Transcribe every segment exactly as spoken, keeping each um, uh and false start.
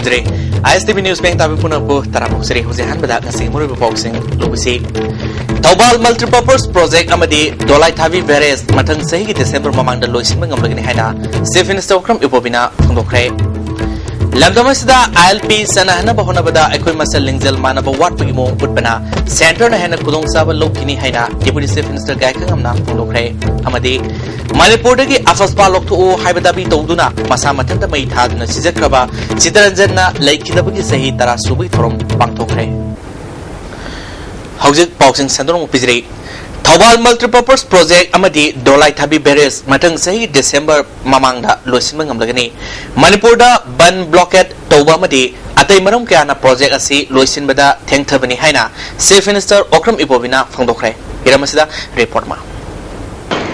ꯖꯔꯦ꯫ ꯑꯥꯏ S T V news ꯄꯦꯡ ꯇꯥꯕꯤ ꯄꯨꯝꯅꯃꯛꯄꯨ ꯇꯔꯥꯝꯅ ꯑꯣꯛꯆꯔꯤ꯫ ꯍꯧꯖꯤꯛ ꯑꯍꯥꯟꯕꯗ ꯉꯁꯤ ꯃꯔꯨꯑꯣꯏꯕ ꯄꯥꯎꯁꯤꯡ ꯂꯧꯕꯁꯤ꯫ ꯊꯧꯕꯥꯜ ꯃꯜꯇꯤꯄꯔꯄꯁ ꯄ꯭ꯔꯣꯖꯦꯛ ꯑꯃꯗꯤ ꯗꯣꯂꯥꯏꯊꯥꯕꯤ ꯕꯦꯔꯦꯖ ꯃꯊꯪ ꯆꯍꯤꯒꯤ ꯗꯤꯁꯦꯝꯕꯔ ꯃꯃꯥꯡꯗ ꯂꯣꯏꯁꯤꯟꯕ ꯉꯝꯂꯒꯅꯤ ꯍꯥꯏꯅ ꯆꯤꯐ ꯃꯤꯅꯤꯁꯇꯔ ꯑꯣꯀ꯭ꯔꯝ ꯏꯕꯣꯕꯤꯅ ꯐꯣꯡꯗꯣꯛꯈ꯭ꯔꯦ꯫ ꯂꯝꯗꯝ ꯑꯁꯤꯗ ꯑꯥꯏ ꯑꯦꯜ ꯄꯤ ꯆꯠꯅꯍꯟꯅꯕ ꯍꯣꯠꯅꯕꯗ ꯑꯩꯈꯣꯏ ꯃꯁꯦꯜ ꯂꯤꯡꯖꯦꯜ ꯃꯥꯟꯅꯕ ꯋꯥꯠꯄꯒꯤ ꯃꯑꯣꯡ ꯎꯠꯄꯅ ꯁꯦꯟꯇꯔꯅ ꯍꯦꯟꯅ ꯈꯨꯗꯣꯡꯆꯥꯕ ꯂꯧꯈꯤꯅꯤ ꯍꯥꯏꯅ ꯗꯦꯄꯨꯇꯤ ꯆꯤꯐ ꯃꯤꯅꯤꯁꯇꯔ ꯒꯥꯏꯈꯪꯉꯝꯅ ꯐꯣꯡꯗꯣꯛꯈ꯭ꯔꯦ꯫ ꯑꯃꯗꯤ ꯃꯅꯤꯄꯨꯔꯗꯒꯤ ꯑꯐꯁꯄꯥ ꯂꯧꯊꯣꯛꯎ ꯍꯥꯏꯕ ꯗꯥꯕꯤ ꯇꯧꯗꯨꯅ ꯃꯁꯥ ꯃꯊꯟꯇ ꯃꯩ ꯊꯥꯗꯨꯅ ꯁꯤꯖꯈ꯭ꯔꯕ ꯆꯤꯇꯔꯟꯖꯟꯅ ꯂꯩꯈꯤꯗꯕꯒꯤ ꯆꯍꯤ ꯇꯔꯥ ꯁꯨꯕꯒꯤ ꯊꯧꯔꯝ ꯄꯥꯡꯊꯣꯛꯈ꯭ꯔꯦ꯫ ꯍꯧꯖꯤꯛ ꯄꯥꯎꯁꯤꯡ ꯁꯟꯗꯣꯛꯅ ꯄꯤꯖꯔꯤ꯫ ꯊꯧꯕꯥꯜ ꯃꯜꯇꯤꯄꯔꯄꯁ ꯄ꯭ꯔꯣꯖꯦꯛ ꯑꯃꯗꯤ ꯗꯣꯂꯥꯏꯊꯥꯕꯤ ꯕꯦꯔꯦꯖ ꯃꯊꯪ ꯆꯍꯤꯒꯤ ꯗꯤꯁꯦꯝꯕꯔ ꯃꯃꯥꯡꯗ ꯂꯣꯏꯁꯤꯟꯕ ꯉꯝꯂꯒꯅꯤ꯫ ꯃꯅꯤꯄꯨꯔꯗ ꯕꯟ ꯕ꯭ꯂꯣꯀꯦꯠ ꯇꯧꯕ ꯑꯃꯗꯤ ꯑꯇꯩ ꯃꯔꯝ ꯀꯌꯥꯅ ꯄ꯭ꯔꯣꯖꯦꯛ ꯑꯁꯤ ꯂꯣꯏꯁꯤꯟꯕꯗ ꯊꯦꯡꯊꯕꯅꯤ ꯍꯥꯏꯅ ꯆꯤꯐ ꯃꯤꯅꯤꯁꯇꯔ ꯑꯣꯀ꯭ꯔꯝ ꯏꯕꯣꯕꯤꯅ ꯐꯣꯡꯗꯣꯛꯈ꯭ꯔꯦ꯫ ꯍꯤꯔꯝ ꯑꯁꯤꯗ ꯔꯤꯄꯣꯔꯠ ꯑꯃ꯫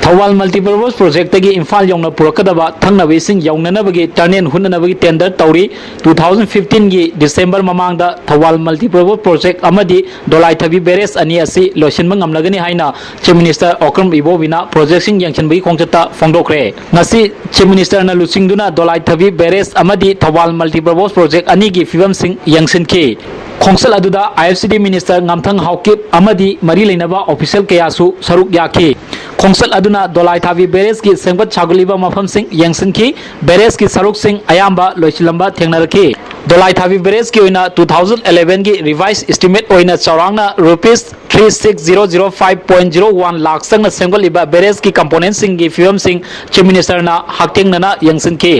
ꯊꯧꯕꯥꯜ ꯃꯜꯇꯤꯄꯔꯄꯁ ꯄ꯭ꯔꯣꯖꯦꯛꯇꯒꯤ ꯏꯝꯐꯥꯜ ꯌꯧꯅ ꯄꯨꯔꯛꯀꯗꯕ ꯊꯛꯅꯕ ꯏꯁꯤꯡ ꯌꯧꯅꯅꯕꯒꯤ ꯇꯔꯅꯦꯜ ꯍꯨꯠꯅꯅꯕꯒꯤ ꯇꯦꯟꯗꯔ ꯇꯧꯔꯤ꯫ ꯇꯨ ꯊꯥꯎꯖꯟ ꯐꯤꯐꯇꯤꯟꯒꯤ ꯗꯤꯁꯦꯝꯕꯔ ꯃꯃꯥꯡꯗ ꯊꯧꯕꯥꯜ ꯃꯜꯇꯤꯄꯔꯄꯁ ꯄ꯭ꯔꯣꯖꯦꯛ ꯑꯃꯗꯤ ꯗꯣꯂꯥꯏꯊꯥꯕꯤ ꯕꯦꯔꯦꯖ ꯑꯅꯤ ꯑꯁꯤ ꯂꯣꯏꯁꯤꯟꯕ ꯉꯝꯂꯒꯅꯤ ꯍꯥꯏꯅ ꯆꯤꯐ ꯃꯤꯅꯤꯁꯇꯔ ꯑꯣꯀ꯭ꯔꯝ ꯏꯕꯣꯕꯤꯅ ꯄ꯭ꯔꯣꯖꯦꯛꯁꯤꯡ ꯌꯦꯡꯁꯤꯟꯕꯒꯤ ꯈꯣꯡꯆꯠꯇ ꯐꯣꯡꯗꯣꯛꯈ꯭ꯔꯦ꯫ ꯉꯁꯤ ꯆꯤꯐ ꯃꯤꯅꯤꯁꯇꯔꯅ ꯂꯨꯆꯤꯡꯗꯨꯅ ꯗꯣꯂꯥꯏꯊꯥꯕꯤ ꯕꯦꯔꯦꯖ ꯑꯃꯗꯤ ꯊꯧꯕꯥꯜ ꯃꯜꯇꯤꯄꯔꯄꯁ ꯄ꯭ꯔꯣꯖꯦꯛ ꯑꯅꯤꯒꯤ ꯐꯤꯕꯝꯁꯤꯡ ꯌꯦꯡꯁꯤꯟꯈꯤ꯫ ꯈꯣꯡꯆꯠ ꯑꯗꯨꯗ ꯑꯥꯏ ꯑꯦꯐ ꯁꯤ ꯗꯤ ꯃꯤꯅꯤꯁꯇꯔ ꯉꯥꯝꯊꯪ ꯍꯥꯎꯀꯤꯞ ꯑꯃꯗꯤ ꯃꯔꯤ ꯂꯩꯅꯕ ꯑꯣꯐꯤꯁꯤꯌꯦꯜ ꯀꯌꯥꯁꯨ ꯁꯔꯨꯛ ꯌꯥꯈꯤ꯫ ꯈꯣꯡꯆꯠ ꯑꯗꯨꯅ ꯗꯣꯂꯥꯏꯊꯥꯕꯤ ꯕꯦꯔꯦꯖꯀꯤ ꯁꯦꯝꯒꯠ ꯁꯥꯒꯠꯂꯤꯕ ꯃꯐꯝꯁꯤꯡ ꯌꯦꯡꯁꯤꯟꯈꯤ꯫ ꯕꯦꯔꯦꯖꯀꯤ ꯁꯔꯨꯛꯁꯤꯡ ꯑꯌꯥꯝꯕ ꯂꯣꯏꯁꯤꯜꯂꯝꯕ ꯊꯦꯡꯅꯔꯛꯈꯤ꯫ ꯗꯣꯂꯥꯏꯊꯥꯕꯤ ꯕꯦꯔꯦꯖꯀꯤ ꯑꯣꯏꯅ ꯇꯨ ꯊꯥꯎꯖꯟ ꯑꯦꯂꯦꯚꯦꯟꯒꯤ ꯔꯤꯚꯥꯏꯁ ꯏꯁꯇꯤꯃꯦꯠ ꯑꯣꯏꯅ ꯆꯥꯎꯔꯥꯛꯅ rupees three six zero zero five point zero one lakh ꯆꯪꯅ ꯁꯦꯝꯒꯠꯂꯤꯕ ꯕꯦꯔꯦꯖꯀꯤ ꯀꯝꯄꯣꯅꯦꯟꯁꯤꯡꯒꯤ ꯐꯤꯕꯝꯁꯤꯡ ꯆꯤꯐ ꯃꯤꯅꯤꯁꯇꯔꯅ ꯍꯛꯊꯦꯡꯅꯅ ꯌꯦꯡꯁꯤꯟꯈꯤ꯫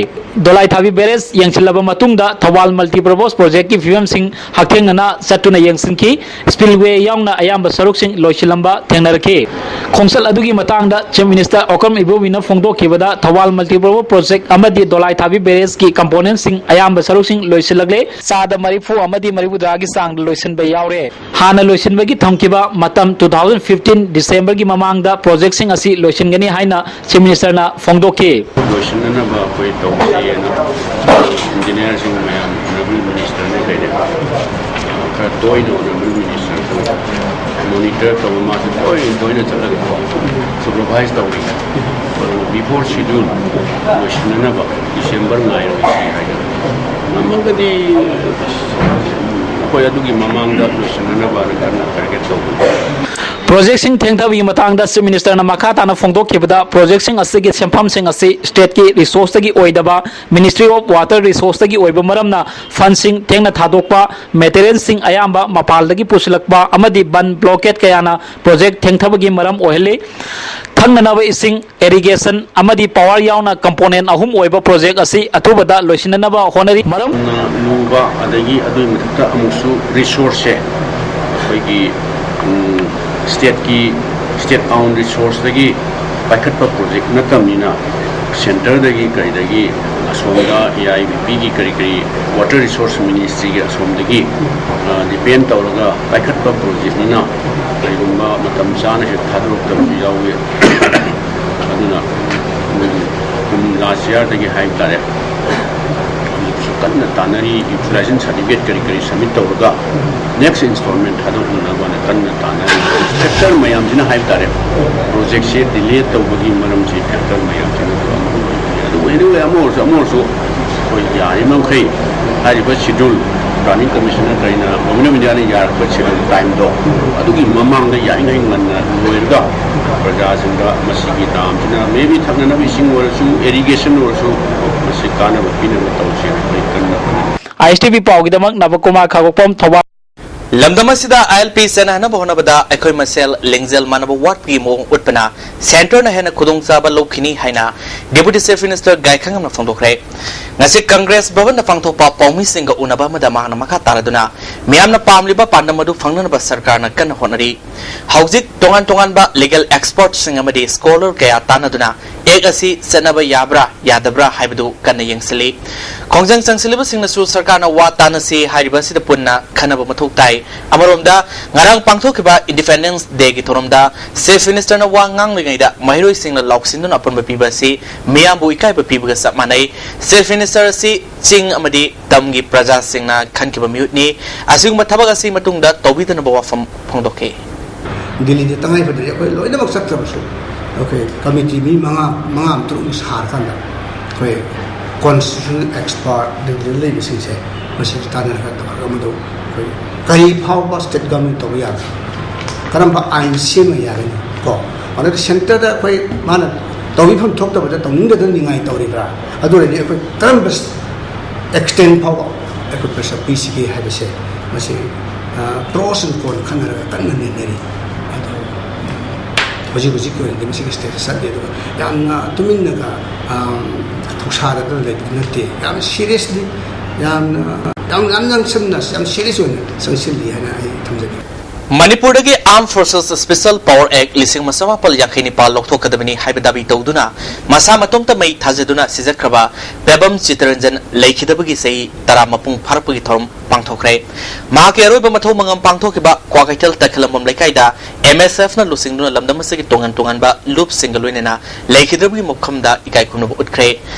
ꯗꯣꯂꯥꯏꯊꯥꯕꯤ ꯕꯦꯔꯦꯖ ꯌꯦꯡꯁꯤꯜꯂꯕ ꯃꯇꯨꯡꯗ ꯊꯧꯕꯥꯜ ꯃꯜꯇꯤꯄꯔꯄꯁ ꯄ꯭ꯔꯣꯖꯦꯛꯀꯤ ꯐꯤꯕꯝꯁꯤꯡ ꯍꯛꯊꯦꯡꯅꯅ ꯆꯠꯇꯨꯅ ꯌꯦꯡꯁꯤꯟꯈꯤ꯫ ꯁ꯭ꯄꯤꯜꯋꯦ ꯌꯥꯎꯅ ꯑꯌꯥꯝꯕ ꯁꯔꯨꯛꯁꯤꯡ ꯂꯣꯏꯁꯤꯜꯂꯝꯕ ꯊꯦꯡꯅꯔꯛꯈꯤ꯫ ꯈꯣꯡꯆꯠ ꯑꯗꯨꯒꯤ ꯃꯇꯥꯡꯗ ꯆꯤꯐ ꯃꯤꯅꯤꯁꯇꯔ ꯑꯣꯀ꯭ꯔꯝ ꯏꯕꯣꯕꯤꯅ ꯐꯣꯡꯗꯣꯛꯈꯤꯕꯗ ꯊꯧꯕꯥꯜ ꯃꯜꯇꯤꯄꯔꯄꯁ ꯄ꯭ꯔꯣꯖꯦꯛ ꯑꯃꯗꯤ ꯗꯣꯂꯥꯏꯊꯥꯕꯤ ꯕꯦꯔꯦꯖꯀꯤ ꯀꯝꯄꯣꯅꯦꯟꯁꯤꯡ ꯑꯌꯥꯝꯕ ꯁꯔꯨꯛꯁꯤꯡ ꯂꯣꯏꯁꯤꯜꯂꯛꯂꯦ꯫ ꯆꯥꯗ ꯃꯔꯤꯐꯨ ꯑꯃꯗꯤ ꯃꯔꯤꯐꯨꯇꯔꯥꯒꯤ ꯆꯥꯡꯗ ꯂꯣꯏꯁꯤꯟꯕ ꯌꯥꯎꯔꯦ꯫ ꯍꯥꯟꯅ ꯂꯣꯏꯁꯤꯟꯕꯒꯤ ꯊꯝꯈꯤꯕ ꯃꯇꯝ ꯇꯨ ꯊꯥꯎꯖꯟ ꯐꯤꯐꯇꯤꯟ ꯗꯤꯁꯦꯝꯕꯔꯒꯤ ꯃꯃꯥꯡꯗ ꯄ꯭ꯔꯣꯖꯦꯛꯁꯤꯡ ꯑꯁꯤ ꯂꯣꯏꯁꯤꯟꯒꯅꯤ ꯍꯥꯏꯅ ꯆꯤꯐ ꯃꯤꯅꯤꯁꯇꯔꯅ ꯐꯣꯡꯗꯣꯛꯈꯤ꯫ ꯂꯣꯏꯁꯤꯟꯅꯅꯕ ꯑꯩꯈꯣꯏ ꯇꯧꯁꯤꯑꯅ ꯏꯟꯖꯤꯅꯤꯌꯥꯔꯁꯤꯡ ꯃꯌꯥꯝ ꯑꯣꯅꯔꯦꯕꯜ ꯃꯤꯅꯤꯁꯇꯔꯅ ꯀꯩꯗ ꯈꯔ ꯇꯣꯏꯅ ꯑꯣꯅꯔꯦꯕꯜ ꯃꯤꯅꯤꯁꯇꯔ ꯃꯣꯅꯤꯇꯔ ꯇꯧꯕ ꯃꯥꯁꯨ ꯇꯣꯏꯅ ꯇꯣꯏꯅ ꯆꯠꯂꯒ ꯁꯨꯄꯔꯚꯥꯏꯁ ꯇꯧꯔꯤ꯫ ꯑꯗꯨꯅ ꯕꯤꯐꯣꯔ ꯁꯦꯗ꯭ꯌꯨꯜ ꯂꯣꯏꯁꯤꯟꯅꯅꯕ ꯗꯤꯁꯦꯝꯕꯔ ꯉꯥꯏꯔꯣꯏꯁꯤ ꯍꯥꯏꯅ ꯉꯝꯃꯒꯗꯤ ꯑꯩꯈꯣꯏ ꯑꯗꯨꯒꯤ ꯃꯃꯥꯡꯗ ꯂꯣꯏꯁꯤꯟꯅꯅꯕ ꯀꯟꯅ ꯇꯥꯔꯒꯦꯠ ꯇꯧꯕꯅꯤ꯫ ꯄ꯭ꯔꯣꯖꯦꯛꯁꯤꯡ ꯊꯦꯡꯊꯕꯒꯤ ꯃꯇꯥꯡꯗ ꯆꯤꯐ ꯃꯤꯅꯤꯁꯇꯔꯅ ꯃꯈꯥ ꯇꯥꯅ ꯐꯣꯡꯗꯣꯛꯈꯤꯕꯗ, ꯄ꯭ꯔꯣꯖꯦꯛꯁꯤꯡ ꯑꯁꯤꯒꯤ ꯁꯦꯟꯐꯝꯁꯤꯡ ꯑꯁꯤ ꯁ꯭ꯇꯦꯠꯀꯤ ꯔꯤꯁꯣꯔꯁꯇꯒꯤ ꯑꯣꯏꯗꯕ, ꯃꯤꯅꯤꯁꯇ꯭ꯔꯤ ꯑꯣꯐ ꯋꯥꯇꯔ ꯔꯤꯁꯣꯔꯁꯇꯒꯤ ꯑꯣꯏꯕ ꯃꯔꯝꯅ ꯐꯟꯁꯤꯡ ꯊꯦꯡꯅ ꯊꯥꯗꯣꯛꯄ, ꯃꯦꯇꯔꯤꯌꯦꯜꯁꯤꯡ ꯑꯌꯥꯝꯕ ꯃꯄꯥꯟꯗꯒꯤ ꯄꯨꯁꯤꯜꯂꯛꯄ ꯑꯃꯗꯤ ꯕꯟ ꯕ꯭ꯂꯣꯀꯦꯠ ꯀꯌꯥꯅ ꯄ꯭ꯔꯣꯖꯦꯛ ꯊꯦꯡꯊꯕꯒꯤ ꯃꯔꯝ ꯑꯣꯏꯍꯜꯂꯤ꯫ ꯊꯛꯅꯅꯕ ꯏꯁꯤꯡ, ꯏꯔꯤꯒꯦꯁꯟ ꯑꯃꯗꯤ ꯄꯥꯋꯔ ꯌꯥꯎꯅ ꯀꯝꯄꯣꯅꯦꯟ ꯑꯍꯨꯝ ꯑꯣꯏꯕ ꯄ꯭ꯔꯣꯖꯦꯛ ꯑꯁꯤ ꯑꯊꯨꯕꯗ ꯂꯣꯏꯁꯤꯟꯅꯅꯕ ꯍꯣꯠꯅꯔꯤ꯫ ꯃꯔꯝ ꯌꯥꯝꯅ ꯂꯨꯕ, ꯑꯗꯒꯤ ꯑꯗꯨꯒꯤ ꯃꯊꯛꯇ ꯑꯃꯨꯛꯁꯨ ꯔꯤꯁꯣꯔꯁꯁꯦ ꯑꯩꯈꯣꯏꯒꯤ, ꯎꯝ, ꯁ꯭ꯇꯦꯠꯀꯤ, ꯁ꯭ꯇꯦꯠ ꯑꯣꯟ ꯔꯤꯁꯣꯔꯁꯇꯒꯤ ꯄꯥꯏꯈꯠꯄ ꯄ꯭ꯔꯣꯖꯦꯛ ꯅꯠꯇꯕꯅꯤꯅ, ꯁꯦꯟꯇꯔꯗꯒꯤ ꯀꯔꯤꯗꯒꯤ ꯑꯁꯣꯝꯗ ꯑꯦ ꯑꯥꯏ ꯕꯤ ꯄꯤꯒꯤ ꯀꯔꯤ ꯀꯔꯤ ꯋꯥꯇꯔ ꯔꯤꯁꯣꯔꯁ ꯃꯤꯅꯤꯁꯇ꯭ꯔꯤꯒꯤ ꯑꯁꯣꯝꯗꯒꯤ, ꯑ, ꯗꯤꯄꯦꯟ ꯇꯧꯔꯒ ꯄꯥꯏꯈꯠꯄ ꯄ꯭ꯔꯣꯖꯦꯛꯅꯤꯅ ꯀꯔꯤꯒꯨꯝꯕ ꯃꯇꯝ ꯆꯥꯅ ꯍꯦꯛ ꯊꯥꯗꯣꯔꯛꯇꯕꯁꯨ ꯌꯥꯎꯏ꯫ ꯑꯗꯨꯅ, ꯎꯝ, ꯂꯥꯁ ꯌꯥꯔꯗꯒꯤ ꯍꯥꯏꯕ ꯇꯥꯔꯦ, ꯍꯧꯖꯤꯛꯁꯨ ꯀꯟꯅ ꯇꯥꯟꯅꯔꯤ꯫ ꯌꯨꯇꯤꯂꯥꯏꯖꯦꯁꯟ ꯁꯥꯔꯇꯤꯐꯤꯀꯦꯠ ꯀꯔꯤ ꯀꯔꯤ ꯁꯕꯃꯤꯠ ꯇꯧꯔꯒ ꯅꯦꯛꯁ ꯏꯟꯁꯇꯣꯜꯃꯦꯟ ꯊꯥꯗꯣꯛꯅꯅꯕꯅ ꯀꯟꯅ ꯇꯥꯟꯅꯔꯤ꯫ ꯐꯦꯛꯇꯔ ꯃꯌꯥꯝꯁꯤꯅ ꯍꯥꯏꯕ ꯇꯥꯔꯦ, ꯄ꯭ꯔꯣꯖꯦꯛꯁꯦ ꯗꯤꯂꯦ ꯇꯧꯕꯒꯤ ꯃꯔꯝꯁꯤ ꯐꯦꯛꯇꯔ ꯃꯌꯥꯝꯁꯤꯅ ꯑꯗꯨ ꯑꯃ ꯑꯣꯏꯕꯅꯤ꯫ ꯑꯗꯨꯕꯨ anyway, ꯑꯃ ꯑꯣꯏꯔꯁꯨ, ꯑꯃ ꯑꯣꯏꯔꯁꯨ, ꯑꯩꯈꯣꯏ ꯌꯥꯔꯤꯕ ꯃꯈꯩ ꯍꯥꯏꯔꯤꯕ ꯁꯦꯗ꯭ꯌꯨꯜ, ꯄ꯭ꯂꯥꯅꯤꯡ ꯀꯃꯤꯁꯟꯅ ꯀꯔꯤꯅ, ꯒꯣꯕꯔꯟꯃꯦꯟ ꯑꯣꯐ ꯏꯟꯗꯤꯌꯥꯅ ꯌꯥꯔꯛꯄ ꯁꯦꯗ꯭ꯌꯨꯜ ꯇꯥꯏꯝꯗꯣ, ꯑꯗꯨꯒꯤ ꯃꯃꯥꯡꯗ ꯌꯥꯔꯤꯉꯩ ꯉꯟꯅ ꯂꯣꯏꯔꯒ ꯄ꯭ꯔꯖꯥꯁꯤꯡꯗ ꯃꯁꯤꯒꯤ ꯗꯥꯝꯁꯤꯅ maybe ꯊꯛꯅꯅꯕ ꯏꯁꯤꯡ ꯑꯣꯏꯔꯁꯨ, ꯏꯔꯤꯒꯦꯁꯟ ꯑꯣꯏꯔꯁꯨ, ꯃꯁꯤ ꯀꯥꯟꯅꯕ ꯄꯤꯅꯕ ꯇꯧꯁꯦꯅ ꯑꯩꯈꯣꯏ ꯀꯟꯅ ꯍꯣꯠꯅꯔꯤ꯫ ꯑꯥꯏ ꯑꯦꯁ ꯇꯤ ꯚꯤ ꯄꯥꯎꯒꯤꯗꯃꯛ ꯅꯕꯀꯨꯃꯥꯔ ꯈꯥꯉꯕꯣꯛꯐꯝ, ꯊꯧꯕꯥꯜ꯫ ꯂꯝꯗꯝ ꯑꯁꯤꯗ ꯑꯥꯏ ꯑꯦꯜ ꯄꯤ ꯆꯠꯅꯍꯟꯅꯕ ꯍꯣꯠꯅꯕꯗ ꯑꯩꯈꯣꯏ ꯃꯁꯦꯜ ꯂꯤꯡꯖꯦꯜ ꯃꯥꯟꯅꯕ ꯋꯥꯠꯄꯒꯤ ꯃꯑꯣꯡ ꯎꯠꯄꯅ ꯁꯦꯟꯇꯔꯅ ꯍꯦꯟꯅ ꯈꯨꯗꯣꯡꯆꯥꯕ ꯂꯧꯈꯤꯅꯤ ꯍꯥꯏꯅ ꯗꯦꯄꯨꯇꯤ ꯆꯤꯐ ꯃꯤꯅꯤꯁꯇꯔ ꯒꯥꯏꯈꯪꯉꯝꯅ ꯐꯣꯡꯗꯣꯛꯈ꯭ꯔꯦ꯫ ꯉꯁꯤ ꯀꯪꯒ꯭ꯔꯦꯁ ꯚꯕꯟꯗ ꯄꯥꯡꯊꯣꯛꯄ ꯄꯥꯎꯃꯤꯁꯤꯡꯒ ꯎꯅꯕ ꯑꯃꯗ ꯃꯍꯥꯛꯅ ꯃꯈꯥ ꯇꯥꯔꯗꯨꯅ ꯃꯤꯌꯥꯝꯅ ꯄꯥꯝꯂꯤꯕ ꯄꯥꯟꯗꯝ ꯑꯗꯨ ꯐꯪꯅꯅꯕ ꯁꯔꯀꯥꯔꯅ ꯀꯟꯅ ꯍꯣꯠꯅꯔꯤ꯫ ꯍꯧꯖꯤꯛ ꯇꯣꯉꯥꯟ ꯇꯣꯉꯥꯟꯕ ꯂꯤꯒꯦꯜ ꯑꯦꯛꯁꯄꯔꯠꯁꯤꯡ ꯑꯃꯗꯤ ꯁ꯭ꯀꯣꯂꯔ ꯀꯌꯥ ꯇꯥꯟꯅꯗꯨꯅ ꯑꯦꯛ ꯑꯁꯤ ꯆꯠꯅꯕ ꯌꯥꯕ꯭ꯔꯥ ꯌꯥꯗꯕ꯭ꯔꯥ ꯍꯥꯏꯕꯗꯨ ꯀꯟꯅ ꯌꯦꯡꯁꯤꯜꯂꯤ꯫ ꯈꯣꯡꯖꯪ ꯆꯪꯁꯤꯜꯂꯤꯕꯁꯤꯡꯅꯁꯨ ꯁꯔꯀꯥꯔꯅ ꯋꯥ ꯇꯥꯅꯁꯤ ꯍꯥꯏꯔꯤꯕ ꯑꯁꯤꯗ ꯄꯨꯟꯅ ꯈꯟꯅꯕ ꯃꯊꯧ ꯇꯥꯏ꯫ ꯑꯃꯔꯣꯝꯗ, ꯉꯔꯥꯡ ꯄꯥꯡꯊꯣꯛꯈꯤꯕ ꯏꯟꯗꯤꯄꯦꯟꯗꯦꯟꯁ ꯗꯦꯒꯤ ꯊꯧꯔꯝꯗ ꯆꯤꯐ ꯃꯤꯅꯤꯁꯇꯔꯅ ꯋꯥ ꯉꯥꯡꯂꯤꯉꯩꯗ ꯃꯍꯩꯔꯣꯏꯁꯤꯡꯅ ꯂꯥꯎꯁꯤꯟꯗꯨꯅ ꯑꯄꯨꯟꯕ ꯄꯤꯕ ꯑꯁꯤ ꯃꯤꯌꯥꯝꯕꯨ ꯏꯀꯥꯏꯕ ꯄꯤꯕꯒ ꯆꯞ ꯃꯥꯟꯅꯩ꯫ ꯆꯤꯐ ꯃꯤꯅꯤꯁꯇꯔ ꯑꯁꯤ ꯆꯤꯡ ꯑꯃꯗꯤ ꯇꯝꯒꯤ ꯄ꯭ꯔꯖꯥꯁꯤꯡꯅ ꯈꯟꯈꯤꯕ ꯃꯤꯍꯨꯠꯅꯤ꯫ ꯑꯁꯤꯒꯨꯝꯕ ꯊꯕꯛ ꯑꯁꯤ ꯃꯇꯨꯡꯗ ꯇꯧꯕꯤꯗꯅꯕ ꯋꯥꯐꯝ ꯐꯣꯡꯗꯣꯛꯈꯤ꯫ ꯗꯤꯜꯂꯤꯗ ꯇꯉꯥꯏ ꯐꯗ꯭ꯔꯗꯤ ꯑꯩꯈꯣꯏ ꯂꯣꯏꯅꯃꯛ ꯆꯠꯇ꯭ꯔꯕꯁꯨ, ꯑꯩꯈꯣꯏ ꯀꯃꯤꯇꯤ ꯃꯤ ꯃꯉꯥ, ꯃꯉꯥ ꯑꯃ ꯇꯔꯨꯛ ꯑꯃ ꯁꯥꯔꯀꯥꯟꯗ ꯑꯩꯈꯣꯏ ꯀꯣꯟꯁꯇꯤꯇ꯭ꯌꯨꯁꯅꯦꯜ ꯑꯦꯛꯁꯄꯥꯔꯠ ꯂꯩꯕꯁꯤꯡꯁꯦ ꯃꯁꯤꯗ ꯇꯥꯟꯅꯔꯒ ꯇꯧꯔꯒ ꯃꯗꯨ ꯑꯩꯈꯣꯏ ꯀꯔꯤ ꯐꯥꯎꯕ ꯁ꯭ꯇꯦꯠ ꯒꯚꯔꯟꯃꯦꯟ ꯇꯧꯕ ꯌꯥꯒꯅꯤ, ꯀꯔꯝꯕ ꯑꯥꯏꯟ ꯁꯦꯝꯕ ꯌꯥꯒꯅꯤ ꯀꯣ, ꯑꯗꯨꯒ ꯁꯦꯟꯇꯔꯗ ꯑꯩꯈꯣꯏ ꯃꯥꯅ ꯇꯧꯕꯤꯐꯝ ꯊꯣꯛꯇꯕꯗ ꯇꯧꯅꯤꯡꯗꯗꯅ ꯅꯤꯡꯉꯥꯏ ꯇꯧꯔꯤꯕ꯭ꯔꯥ, ꯑꯗꯨ ꯑꯣꯏꯔꯗꯤ ꯑꯩꯈꯣꯏ ꯀꯔꯝꯕ ꯑꯦꯛꯁꯇꯦꯟ ꯐꯥꯎꯕ ꯑꯩꯈꯣꯏ ꯄ꯭ꯔꯦꯁꯔ ꯄꯤꯁꯤꯒꯦ ꯍꯥꯏꯕꯁꯦ ꯃꯁꯤ ꯄ꯭ꯔꯣꯁ ꯑꯦꯟ ꯀꯣꯟ ꯈꯟꯅꯔꯒ ꯀꯟꯅ ꯅꯩꯅꯔꯤ꯫ ꯑꯗꯣ ꯍꯧꯖꯤꯛ ꯍꯧꯖꯤꯛꯀꯤ ꯑꯣꯏꯅꯗꯤ ꯃꯁꯤꯒꯤ ꯁ꯭ꯇꯦꯖꯇ ꯆꯠꯂꯤ꯫ ꯑꯗꯨꯒ ꯌꯥꯝꯅ ꯇꯨꯃꯤꯟꯅꯒ ꯊꯧꯁꯥꯗꯅ ꯂꯩꯕꯗꯤ ꯅꯠꯇꯦ, ꯌꯥꯝ ꯁꯤꯔꯤꯌꯁꯂꯤ, ꯌꯥꯝꯅ ꯌꯥꯝ ꯌꯥꯝ ꯌꯥꯝꯁꯟꯅ ꯌꯥꯝ ꯁꯤꯔꯤꯌꯁ ꯑꯣꯏꯅ ꯆꯪꯁꯤꯜꯂꯤ ꯍꯥꯏꯅ ꯑꯩ ꯊꯝꯖꯒꯦ꯫ ꯃꯅꯤꯄꯨꯔꯗꯒꯤ Armed Forces Special Power Act ꯂꯤꯁꯤꯡ ꯑꯃ ꯆꯥꯃꯥꯄꯜ ꯌꯥꯡꯈꯩ ꯅꯤꯄꯥꯜ ꯂꯧꯊꯣꯛꯀꯗꯕꯅꯤ ꯍꯥꯏꯕ ꯗꯥꯕꯤ ꯇꯧꯗꯨꯅ ꯃꯁꯥ ꯃꯇꯣꯝꯇ ꯃꯩ ꯊꯥꯖꯗꯨꯅ ꯁꯤꯖꯈ꯭ꯔꯕ ꯄꯦꯕꯝ ꯆꯤꯇꯔꯟꯖꯟ ꯂꯩꯈꯤꯗꯕꯒꯤ ꯆꯍꯤ ꯇꯔꯥ ꯃꯄꯨꯡ ꯐꯥꯔꯛꯄꯒꯤ ꯊꯧꯔꯝ ꯄꯥꯡꯊꯣꯛꯈ꯭ꯔꯦ꯫ ꯃꯍꯥꯛꯀꯤ ꯑꯔꯣꯏꯕ ꯃꯊꯧ ꯃꯉꯝ ꯄꯥꯡꯊꯣꯛꯈꯤꯕ ꯀ꯭ꯋꯥꯀꯩꯊꯦꯜ ꯇꯈꯦꯂꯝꯕꯝ ꯂꯩꯀꯥꯏꯗ M S F ꯅ ꯂꯨꯆꯤꯡꯗꯨꯅ ꯂꯝꯗꯝ ꯑꯁꯤꯒꯤ ꯇꯣꯉꯥꯟ ꯇꯣꯉꯥꯟꯕ ꯂꯨꯞꯁꯤꯡꯒ ꯂꯣꯏꯅꯅ ꯂꯩꯈꯤꯗꯕꯒꯤ ꯃꯐꯝꯗ ꯏꯀꯥꯏ ꯈꯨꯝꯅꯕ ꯎꯠꯈ꯭ꯔꯦ꯫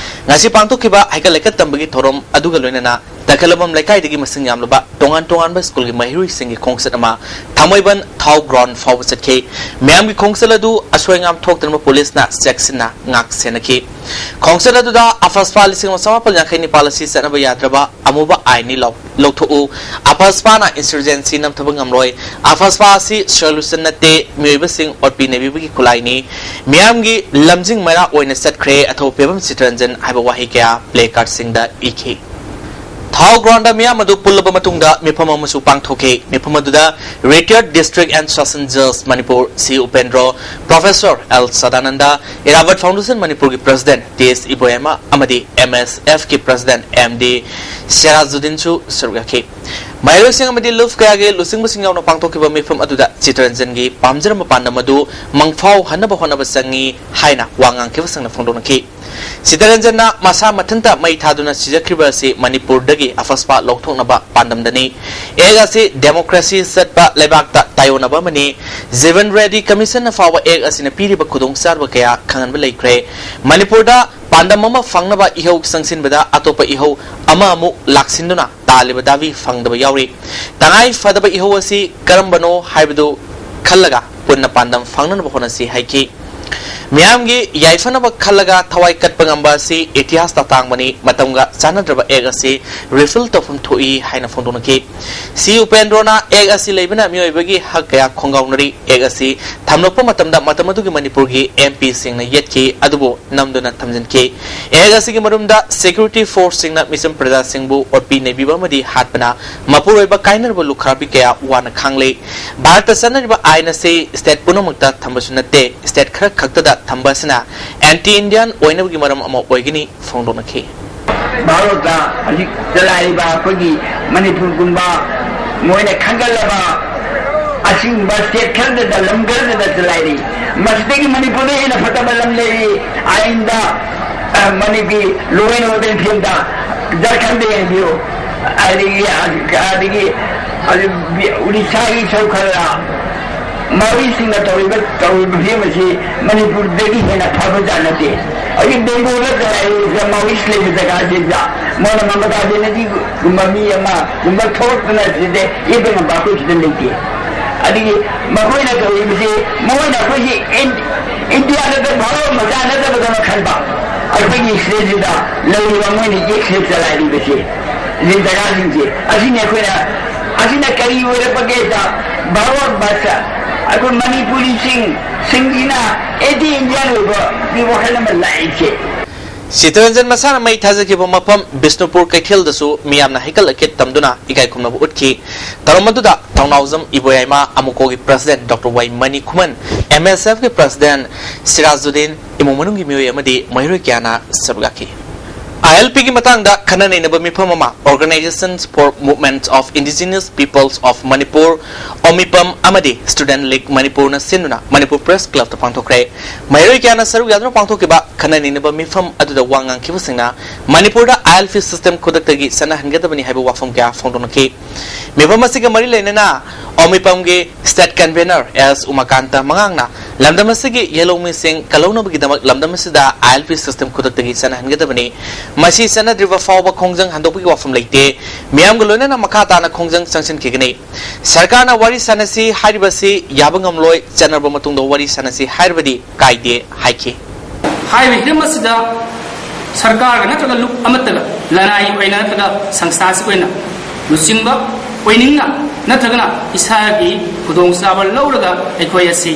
ꯉꯁꯤ ꯄꯥꯡꯊꯣꯛꯈꯤꯕ ꯍꯩꯀꯠ ꯂꯩꯀꯠ ꯇꯝꯕꯒꯤ ꯊꯧꯔꯝ ꯑꯗꯨꯒ ꯂꯣꯏꯅꯅ ꯇꯈꯦꯂꯝꯕꯝ ꯂꯩꯀꯥꯏꯗꯒꯤ ꯃꯁꯤꯡ ꯌꯥꯝꯂꯕ ꯇꯣꯉꯥꯟ ꯇꯣꯉꯥꯟꯕ ꯁ꯭ꯀꯨꯜꯒꯤ ꯃꯍꯩꯔꯣꯏꯁꯤꯡꯒꯤ ꯈꯣꯡꯆꯠ ꯑꯃ ꯊꯥꯡꯃꯩꯕꯟ ꯊꯥꯎ ꯒ꯭ꯔꯥꯎꯟ ꯐꯥꯎꯕ ꯆꯠꯈꯤ꯫ ꯃꯤꯌꯥꯝꯒꯤ ꯈꯣꯡꯆꯠ ꯑꯗꯨ ꯑꯁꯣꯏ ꯑꯉꯥꯝ ꯊꯣꯛꯇꯅꯕ ꯄꯨꯂꯤꯁꯅ ꯆꯦꯛꯁꯤꯟꯅ ꯉꯥꯛ ꯁꯦꯟꯅꯈꯤ꯫ ꯈꯣꯡꯆꯠ ꯑꯗꯨꯗ ꯑꯐꯁꯄꯥ ꯂꯤꯁꯤꯡ ꯑꯃ ꯆꯥꯃꯥꯄꯜ ꯌꯥꯡꯈꯩ ꯅꯤꯄꯥꯜ ꯑꯁꯤ ꯆꯠꯅꯕ ꯌꯥꯗ꯭ꯔꯕ ꯑꯃꯨꯕ ꯑꯥꯏꯟꯅꯤ ꯂꯧ-, ꯂꯧꯊꯣꯛꯎ, ꯑꯐꯁꯄꯥꯅ ꯏꯟꯁꯔꯖꯦꯟꯁꯤ ꯅꯝꯊꯕ ꯉꯝꯂꯣꯏ, ꯑꯐꯁꯄꯥ ꯑꯁꯤ ꯁꯣꯂꯨꯁꯟ ꯅꯠꯇꯦ, ꯃꯤꯑꯣꯏꯕꯁꯤꯡ ꯑꯣꯠꯄꯤ ꯅꯩꯕꯤꯕꯒꯤ ꯈꯨꯠꯂꯥꯏꯅꯤ, ꯃꯤꯌꯥꯝꯒꯤ ꯂꯝꯖꯤꯡ ꯃꯩꯔꯥ ꯑꯣꯏꯅ ꯆꯠꯈ꯭ꯔꯦ, ꯑꯊꯧ ꯄꯦꯕꯝ ꯆꯤꯇꯔꯟꯖꯟ ꯍꯥꯏꯕ ꯋꯥꯍꯩ ꯀꯌꯥ ꯄ꯭ꯂꯦ ꯀꯥꯔꯗꯁꯤꯡꯗ ꯏꯈꯤ꯫ ꯊꯥꯎ ꯒ꯭ꯔꯥꯎꯟꯗ ꯃꯤꯌꯥꯝ ꯑꯗꯨ ꯄꯨꯜꯂꯕ ꯃꯇꯨꯡꯗ ꯃꯤꯐꯝ ꯑꯃꯁꯨ ꯄꯥꯡꯊꯣꯛꯈꯤ꯫ ꯃꯤꯐꯝ ꯑꯗꯨꯗ Retired District and Session Judge Manipur ꯁꯤ ꯎꯄꯦꯟꯗ꯭ꯔꯣ, ꯄ꯭ꯔꯣꯐꯦꯁꯔ ꯑꯦꯜ ꯁꯗꯥꯅꯟꯗ, ꯏꯔꯥꯕꯠ ꯐꯥꯎꯟꯗꯦꯁꯟ ꯃꯅꯤꯄꯨꯔꯒꯤ ꯄ꯭ꯔꯁꯤꯗꯦꯟꯠ ꯇꯤ ꯑꯦꯁ ꯏꯕꯣꯌꯥꯏꯃ ꯑꯃꯗꯤ M S F ꯀꯤ ꯄ꯭ꯔꯁꯤꯗꯦꯟꯠ ꯑꯦꯝ ꯗꯤ ꯁꯤꯔꯥꯖꯨꯗꯤꯟꯁꯨ ꯁꯔꯨꯛ ꯌꯥꯈꯤ꯫ ꯃꯍꯩꯔꯣꯏꯁꯤꯡ ꯑꯃꯗꯤ ꯂꯨꯞ ꯀꯌꯥꯒꯤ ꯂꯨꯆꯤꯡꯕꯁꯤꯡ ꯌꯥꯎꯅ ꯄꯥꯡꯊꯣꯛꯈꯤꯕ ꯃꯤꯐꯝ ꯑꯗꯨꯗ ꯆꯤꯇꯔꯟꯖꯟꯒꯤ ꯄꯥꯝꯖꯔꯝꯕ ꯄꯥꯟꯗꯝ ꯑꯗꯨ ꯃꯪꯐꯥꯎꯍꯟꯅꯕ ꯍꯣꯠꯅꯕ ꯆꯪꯏ ꯍꯥꯏꯅ ꯋꯥ ꯉꯥꯡꯈꯤꯕꯁꯤꯡꯅ ꯐꯣꯡꯗꯣꯛꯅꯈꯤ꯫ ꯁꯤꯇꯔꯟꯖꯟꯅ ꯃꯁꯥ ꯃꯊꯟꯇ ꯃꯩ ꯊꯥꯗꯨꯅ ꯁꯤꯖꯈ꯭ꯔꯤꯕ ꯑꯁꯤ ꯃꯅꯤꯄꯨꯔꯗꯒꯤ ꯑꯐꯁꯄꯥ ꯂꯧꯊꯣꯛꯅꯕ ꯄꯥꯟꯗꯝꯗꯅꯤ꯫ ꯑꯦꯛ ꯑꯁꯤ ꯗꯦꯃꯣꯀ꯭ꯔꯦꯁꯤ ꯆꯠꯄ ꯂꯩꯕꯥꯛꯇ ꯇꯥꯏꯑꯣꯟꯅꯕ ꯑꯃꯅꯤ꯫ ꯖꯤꯕꯟ ꯔꯦꯗꯤ ꯀꯃꯤꯁꯟꯅ ꯐꯥꯎꯕ ꯑꯦꯛ ꯑꯁꯤꯅ ꯄꯤꯔꯤꯕ ꯈꯨꯗꯣꯡꯆꯥꯗꯕ ꯀꯌꯥ ꯈꯪꯍꯟꯕ ꯂꯩꯈ꯭ꯔꯦ꯫ ꯃꯅꯤꯄꯨꯔꯗ ꯄꯥꯟꯗꯝ ꯑꯃ ꯐꯪꯅꯕ ꯏꯍꯧ ꯆꯪꯁꯤꯟꯕꯗ ꯑꯇꯣꯞꯄ ꯏꯍꯧ ꯑꯃ ꯑꯃꯨꯛ ꯂꯥꯛꯁꯤꯟꯗꯨꯅ ꯇꯥꯜꯂꯤꯕ ꯗꯥꯕꯤ ꯐꯪꯗꯕ ꯌꯥꯎꯔꯤ꯫ ꯇꯉꯥꯏ ꯐꯗꯕ ꯏꯍꯧ ꯑꯁꯤ ꯀꯔꯝꯕꯅꯣ ꯍꯥꯏꯕꯗꯨ ꯈꯜꯂꯒ ꯄꯨꯟꯅ ꯄꯥꯟꯗꯝ ꯐꯪꯅꯅꯕ ꯍꯣꯠꯅꯁꯤ ꯍꯥꯏꯈꯤ꯫ ꯃꯤꯌꯥꯝꯒꯤ ꯌꯥꯏꯐꯅꯕ ꯈꯜꯂꯒ ꯊꯋꯥꯏ ꯀꯠꯄ ꯉꯝꯕ ꯑꯁꯤ ꯏꯇꯤꯍꯥꯁꯇ ꯇꯥꯡꯕꯅꯤ꯫ ꯃꯇꯝꯒ ꯆꯥꯟꯅꯗ꯭ꯔꯕ ꯑꯦꯛ ꯑꯁꯤ ꯔꯤꯐꯤꯜ ꯇꯧꯐꯝ ꯊꯣꯛꯏ ꯍꯥꯏꯅ ꯐꯣꯡꯗꯣꯛꯅꯈꯤ꯫ ꯁꯤ ꯎꯄꯦꯟꯗ꯭ꯔꯣꯅ ꯑꯦꯛ ꯑꯁꯤ ꯂꯩꯕꯅ ꯃꯤꯑꯣꯏꯕꯒꯤ ꯍꯛ ꯀꯌꯥ ꯈꯣꯡꯒꯥꯎꯅꯔꯤ꯫ ꯑꯦꯛ ꯑꯁꯤ ꯊꯝꯂꯛꯄ ꯃꯇꯝꯗ ꯃꯇꯝ ꯑꯗꯨꯒꯤ ꯃꯅꯤꯄꯨꯔꯒꯤ ꯑꯦꯝ ꯄꯤꯁꯤꯡꯅ ꯌꯦꯠꯈꯤ, ꯑꯗꯨꯕꯨ ꯅꯝꯗꯨꯅ ꯊꯝꯖꯤꯟꯈꯤ꯫ ꯑꯦꯛ ꯑꯁꯤꯒꯤ ꯃꯔꯨꯝꯗ ꯁꯦꯀ꯭ꯌꯨꯔꯤꯇꯤ ꯐꯣꯔꯁꯁꯤꯡꯅ ꯃꯤꯆꯝ ꯄ꯭ꯔꯖꯥꯁꯤꯡꯕꯨ ꯑꯣꯠꯄꯤ ꯅꯩꯕꯤꯕ ꯑꯃꯗꯤ ꯍꯥꯠꯄꯅ ꯃꯄꯨꯔꯣꯏꯕ ꯀꯥꯏꯅꯔꯕ ꯂꯨꯈ꯭ꯔꯥꯕꯤ ꯀꯌꯥ ꯋꯥꯅ ꯈꯥꯡꯂꯦ꯫ ꯚꯥꯔꯠꯇ ꯆꯠꯅꯔꯤꯕ ꯑꯥꯏꯟ ꯑꯁꯤ ꯁ꯭ꯇꯦꯠ ꯄꯨꯝꯅꯃꯛꯇ ꯊꯝꯕꯁꯨ ꯅꯠꯇꯦ, ꯁ꯭ꯇꯦꯠ ꯈꯔ ꯈꯛꯇꯗ ꯊꯝꯕ ꯑꯁꯤꯅ ꯑꯦꯟꯇꯤ ꯏꯟꯗꯤꯌꯥꯟ ꯑꯣꯏꯅꯕꯒꯤ ꯃꯔꯝ ꯑꯃ ꯑꯣꯏꯒꯅꯤ ꯐꯣꯡꯗꯣꯛꯅꯈꯤ꯫ ꯚꯥꯔꯠꯇ ꯍꯧꯖꯤꯛ ꯆꯂꯥꯏꯔꯤꯕ ꯑꯩꯈꯣꯏꯒꯤ ꯃꯅꯤꯄꯨꯔꯒꯨꯝꯕ ꯃꯣꯏꯅ ꯈꯟꯒꯠꯂꯕ ꯑꯁꯤꯒꯨꯝꯕ ꯁ꯭ꯇꯦꯠ ꯈꯔꯗꯗ, ꯂꯝ ꯈꯔꯗꯗ ꯆꯂꯥꯏꯔꯤ꯫ ꯃꯁꯤꯗꯒꯤ ꯃꯅꯤꯄꯨꯔꯗ ꯍꯦꯟꯅ ꯐꯠꯇꯕ ꯂꯝ ꯂꯩꯔꯤ꯫ ꯑꯥꯏꯟꯗ, ꯑ, ꯃꯅꯤꯄꯨꯔꯒꯤ ꯂꯣ ꯑꯦꯟ ꯑꯣꯔꯗꯔ ꯐꯤꯕꯝꯗ ꯖꯔꯈꯟꯗ ꯌꯦꯡꯕꯤꯌꯨ꯫ ꯑꯗꯒꯤ, ꯑꯗꯒꯤ, ꯑꯗꯒꯤ ꯎꯔꯤꯁꯥꯒꯤ ꯁꯔꯨꯛ ꯈꯔ ꯃꯥꯋꯤꯁꯤꯡꯅ ꯇꯧꯔꯤꯕ, ꯇꯧꯔꯤꯕ ꯐꯤꯕꯝ ꯑꯁꯤ ꯃꯅꯤꯄꯨꯔꯗꯒꯤ ꯍꯦꯟꯅ ꯐꯕ ꯖꯥꯠ ꯅꯠꯇꯦ꯫ ꯍꯧꯖꯤꯛ ꯕꯦꯡꯒꯣꯜꯗ ꯀꯗꯥꯏꯗ ꯃꯥꯋꯤꯁ ꯂꯩꯕ ꯖꯒꯥꯁꯤꯗ ꯃꯣꯏꯅ ꯃꯃꯇꯥ ꯕꯦꯅꯔꯖꯤꯒꯨꯝꯕ ꯃꯤ ꯑꯃ ꯒꯨꯝꯕ ꯊꯣꯛꯂꯛꯇꯅ ꯁꯤꯗ ꯌꯦꯠꯄ ꯉꯝꯕ ꯑꯩꯈꯣꯏ ꯁꯤꯗ ꯂꯩꯇꯦ꯫ ꯑꯗꯒꯤ ꯃꯈꯣꯏꯅ ꯇꯧꯔꯤꯕꯁꯤ, ꯃꯈꯣꯏꯅ ꯑꯩꯈꯣꯏꯁꯤ ꯏꯟ-, ꯏꯟꯗꯤꯌꯥꯗ ꯚꯥꯔꯠ ꯃꯆꯥ ꯅꯠꯇꯕꯗꯧꯅ ꯈꯟꯕ, ꯑꯩꯈꯣꯏꯒꯤ ꯁꯤꯗꯩꯁꯤꯗ ꯂꯩꯔꯤꯕ ꯃꯣꯏꯅ ꯌꯦꯛꯁꯦ ꯆꯂꯥꯏꯔꯤꯕꯁꯤ, ꯖꯒꯥꯁꯤꯡꯁꯤ꯫ ꯑꯁꯤꯅꯤ ꯑꯩꯈꯣꯏꯅ, ꯑꯁꯤꯅ ꯀꯔꯤ ꯑꯣꯏꯔꯛꯄꯒꯦꯗ, ꯚꯥꯔꯠ ꯚꯥꯁꯥ, ꯑꯩꯈꯣꯏ ꯃꯅꯤꯄꯨꯔꯤꯁꯤꯡ, ꯁꯤꯡꯁꯤꯅ ꯑꯦꯟꯇꯤ ꯏꯟꯗꯤꯌꯥꯟ ꯑꯣꯏꯕꯒꯤ ꯋꯥꯈꯜ ꯑꯃ ꯂꯥꯛꯏꯁꯦ꯫ ꯁꯤꯇꯔꯟꯖꯟ ꯃꯁꯥꯅ ꯃꯩ ꯊꯥꯖꯈꯤꯕ ꯃꯐꯝ ꯕꯤꯁꯅꯨꯄꯨꯔ ꯀꯩꯊꯦꯜꯗꯁꯨ ꯃꯤꯌꯥꯝꯅ ꯍꯩꯀꯠ ꯂꯩꯀꯦꯠ ꯇꯝꯗꯨꯅ ꯏꯀꯥꯏ ꯈꯨꯝꯅꯕ ꯎꯠꯈꯤ꯫ ꯊꯧꯔꯝ ꯑꯗꯨꯗ ꯊꯧꯅꯥꯎꯖꯝ ꯏꯕꯣꯌꯥꯏꯃ, ꯑꯃꯨꯀꯣꯒꯤ ꯄ꯭ꯔꯁꯤꯗꯦꯟ ꯗꯣꯛꯇꯔ ꯋꯥꯏ ꯃꯅꯤ ꯈꯨꯃꯟ, ꯑꯦꯝ ꯑꯦꯁ ꯑꯦꯐꯀꯤ ꯄ꯭ꯔꯁꯤꯗꯦꯟ ꯁꯤꯔꯥꯖꯨꯗꯤꯟ, ꯏꯃꯨꯡ ꯃꯅꯨꯡꯒꯤ ꯃꯤꯑꯣꯏ ꯑꯃꯗꯤ ꯃꯍꯩꯔꯣꯏ ꯀꯌꯥꯅ ꯁꯔꯨꯛ ꯌꯥꯈꯤ꯫ ꯑꯥꯏ ꯑꯦꯜ ꯄꯤꯒꯤ ꯃꯇꯥꯡꯗ ꯈꯟꯅ ꯅꯩꯅꯕ ꯃꯤꯐꯝ ꯑꯃ Organisations for Movement of Indigenous Peoples of Manipur, ꯑꯣꯃꯤꯄꯝ, ꯑꯃꯗꯤ Student League ꯃꯅꯤꯄꯨꯔꯅ ꯁꯤꯟꯗꯨꯅ ꯃꯅꯤꯄꯨꯔ ꯄ꯭ꯔꯦꯁ ꯀ꯭ꯂꯕꯇ ꯄꯥꯡꯊꯣꯛꯈ꯭ꯔꯦ꯫ ꯃꯍꯩꯔꯣꯏ ꯀꯌꯥꯅ ꯁꯔꯨꯛ ꯌꯥꯗꯨꯅ ꯄꯥꯡꯊꯣꯛꯈꯤꯕ ꯈꯟꯅ ꯅꯩꯅꯕ ꯃꯤꯐꯝ ꯑꯗꯨꯗ ꯋꯥ ꯉꯥꯡꯈꯤꯕꯁꯤꯡꯅ ꯃꯅꯤꯄꯨꯔꯗ ꯑꯥꯏ ꯑꯦꯜ ꯄꯤ ꯁꯤꯁꯇꯦꯝ ꯈꯨꯗꯛꯇꯒꯤ ꯆꯠꯅꯍꯟꯒꯗꯕꯅꯤ ꯍꯥꯏꯕ ꯋꯥꯐꯝ ꯀꯌꯥ ꯐꯣꯡꯗꯣꯛꯅꯈꯤ꯫ ꯃꯤꯐꯝ ꯑꯁꯤꯒ ꯃꯔꯤ ꯂꯩꯅꯅ ꯑꯣꯃꯤꯄꯝꯒꯤ ꯁ꯭ꯇꯦꯠ ꯀꯟꯚꯦꯅꯔ ꯑꯦꯁ ꯎꯃꯥꯀꯥꯟꯇ ꯃꯉꯥꯡꯅ ꯂꯝꯗꯝ ꯑꯁꯤꯒꯤ ꯌꯦꯜꯍꯧꯃꯤꯁꯤꯡ ꯀꯜꯍꯧꯅꯕꯒꯤꯗꯃꯛ ꯂꯝꯗꯝ ꯑꯁꯤꯗ ꯑꯥꯏ ꯑꯦꯜ ꯄꯤ ꯁꯤꯁꯇꯦꯝ ꯈꯨꯗꯛꯇꯒꯤ ꯆꯠꯅꯍꯟꯒꯗꯕꯅꯤ꯫ ꯃꯁꯤ ꯆꯠꯅꯗ꯭ꯔꯤꯕ ꯐꯥꯎꯕ ꯈꯣꯡꯖꯪ ꯍꯟꯗꯣꯛꯄꯒꯤ ꯋꯥꯐꯝ ꯂꯩꯇꯦ꯫ ꯃꯤꯌꯥꯝꯒ ꯂꯣꯏꯅꯅ ꯃꯈꯥ ꯇꯥꯅ ꯈꯣꯡꯖꯪ ꯆꯪꯁꯤꯟꯈꯤꯒꯅꯤ꯫ ꯁꯔꯀꯥꯔꯅ ꯋꯥꯔꯤ ꯁꯥꯟꯅꯁꯤ ꯍꯥꯏꯔꯤꯕꯁꯤ ꯌꯥꯕ ꯉꯝꯂꯣꯏ, ꯆꯠꯅꯔꯕ ꯃꯇꯨꯡꯗ ꯋꯥꯔꯤ ꯁꯥꯟꯅꯁꯤ ꯍꯥꯏꯔꯕꯗꯤ ꯀꯥꯏꯗꯦ ꯍꯥꯏꯈꯤ꯫ ꯍꯥꯏꯔꯤꯕ ꯍꯤꯔꯝ ꯑꯁꯤꯗ ꯁꯔꯀꯥꯔꯒ ꯅꯠꯇ꯭ꯔꯒ ꯂꯨꯞ ꯑꯃꯠꯇꯒ, ꯂꯅꯥꯏꯒꯤ ꯑꯣꯏꯅ ꯅꯠꯇ꯭ꯔꯒ ꯁꯪꯁꯊꯥꯁꯤꯒꯤ ꯑꯣꯏꯅ ꯂꯨꯆꯤꯡꯕ ꯑꯣꯏꯅꯤꯡꯅ ꯅꯠꯇ꯭ꯔꯒꯅ ꯏꯁꯥꯒꯤ ꯈꯨꯗꯣꯡꯆꯥꯕ ꯂꯧꯔꯒ ꯑꯩꯈꯣꯏ ꯑꯁꯤ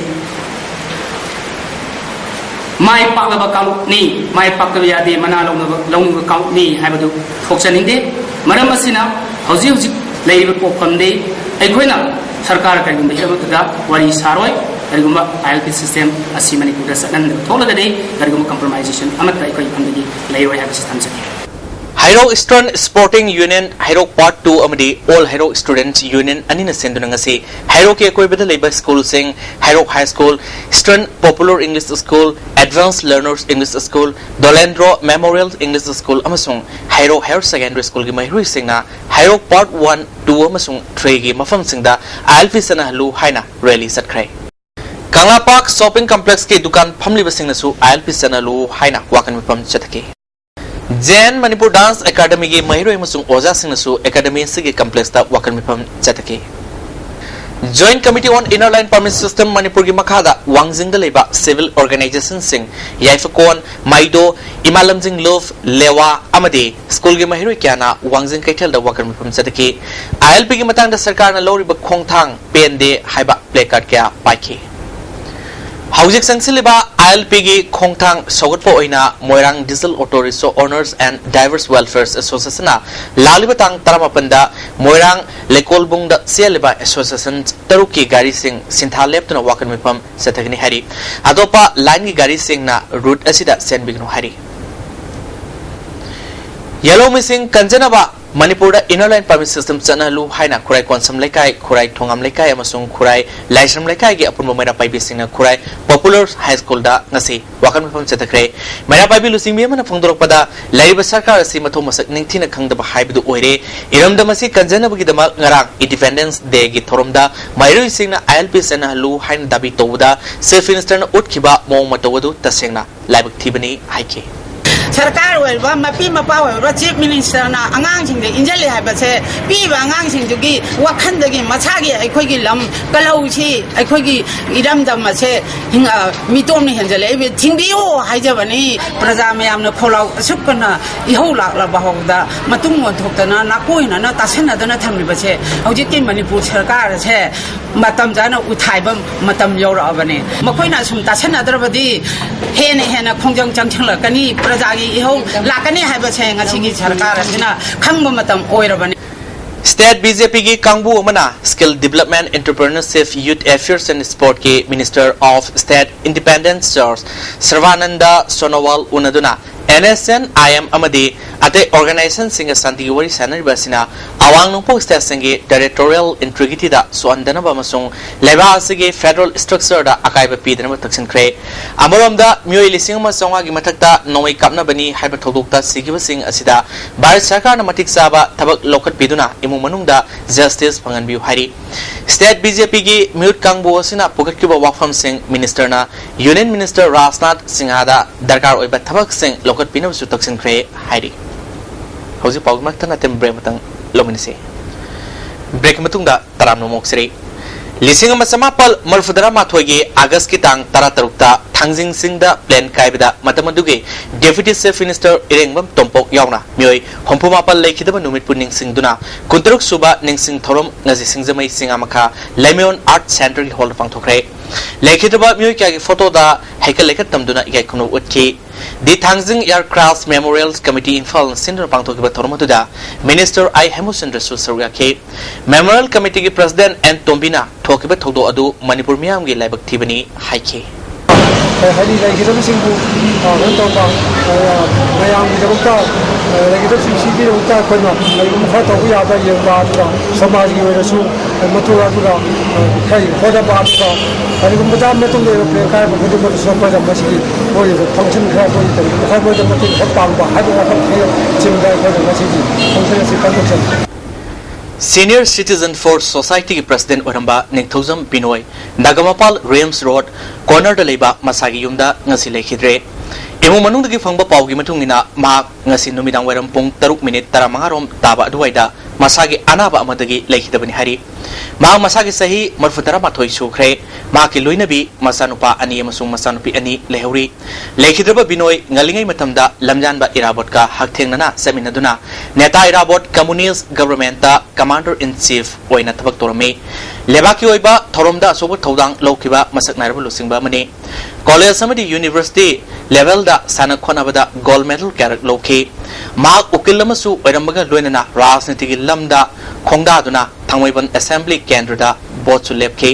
ꯃꯥꯏ ꯄꯥꯛꯂꯕ ꯀꯥꯡꯂꯨꯞꯅꯤ, ꯃꯥꯏ ꯄꯥꯛꯇꯕ ꯌꯥꯗꯦ, ꯃꯅꯥ ꯂꯧꯅꯕ, ꯂꯧꯅꯤꯡꯕ ꯀꯥꯡꯂꯨꯞꯅꯤ ꯍꯥꯏꯕꯗꯨ ꯊꯣꯛꯆꯅꯤꯡꯗꯦ꯫ ꯃꯔꯝ ꯑꯁꯤꯅ ꯍꯧꯖꯤꯛ ꯍꯧꯖꯤꯛ ꯂꯩꯔꯤꯕ ꯄꯣꯠꯐꯝꯗꯤ ꯑꯩꯈꯣꯏꯅ ꯁꯔꯀꯥꯔ ꯀꯔꯤꯒꯨꯝꯕ ꯍꯤꯔꯝ ꯑꯃꯠꯇꯗ ꯋꯥꯔꯤ ꯁꯥꯔꯣꯏ꯫ ꯀꯔꯤꯒꯨꯝꯕ I L P system ꯑꯁꯤ ꯃꯅꯤꯄꯨꯔꯗ ꯆꯠꯅꯍꯟꯗꯕ ꯊꯣꯛꯂꯒꯗꯤ ꯀꯔꯤꯒꯨꯝꯕ compromisation ꯑꯃꯠꯇ ꯑꯩꯈꯣꯏ ꯏꯐꯝꯗꯒꯤ ꯂꯩꯔꯣꯏ ꯍꯥꯏꯕꯁꯤ ꯊꯝꯖꯒꯦ꯫ ꯍꯩꯔꯣꯛ Eastern Sporting Union, ꯍꯩꯔꯣꯛ Part Two ꯑꯃꯗꯤ All ꯍꯩꯔꯣꯛ Students Union ꯑꯅꯤꯅ ꯁꯤꯟꯗꯨꯅ ꯉꯁꯤ ꯍꯩꯔꯣꯛꯀꯤ ꯑꯀꯣꯏꯕꯗ ꯂꯩꯕ ꯁ꯭ꯀꯨꯜꯁꯤꯡ, ꯍꯩꯔꯣꯛ High School, Eastern Popular English School, Advanced Learners English School, Dolendro Memorial English School ꯑꯃꯁꯨꯡ ꯍꯩꯔꯣꯛ Higher Secondary Schoolꯒꯤ ꯃꯍꯩꯔꯣꯏꯁꯤꯡꯅ ꯍꯩꯔꯣꯛ Part One, Two ꯑꯃꯁꯨꯡ Threeꯒꯤ ꯃꯐꯝꯁꯤꯡꯗ I L P ꯆꯠꯅꯍꯜꯂꯨ ꯍꯥꯏꯅ rally ꯆꯠꯈ꯭ꯔꯦ꯫ ꯀꯪꯂꯥ Park Shopping Complexꯀꯤ ꯗꯨꯀꯥꯟ ꯐꯝꯂꯤꯕꯁꯤꯡꯅꯁꯨ I L P ꯆꯠꯅꯍꯜꯂꯨ ꯍꯥꯏꯅ ꯋꯥꯀꯟ ꯃꯤꯐꯝ ꯆꯠꯊꯈꯤ꯫ J N Manipur Dance Academyꯒꯤ ꯃꯍꯩꯔꯣꯏ ꯑꯃꯁꯨꯡ ꯑꯣꯖꯥꯁꯤꯡꯅꯁꯨ Academy ꯑꯁꯤꯒꯤ complexꯇ ꯋꯥꯀꯟ ꯃꯤꯐꯝ ꯆꯠꯊꯈꯤ꯫ Joint Committee on Inner Line Permit System ꯃꯅꯤꯄꯨꯔꯒꯤ ꯃꯈꯥꯗ ꯋꯥꯡꯖꯤꯡꯗ ꯂꯩꯕ civil organizationꯁꯤꯡ ꯌꯥꯏꯐꯀꯣꯟ, ꯃꯥꯏꯗꯣ, ꯏꯃꯥ ꯂꯝꯖꯤꯡ ꯂꯨꯞ, ꯂꯦꯋꯥ ꯑꯃꯗꯤ ꯁ꯭ꯀꯨꯜꯒꯤ ꯃꯍꯩꯔꯣꯏ ꯀꯌꯥꯅ ꯋꯥꯡꯖꯤꯡ ꯀꯩꯊꯦꯜꯗ ꯋꯥꯀꯟ ꯃꯤꯐꯝ ꯆꯠꯊꯈꯤ꯫ I L Pꯒꯤ ꯃꯇꯥꯡꯗ ꯁꯔꯀꯥꯔꯅ ꯂꯧꯔꯤꯕ ꯈꯣꯡꯊꯥꯡ ꯄꯦꯟꯗꯦ ꯍꯥꯏꯕ placard ꯀꯌꯥ ꯄꯥꯏꯈꯤ꯫ ꯍꯧꯖꯤꯛ ꯆꯪꯁꯤꯜꯂꯤꯕ I L Pꯒꯤ ꯈꯣꯡꯊꯥꯡ ꯁꯧꯒꯠꯄ ꯑꯣꯏꯅ ꯃꯣꯏꯔꯥꯡ Diesel Auto Rickshaw Owners and Drivers Welfare Associationꯅ ꯂꯥꯛꯂꯤꯕ ꯇꯥꯡ ꯇꯔꯥꯃꯥꯄꯟꯗ ꯃꯣꯏꯔꯥꯡ ꯂꯩꯀꯣꯜꯕꯨꯡꯗ ꯆꯦꯜꯂꯤꯕ association ꯇꯔꯨꯛꯀꯤ ꯒꯥꯔꯤꯁꯤꯡ ꯁꯤꯟꯊꯥ ꯂꯦꯞꯇꯨꯅ ꯋꯥꯀꯟ ꯃꯤꯐꯝ ꯆꯠꯊꯒꯅꯤ ꯍꯥꯏꯔꯤ꯫ ꯑꯇꯣꯞꯄ lineꯒꯤ ꯒꯥꯔꯤꯁꯤꯡꯅ route ꯑꯁꯤꯗ ꯆꯦꯟꯕꯤꯒꯅꯨ ꯍꯥꯏꯔꯤ꯫ ꯌꯦꯜꯍꯧꯃꯤꯁꯤꯡ ꯀꯟꯖꯅꯕ ꯃꯅꯤꯄꯨꯔꯗ Inner Line Permit System ꯆꯠꯅꯍꯜꯂꯨ ꯍꯥꯏꯅ ꯈꯨꯔꯥꯏ ꯀꯣꯟꯁꯝ ꯂꯩꯀꯥꯏ, ꯈꯨꯔꯥꯏ ꯊꯣꯉꯥꯝ ꯂꯩꯀꯥꯏ ꯑꯃꯁꯨꯡ ꯈꯨꯔꯥꯏ ꯂꯥꯏꯁ꯭ꯔꯝ ꯂꯩꯀꯥꯏꯒꯤ ꯑꯄꯨꯟꯕ ꯃꯩꯔꯥ ꯄꯥꯏꯕꯤꯁꯤꯡꯅ ꯈꯨꯔꯥꯏ Popular High Schoolꯗ ꯉꯁꯤ ꯋꯥꯀꯟ ꯃꯤꯐꯝ ꯆꯠꯊꯈ꯭ꯔꯦ꯫ ꯃꯩꯔꯥ ꯄꯥꯏꯕꯤ ꯂꯨꯆꯤꯡꯕꯤ ꯑꯃꯅ ꯐꯣꯡꯗꯣꯔꯛꯄꯗ, ꯂꯩꯔꯤꯕ ꯁꯔꯀꯥꯔ ꯑꯁꯤ ꯃꯊꯧ ꯃꯁꯛ ꯅꯤꯡꯊꯤꯅ ꯈꯪꯗꯕ ꯍꯥꯏꯕꯗꯨ ꯑꯣꯏꯔꯦ꯫ ꯏꯔꯝꯗꯝ ꯑꯁꯤ ꯀꯟꯖꯅꯕꯒꯤꯗꯃꯛ ꯉꯔꯥꯡ Independence Dayꯒꯤ ꯊꯧꯔꯝꯗ ꯃꯍꯩꯔꯣꯏꯁꯤꯡꯅ I L P ꯆꯠꯅꯍꯜꯂꯨ ꯍꯥꯏꯅ ꯗꯥꯕꯤ ꯇꯧꯕꯗ Chief Ministerꯅ ꯎꯠꯈꯤꯕ ꯃꯑꯣꯡ ꯃꯇꯧ ꯑꯗꯨ ꯇꯁꯦꯡꯅ ꯂꯥꯏꯕꯛ ꯊꯤꯕꯅꯤ ꯍꯥꯏꯈꯤ꯫ ꯁꯔꯀꯥꯔ ꯑꯣꯏꯔꯤꯕ, ꯃꯄꯤ ꯃꯄꯥ ꯑꯣꯏꯔꯤꯕ, ꯆꯤꯐ ꯃꯤꯅꯤꯁꯇꯔꯅ ꯑꯉꯥꯡꯁꯤꯡꯗ ꯏꯟꯖꯜꯂꯤ ꯍꯥꯏꯕꯁꯦ, ꯄꯤꯕ ꯑꯉꯥꯡꯁꯤꯡꯗꯨꯒꯤ ꯋꯥꯈꯜꯗꯒꯤ ꯃꯁꯥꯒꯤ ꯑꯩꯈꯣꯏꯒꯤ ꯂꯝ ꯀꯜꯍꯧꯁꯤ, ꯑꯩꯈꯣꯏꯒꯤ ꯏꯔꯝꯗꯝ ꯑꯁꯦ ꯍꯤꯡ-, ꯑ, ꯃꯤꯇꯣꯝꯅ ꯍꯦꯟꯖꯜꯂꯛꯏꯕ ꯊꯤꯡꯕꯤꯌꯨ ꯍꯥꯏꯖꯕꯅꯤ꯫ ꯄ꯭ꯔꯖꯥ ꯃꯌꯥꯝꯅ ꯈꯣꯜꯂꯥꯎ ꯑꯁꯨꯛ ꯀꯟꯅ ꯏꯍꯧ ꯂꯥꯛꯂꯕ ꯐꯥꯎꯕꯗ ꯃꯇꯨꯡ ꯑꯣꯟꯊꯣꯛꯇꯅ, ꯅꯥꯀꯣꯏꯅꯅ ꯇꯥꯁꯟꯅꯗꯅ ꯊꯝꯂꯤꯕꯁꯦ, ꯍꯧꯖꯤꯛꯀꯤ ꯃꯅꯤꯄꯨꯔ ꯁꯔꯀꯥꯔ ꯑꯁꯦ ꯃꯇꯝ ꯆꯥꯅ ꯎꯊꯥꯏꯕ ꯃꯇꯝ ꯌꯧꯔꯛꯑꯕꯅꯤ꯫ ꯃꯈꯣꯏꯅ ꯑꯁꯨꯝ ꯇꯥꯁꯟꯅꯗ꯭ꯔꯕꯗꯤ ꯍꯦꯟꯅ ꯍꯦꯟꯅ ꯈꯣꯡꯖꯪ ꯆꯪꯁꯤꯜꯂꯛꯀꯅꯤ꯫ ꯄ꯭ꯔꯖꯥꯒꯤ ꯏꯍꯧ ꯂꯥꯛꯀꯅꯤ ꯍꯥꯏꯕꯁꯦ ꯉꯁꯤꯒꯤ ꯁꯔꯀꯥꯔ ꯑꯁꯤꯅ ꯈꯪꯕ ꯃꯇꯝ ꯑꯣꯏꯔꯕꯅꯤ꯫ State BJPꯒꯤ ꯀꯥꯡꯕꯨ ꯑꯃꯅ Skill Development, Entrepreneurship, Youth Affairs and Sportꯀꯤ Minister of State Independent Sir ꯁꯔꯕꯥꯅꯟꯗ ꯁꯣꯅꯣꯋꯥꯜ ꯎꯅꯗꯨꯅ NSCN, IM ꯑꯃꯗꯤ ꯑꯇꯩ organizationꯁꯤꯡꯒ ꯁꯥꯟꯇꯤꯒꯤ ꯋꯥꯔꯤ ꯁꯥꯟꯅꯔꯤꯕ ꯑꯁꯤꯅ ꯑꯋꯥꯡ ꯅꯣꯡꯄꯣꯛ stateꯁꯤꯡꯒꯤ territorial integrityꯗ ꯁꯣꯛꯍꯟꯗꯅꯕ ꯑꯃꯁꯨꯡ ꯂꯩꯕꯥꯛ ꯑꯁꯤꯒꯤ federal structureꯗ ꯑꯀꯥꯏꯕ ꯄꯤꯗꯅꯕ ꯇꯛꯁꯤꯟꯈ꯭ꯔꯦ꯫ ꯑꯃꯔꯣꯝꯗ ꯃꯤꯑꯣꯏ ꯂꯤꯁꯤꯡ ꯑꯃ ꯆꯥꯝꯃꯉꯥꯒꯤ ꯃꯊꯛꯇ ꯅꯣꯡꯃꯩ ꯀꯥꯞꯅꯕꯅꯤ ꯍꯥꯏꯕ ꯊꯧꯗꯣꯛꯇ ꯁꯤꯈꯤꯕꯁꯤꯡ ꯑꯁꯤꯗ ꯚꯥꯔꯠ ꯁꯔꯀꯥꯔꯅ ꯃꯇꯤꯛ ꯆꯥꯕ ꯊꯕꯛ ꯂꯧꯈꯠꯄꯤꯗꯨꯅ ꯏꯃꯨꯡ ꯃꯅꯨꯡꯗ justice ꯐꯪꯍꯟꯕꯤꯌꯨ ꯍꯥꯏꯔꯤ꯫ State BJPꯒꯤ ꯃꯤꯍꯨꯠ ꯀꯥꯡꯕꯨ ꯑꯁꯤꯅ ꯄꯨꯈꯠꯈꯤꯕ ꯋꯥꯐꯝꯁꯤꯡ ministerꯅ Union Minister ꯔꯥꯖꯅꯥꯊ ꯁꯤꯡꯍꯗ ꯗꯔꯀꯥꯔ ꯑꯣꯏꯕ ꯊꯕꯛꯁꯤꯡ ꯂꯧꯈꯠꯄꯤꯅꯕꯁꯨ ꯇꯛꯁꯤꯟꯈ꯭ꯔꯦ ꯍꯥꯏꯔꯤ꯫ ꯍꯧꯖꯤꯛ ꯄꯥꯎꯒꯤ ꯃꯔꯛꯇ ꯅꯠꯇꯦ, break ꯑꯃꯇꯪ ꯂꯧꯃꯤꯟꯅꯁꯤ꯫ Breakꯀꯤ ꯃꯇꯨꯡꯗ ꯇꯔꯥꯝꯅ ꯑꯃꯨꯛ ꯁꯤꯔꯤ꯫ ꯂꯤꯁꯤꯡ ꯑꯃ ꯆꯃꯥꯄꯜ ꯃꯔꯤꯐꯨꯇꯔꯥ ꯃꯥꯊꯣꯏꯒꯤ Augustꯀꯤ ꯇꯥꯡ ꯇꯔꯥꯇꯔꯨꯛꯇ ꯊꯥꯡꯖꯤꯡ ꯆꯤꯡꯗ plane ꯀꯥꯏꯕꯗ ꯃꯇꯝ ꯑꯗꯨꯒꯤ Deputy Chief Minister ꯏꯔꯦꯡꯕꯝ ꯇꯣꯝꯄꯣꯛ ꯌꯥꯎꯅ ꯃꯤꯑꯣꯏ ꯍꯨꯝꯐꯨ ꯃꯥꯄꯜ ꯂꯩꯈꯤꯗꯕ ꯅꯨꯃꯤꯠꯄꯨ ꯅꯤꯡꯁꯤꯡꯗꯨꯅ ꯀꯨꯟꯇꯔꯨꯛ ꯁꯨꯕ ꯅꯤꯡꯁꯤꯡ ꯊꯧꯔꯝ ꯉꯁꯤ ꯁꯤꯡꯖꯃꯩ ꯆꯤꯡꯉꯥꯃꯈꯥ ꯂꯩꯃꯌꯣꯟ Art Centreꯒꯤ hallꯗ ꯄꯥꯡꯊꯣꯛꯈ꯭ꯔꯦ꯫ ꯂꯩꯈꯤꯗ꯭ꯔꯕ ꯃꯤꯑꯣꯏ ꯀꯌꯥꯒꯤ photoꯗ ꯍꯩꯀꯠ ꯂꯩꯀꯠ ꯇꯝꯗꯨꯅ ꯏꯀꯥꯏ ꯈꯨꯝꯅꯕ ꯎꯠꯈꯤ꯫ The Thangzing Aircraft Memorial Committee ꯏꯝꯐꯥꯜꯅ ꯁꯤꯟꯗꯨꯅ ꯄꯥꯡꯊꯣꯛꯈꯤꯕ ꯊꯧꯔꯝ ꯑꯗꯨꯗ Minister ꯑꯥꯏ ꯍꯦꯃꯨꯆꯟꯗ꯭ꯔꯁꯨ ꯁꯔꯨꯛ ꯌꯥꯈꯤ꯫ Memorial Committeeꯒꯤ President ꯑꯦꯟ ꯇꯣꯝꯕꯤꯅ ꯊꯣꯛꯈꯤꯕ ꯊꯧꯗꯣꯛ ꯑꯗꯨ ꯃꯅꯤꯄꯨꯔ ꯃꯤꯌꯥꯝꯒꯤ ꯂꯥꯏꯕꯛ ꯊꯤꯕꯅꯤ ꯍꯥꯏꯈꯤ꯫ ꯍꯥꯏꯗꯤ ꯂꯩꯈꯤꯗꯕꯁꯤꯡꯕꯨ, ꯑ, ꯀꯩꯅꯣ ꯇꯧꯕ, ꯑ, ꯃꯌꯥꯝꯒꯤꯗꯃꯛꯇ, ꯑ, ꯂꯩꯈꯤꯗꯕꯁꯤꯡꯁꯤꯒꯤꯗꯃꯛꯇ ꯑꯩꯈꯣꯏꯅ ꯀꯔꯤꯒꯨꯝꯕ ꯈꯔ ꯇꯧꯕ ꯌꯥꯕ ꯌꯦꯡꯕ, ꯑꯗꯨꯒ ꯁꯃꯥꯖꯒꯤ ꯑꯣꯏꯔꯁꯨ, ꯑ, ꯃꯇꯨꯡ ꯑꯗꯨꯒ, ꯑ, ꯈꯔ ꯍꯣꯠꯅꯕ, ꯑꯗꯨꯒ ꯀꯔꯤꯒꯨꯝꯕꯗ ꯃꯇꯨꯡꯗ ꯑꯦꯔꯣꯄ꯭ꯂꯦꯟ ꯀꯥꯏꯔꯛꯄ ꯈꯨꯗꯤꯡꯃꯛꯇꯁꯨ ꯑꯩꯈꯣꯏꯅ ꯃꯁꯤꯒꯤ ꯃꯣꯏꯒꯤꯗ ꯐꯪꯁꯟ ꯈꯔ ꯑꯩꯈꯣꯏꯒꯤ ꯀꯔꯤꯒꯨꯝꯕ ꯈꯔ ꯃꯣꯏꯗ ꯃꯇꯦꯡ ꯈꯔ ꯄꯥꯡꯕ ꯍꯥꯏꯕ ꯋꯥꯐꯝꯁꯤꯡꯁꯤꯅꯆꯤꯡꯕꯗ ꯑꯩꯈꯣꯏꯅ ꯉꯁꯤꯒꯤ ꯐꯪꯁꯟ ꯑꯁꯤ ꯄꯥꯡꯊꯣꯛꯆꯔꯤ꯫ Senior Citizen for Societyꯒꯤ President ꯑꯣꯏꯔꯝꯕ ꯅꯤꯡꯊꯧꯖꯝ ꯕꯤꯅꯣꯏ ꯅꯥꯒꯥꯃꯄꯥꯜ ꯔꯤꯝꯁ ꯔꯣꯗ ꯀꯣꯔꯅꯔꯗ ꯂꯩꯕ ꯃꯁꯥꯒꯤ ꯌꯨꯝꯗ ꯉꯁꯤ ꯂꯩꯈꯤꯗ꯭ꯔꯦ꯫ ꯏꯃꯨꯡ ꯃꯅꯨꯡꯗꯒꯤ ꯐꯪꯕ ꯄꯥꯎꯒꯤ ꯃꯇꯨꯡ ꯏꯟꯅ, ꯃꯍꯥꯛ ꯉꯁꯤ ꯅꯨꯃꯤꯗꯥꯡ ꯋꯥꯏꯔꯝ ꯄꯨꯡ ꯇꯔꯨꯛ ꯃꯤꯅꯤꯠ ꯇꯔꯥꯃꯉꯥ ꯔꯣꯝ ꯇꯥꯕ ꯑꯗꯨꯋꯥꯏꯗ ꯃꯁꯥꯒꯤ ꯑꯅꯥꯕ ꯑꯃꯗꯒꯤ ꯂꯩꯈꯤꯗꯕꯅꯤ ꯍꯥꯏꯔꯤ꯫ ꯃꯍꯥꯛ ꯃꯁꯥꯒꯤ ꯆꯍꯤ ꯃꯔꯤꯐꯨ ꯇꯔꯥꯃꯥꯊꯣꯏ ꯁꯨꯈ꯭ꯔꯦ꯫ ꯃꯍꯥꯛꯀꯤ ꯂꯣꯏꯅꯕꯤ, ꯃꯆꯥꯅꯨꯄꯥ ꯑꯅꯤ ꯑꯃꯁꯨꯡ ꯃꯆꯥꯅꯨꯄꯤ ꯑꯅꯤ ꯂꯩꯍꯧꯔꯤ꯫ ꯂꯩꯈꯤꯗ꯭ꯔꯕ ꯕꯤꯅꯣꯏ ꯉꯜꯂꯤꯉꯩ ꯃꯇꯝꯗ ꯂꯝꯌꯥꯟꯕ ꯏꯔꯥꯕꯣꯠꯀ ꯍꯛꯊꯦꯡꯅꯅ ꯆꯠꯃꯤꯟꯅꯗꯨꯅ ꯅꯦꯇꯥ ꯏꯔꯥꯕꯣꯠ Communist Government ꯇ Commander in Chief ꯑꯣꯏꯅ ꯊꯕꯛ ꯇꯧꯔꯝꯃꯤ꯫ ꯂꯩꯕꯥꯛꯀꯤ ꯑꯣꯏꯕ ꯊꯧꯔꯝꯗ ꯑꯆꯧꯕ ꯊꯧꯗꯥꯡ ꯂꯧꯈꯤꯕ ꯃꯁꯛ ꯅꯥꯏꯔꯕ ꯂꯨꯆꯤꯡꯕ ꯑꯃꯅꯤ꯫ College ꯑꯃꯗꯤ university level ꯗ ꯁꯥꯟꯅ ꯈꯣꯠꯅꯕꯗ gold medal ꯀꯌꯥꯔꯛ ꯂꯧꯈꯤ꯫ ꯃꯍꯥꯛ ꯎꯀꯤꯜ ꯑꯃꯁꯨ ꯑꯣꯏꯔꯝꯕꯒ ꯂꯣꯏꯅꯅ ꯔꯥꯖꯅꯤꯇꯤꯒꯤ ꯂꯝꯗ ꯈꯣꯡꯗꯥꯗꯨꯅ ꯊꯥꯡꯃꯩꯕꯟ Assembly ꯀꯦꯟꯗ꯭ꯔꯗ vote ꯁꯨ ꯂꯦꯞꯈꯤ꯫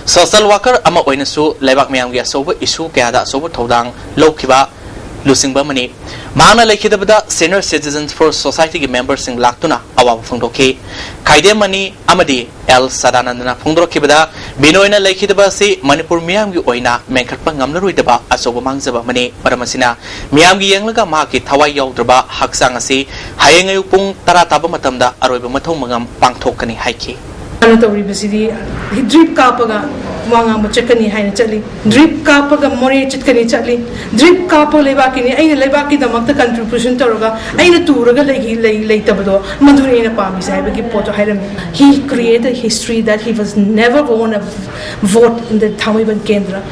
Social worker ꯑꯃ ꯑꯣꯏꯅꯁꯨ ꯂꯩꯕꯥꯛ ꯃꯤꯌꯥꯝꯒꯤ ꯑꯆꯧꯕ issue ꯀꯌꯥꯗ ꯑꯆꯧꯕ ꯊꯧꯗꯥꯡ ꯂꯧꯈꯤꯕ ꯂꯨꯆꯤꯡꯕ ꯑꯃꯅꯤ꯫ ꯃꯍꯥꯛꯅ ꯂꯩꯈꯤꯗꯕꯗ Senior Citizens for Society ꯒꯤ member ꯁꯤꯡ ꯂꯥꯛꯇꯨꯅ ꯑꯋꯥꯕ ꯐꯣꯡꯗꯣꯛꯈꯤ꯫ ꯈꯥꯏꯗꯦꯝ ꯃꯅꯤ ꯑꯃꯗꯤ ꯑꯦꯜ ꯁꯗꯥꯅꯟꯗꯅ ꯐꯣꯡꯗꯣꯔꯛꯈꯤꯕꯗ, ꯕꯤꯅꯣꯏꯅ ꯂꯩꯈꯤꯗꯕ ꯑꯁꯤ ꯃꯅꯤꯄꯨꯔ ꯃꯤꯌꯥꯝꯒꯤ ꯑꯣꯏꯅ ꯃꯦꯟꯈꯠꯄ ꯉꯝꯂꯔꯣꯏꯗꯕ ꯑꯆꯧꯕ ꯃꯥꯡꯖꯕ ꯑꯃꯅꯤ꯫ ꯃꯔꯝ ꯑꯁꯤꯅ, ꯃꯤꯌꯥꯝꯒꯤ ꯌꯦꯡꯂꯒ ꯃꯍꯥꯛꯀꯤ ꯊꯋꯥꯏ ꯌꯥꯎꯗ꯭ꯔꯕ ꯍꯛꯆꯥꯡ ꯑꯁꯤ ꯍꯌꯦꯡ ꯑꯌꯨꯛ ꯄꯨꯡ ꯇꯔꯥ ꯇꯥꯕ ꯃꯇꯝꯗ ꯑꯔꯣꯏꯕ ꯃꯊꯧ ꯃꯉꯝ ꯄꯥꯡꯊꯣꯛꯀꯅꯤ ꯍꯥꯏꯈꯤ꯫ ꯃꯥꯅ ꯇꯧꯔꯤꯕꯁꯤꯗꯤ drip ꯀꯥꯞꯄꯒ ꯋꯥ ꯉꯥꯡꯕ ꯆꯠꯀꯅꯤ ꯍꯥꯏꯅ ꯆꯠꯂꯤ꯫ Drip ꯀꯥꯞꯄꯒ ꯃꯣꯔꯦ ꯆꯠꯀꯅꯤ ꯆꯠꯂꯤ꯫ Drip ꯀꯥꯞꯄ ꯂꯩꯕꯥꯛꯀꯤꯅꯤ, ꯑꯩꯅ ꯂꯩꯕꯥꯛꯀꯤꯗꯃꯛꯇ contribution ꯇꯧꯔꯒ ꯑꯩꯅ ꯇꯨꯔꯒ ꯂꯩꯈꯤ-, ꯂꯩ-, ꯂꯩꯇꯕꯗꯣ, ꯃꯗꯨꯅꯤ ꯑꯩꯅ ꯄꯥꯝꯃꯤꯁꯦ ꯍꯥꯏꯕꯒꯤ ꯄꯣꯠꯇꯣ ꯍꯥꯏꯔꯝꯃꯤ꯫ He created history that he was never gonna vote in the ꯊꯥꯡꯃꯩꯕꯟ ꯀꯦꯟꯗ꯭ꯔ꯫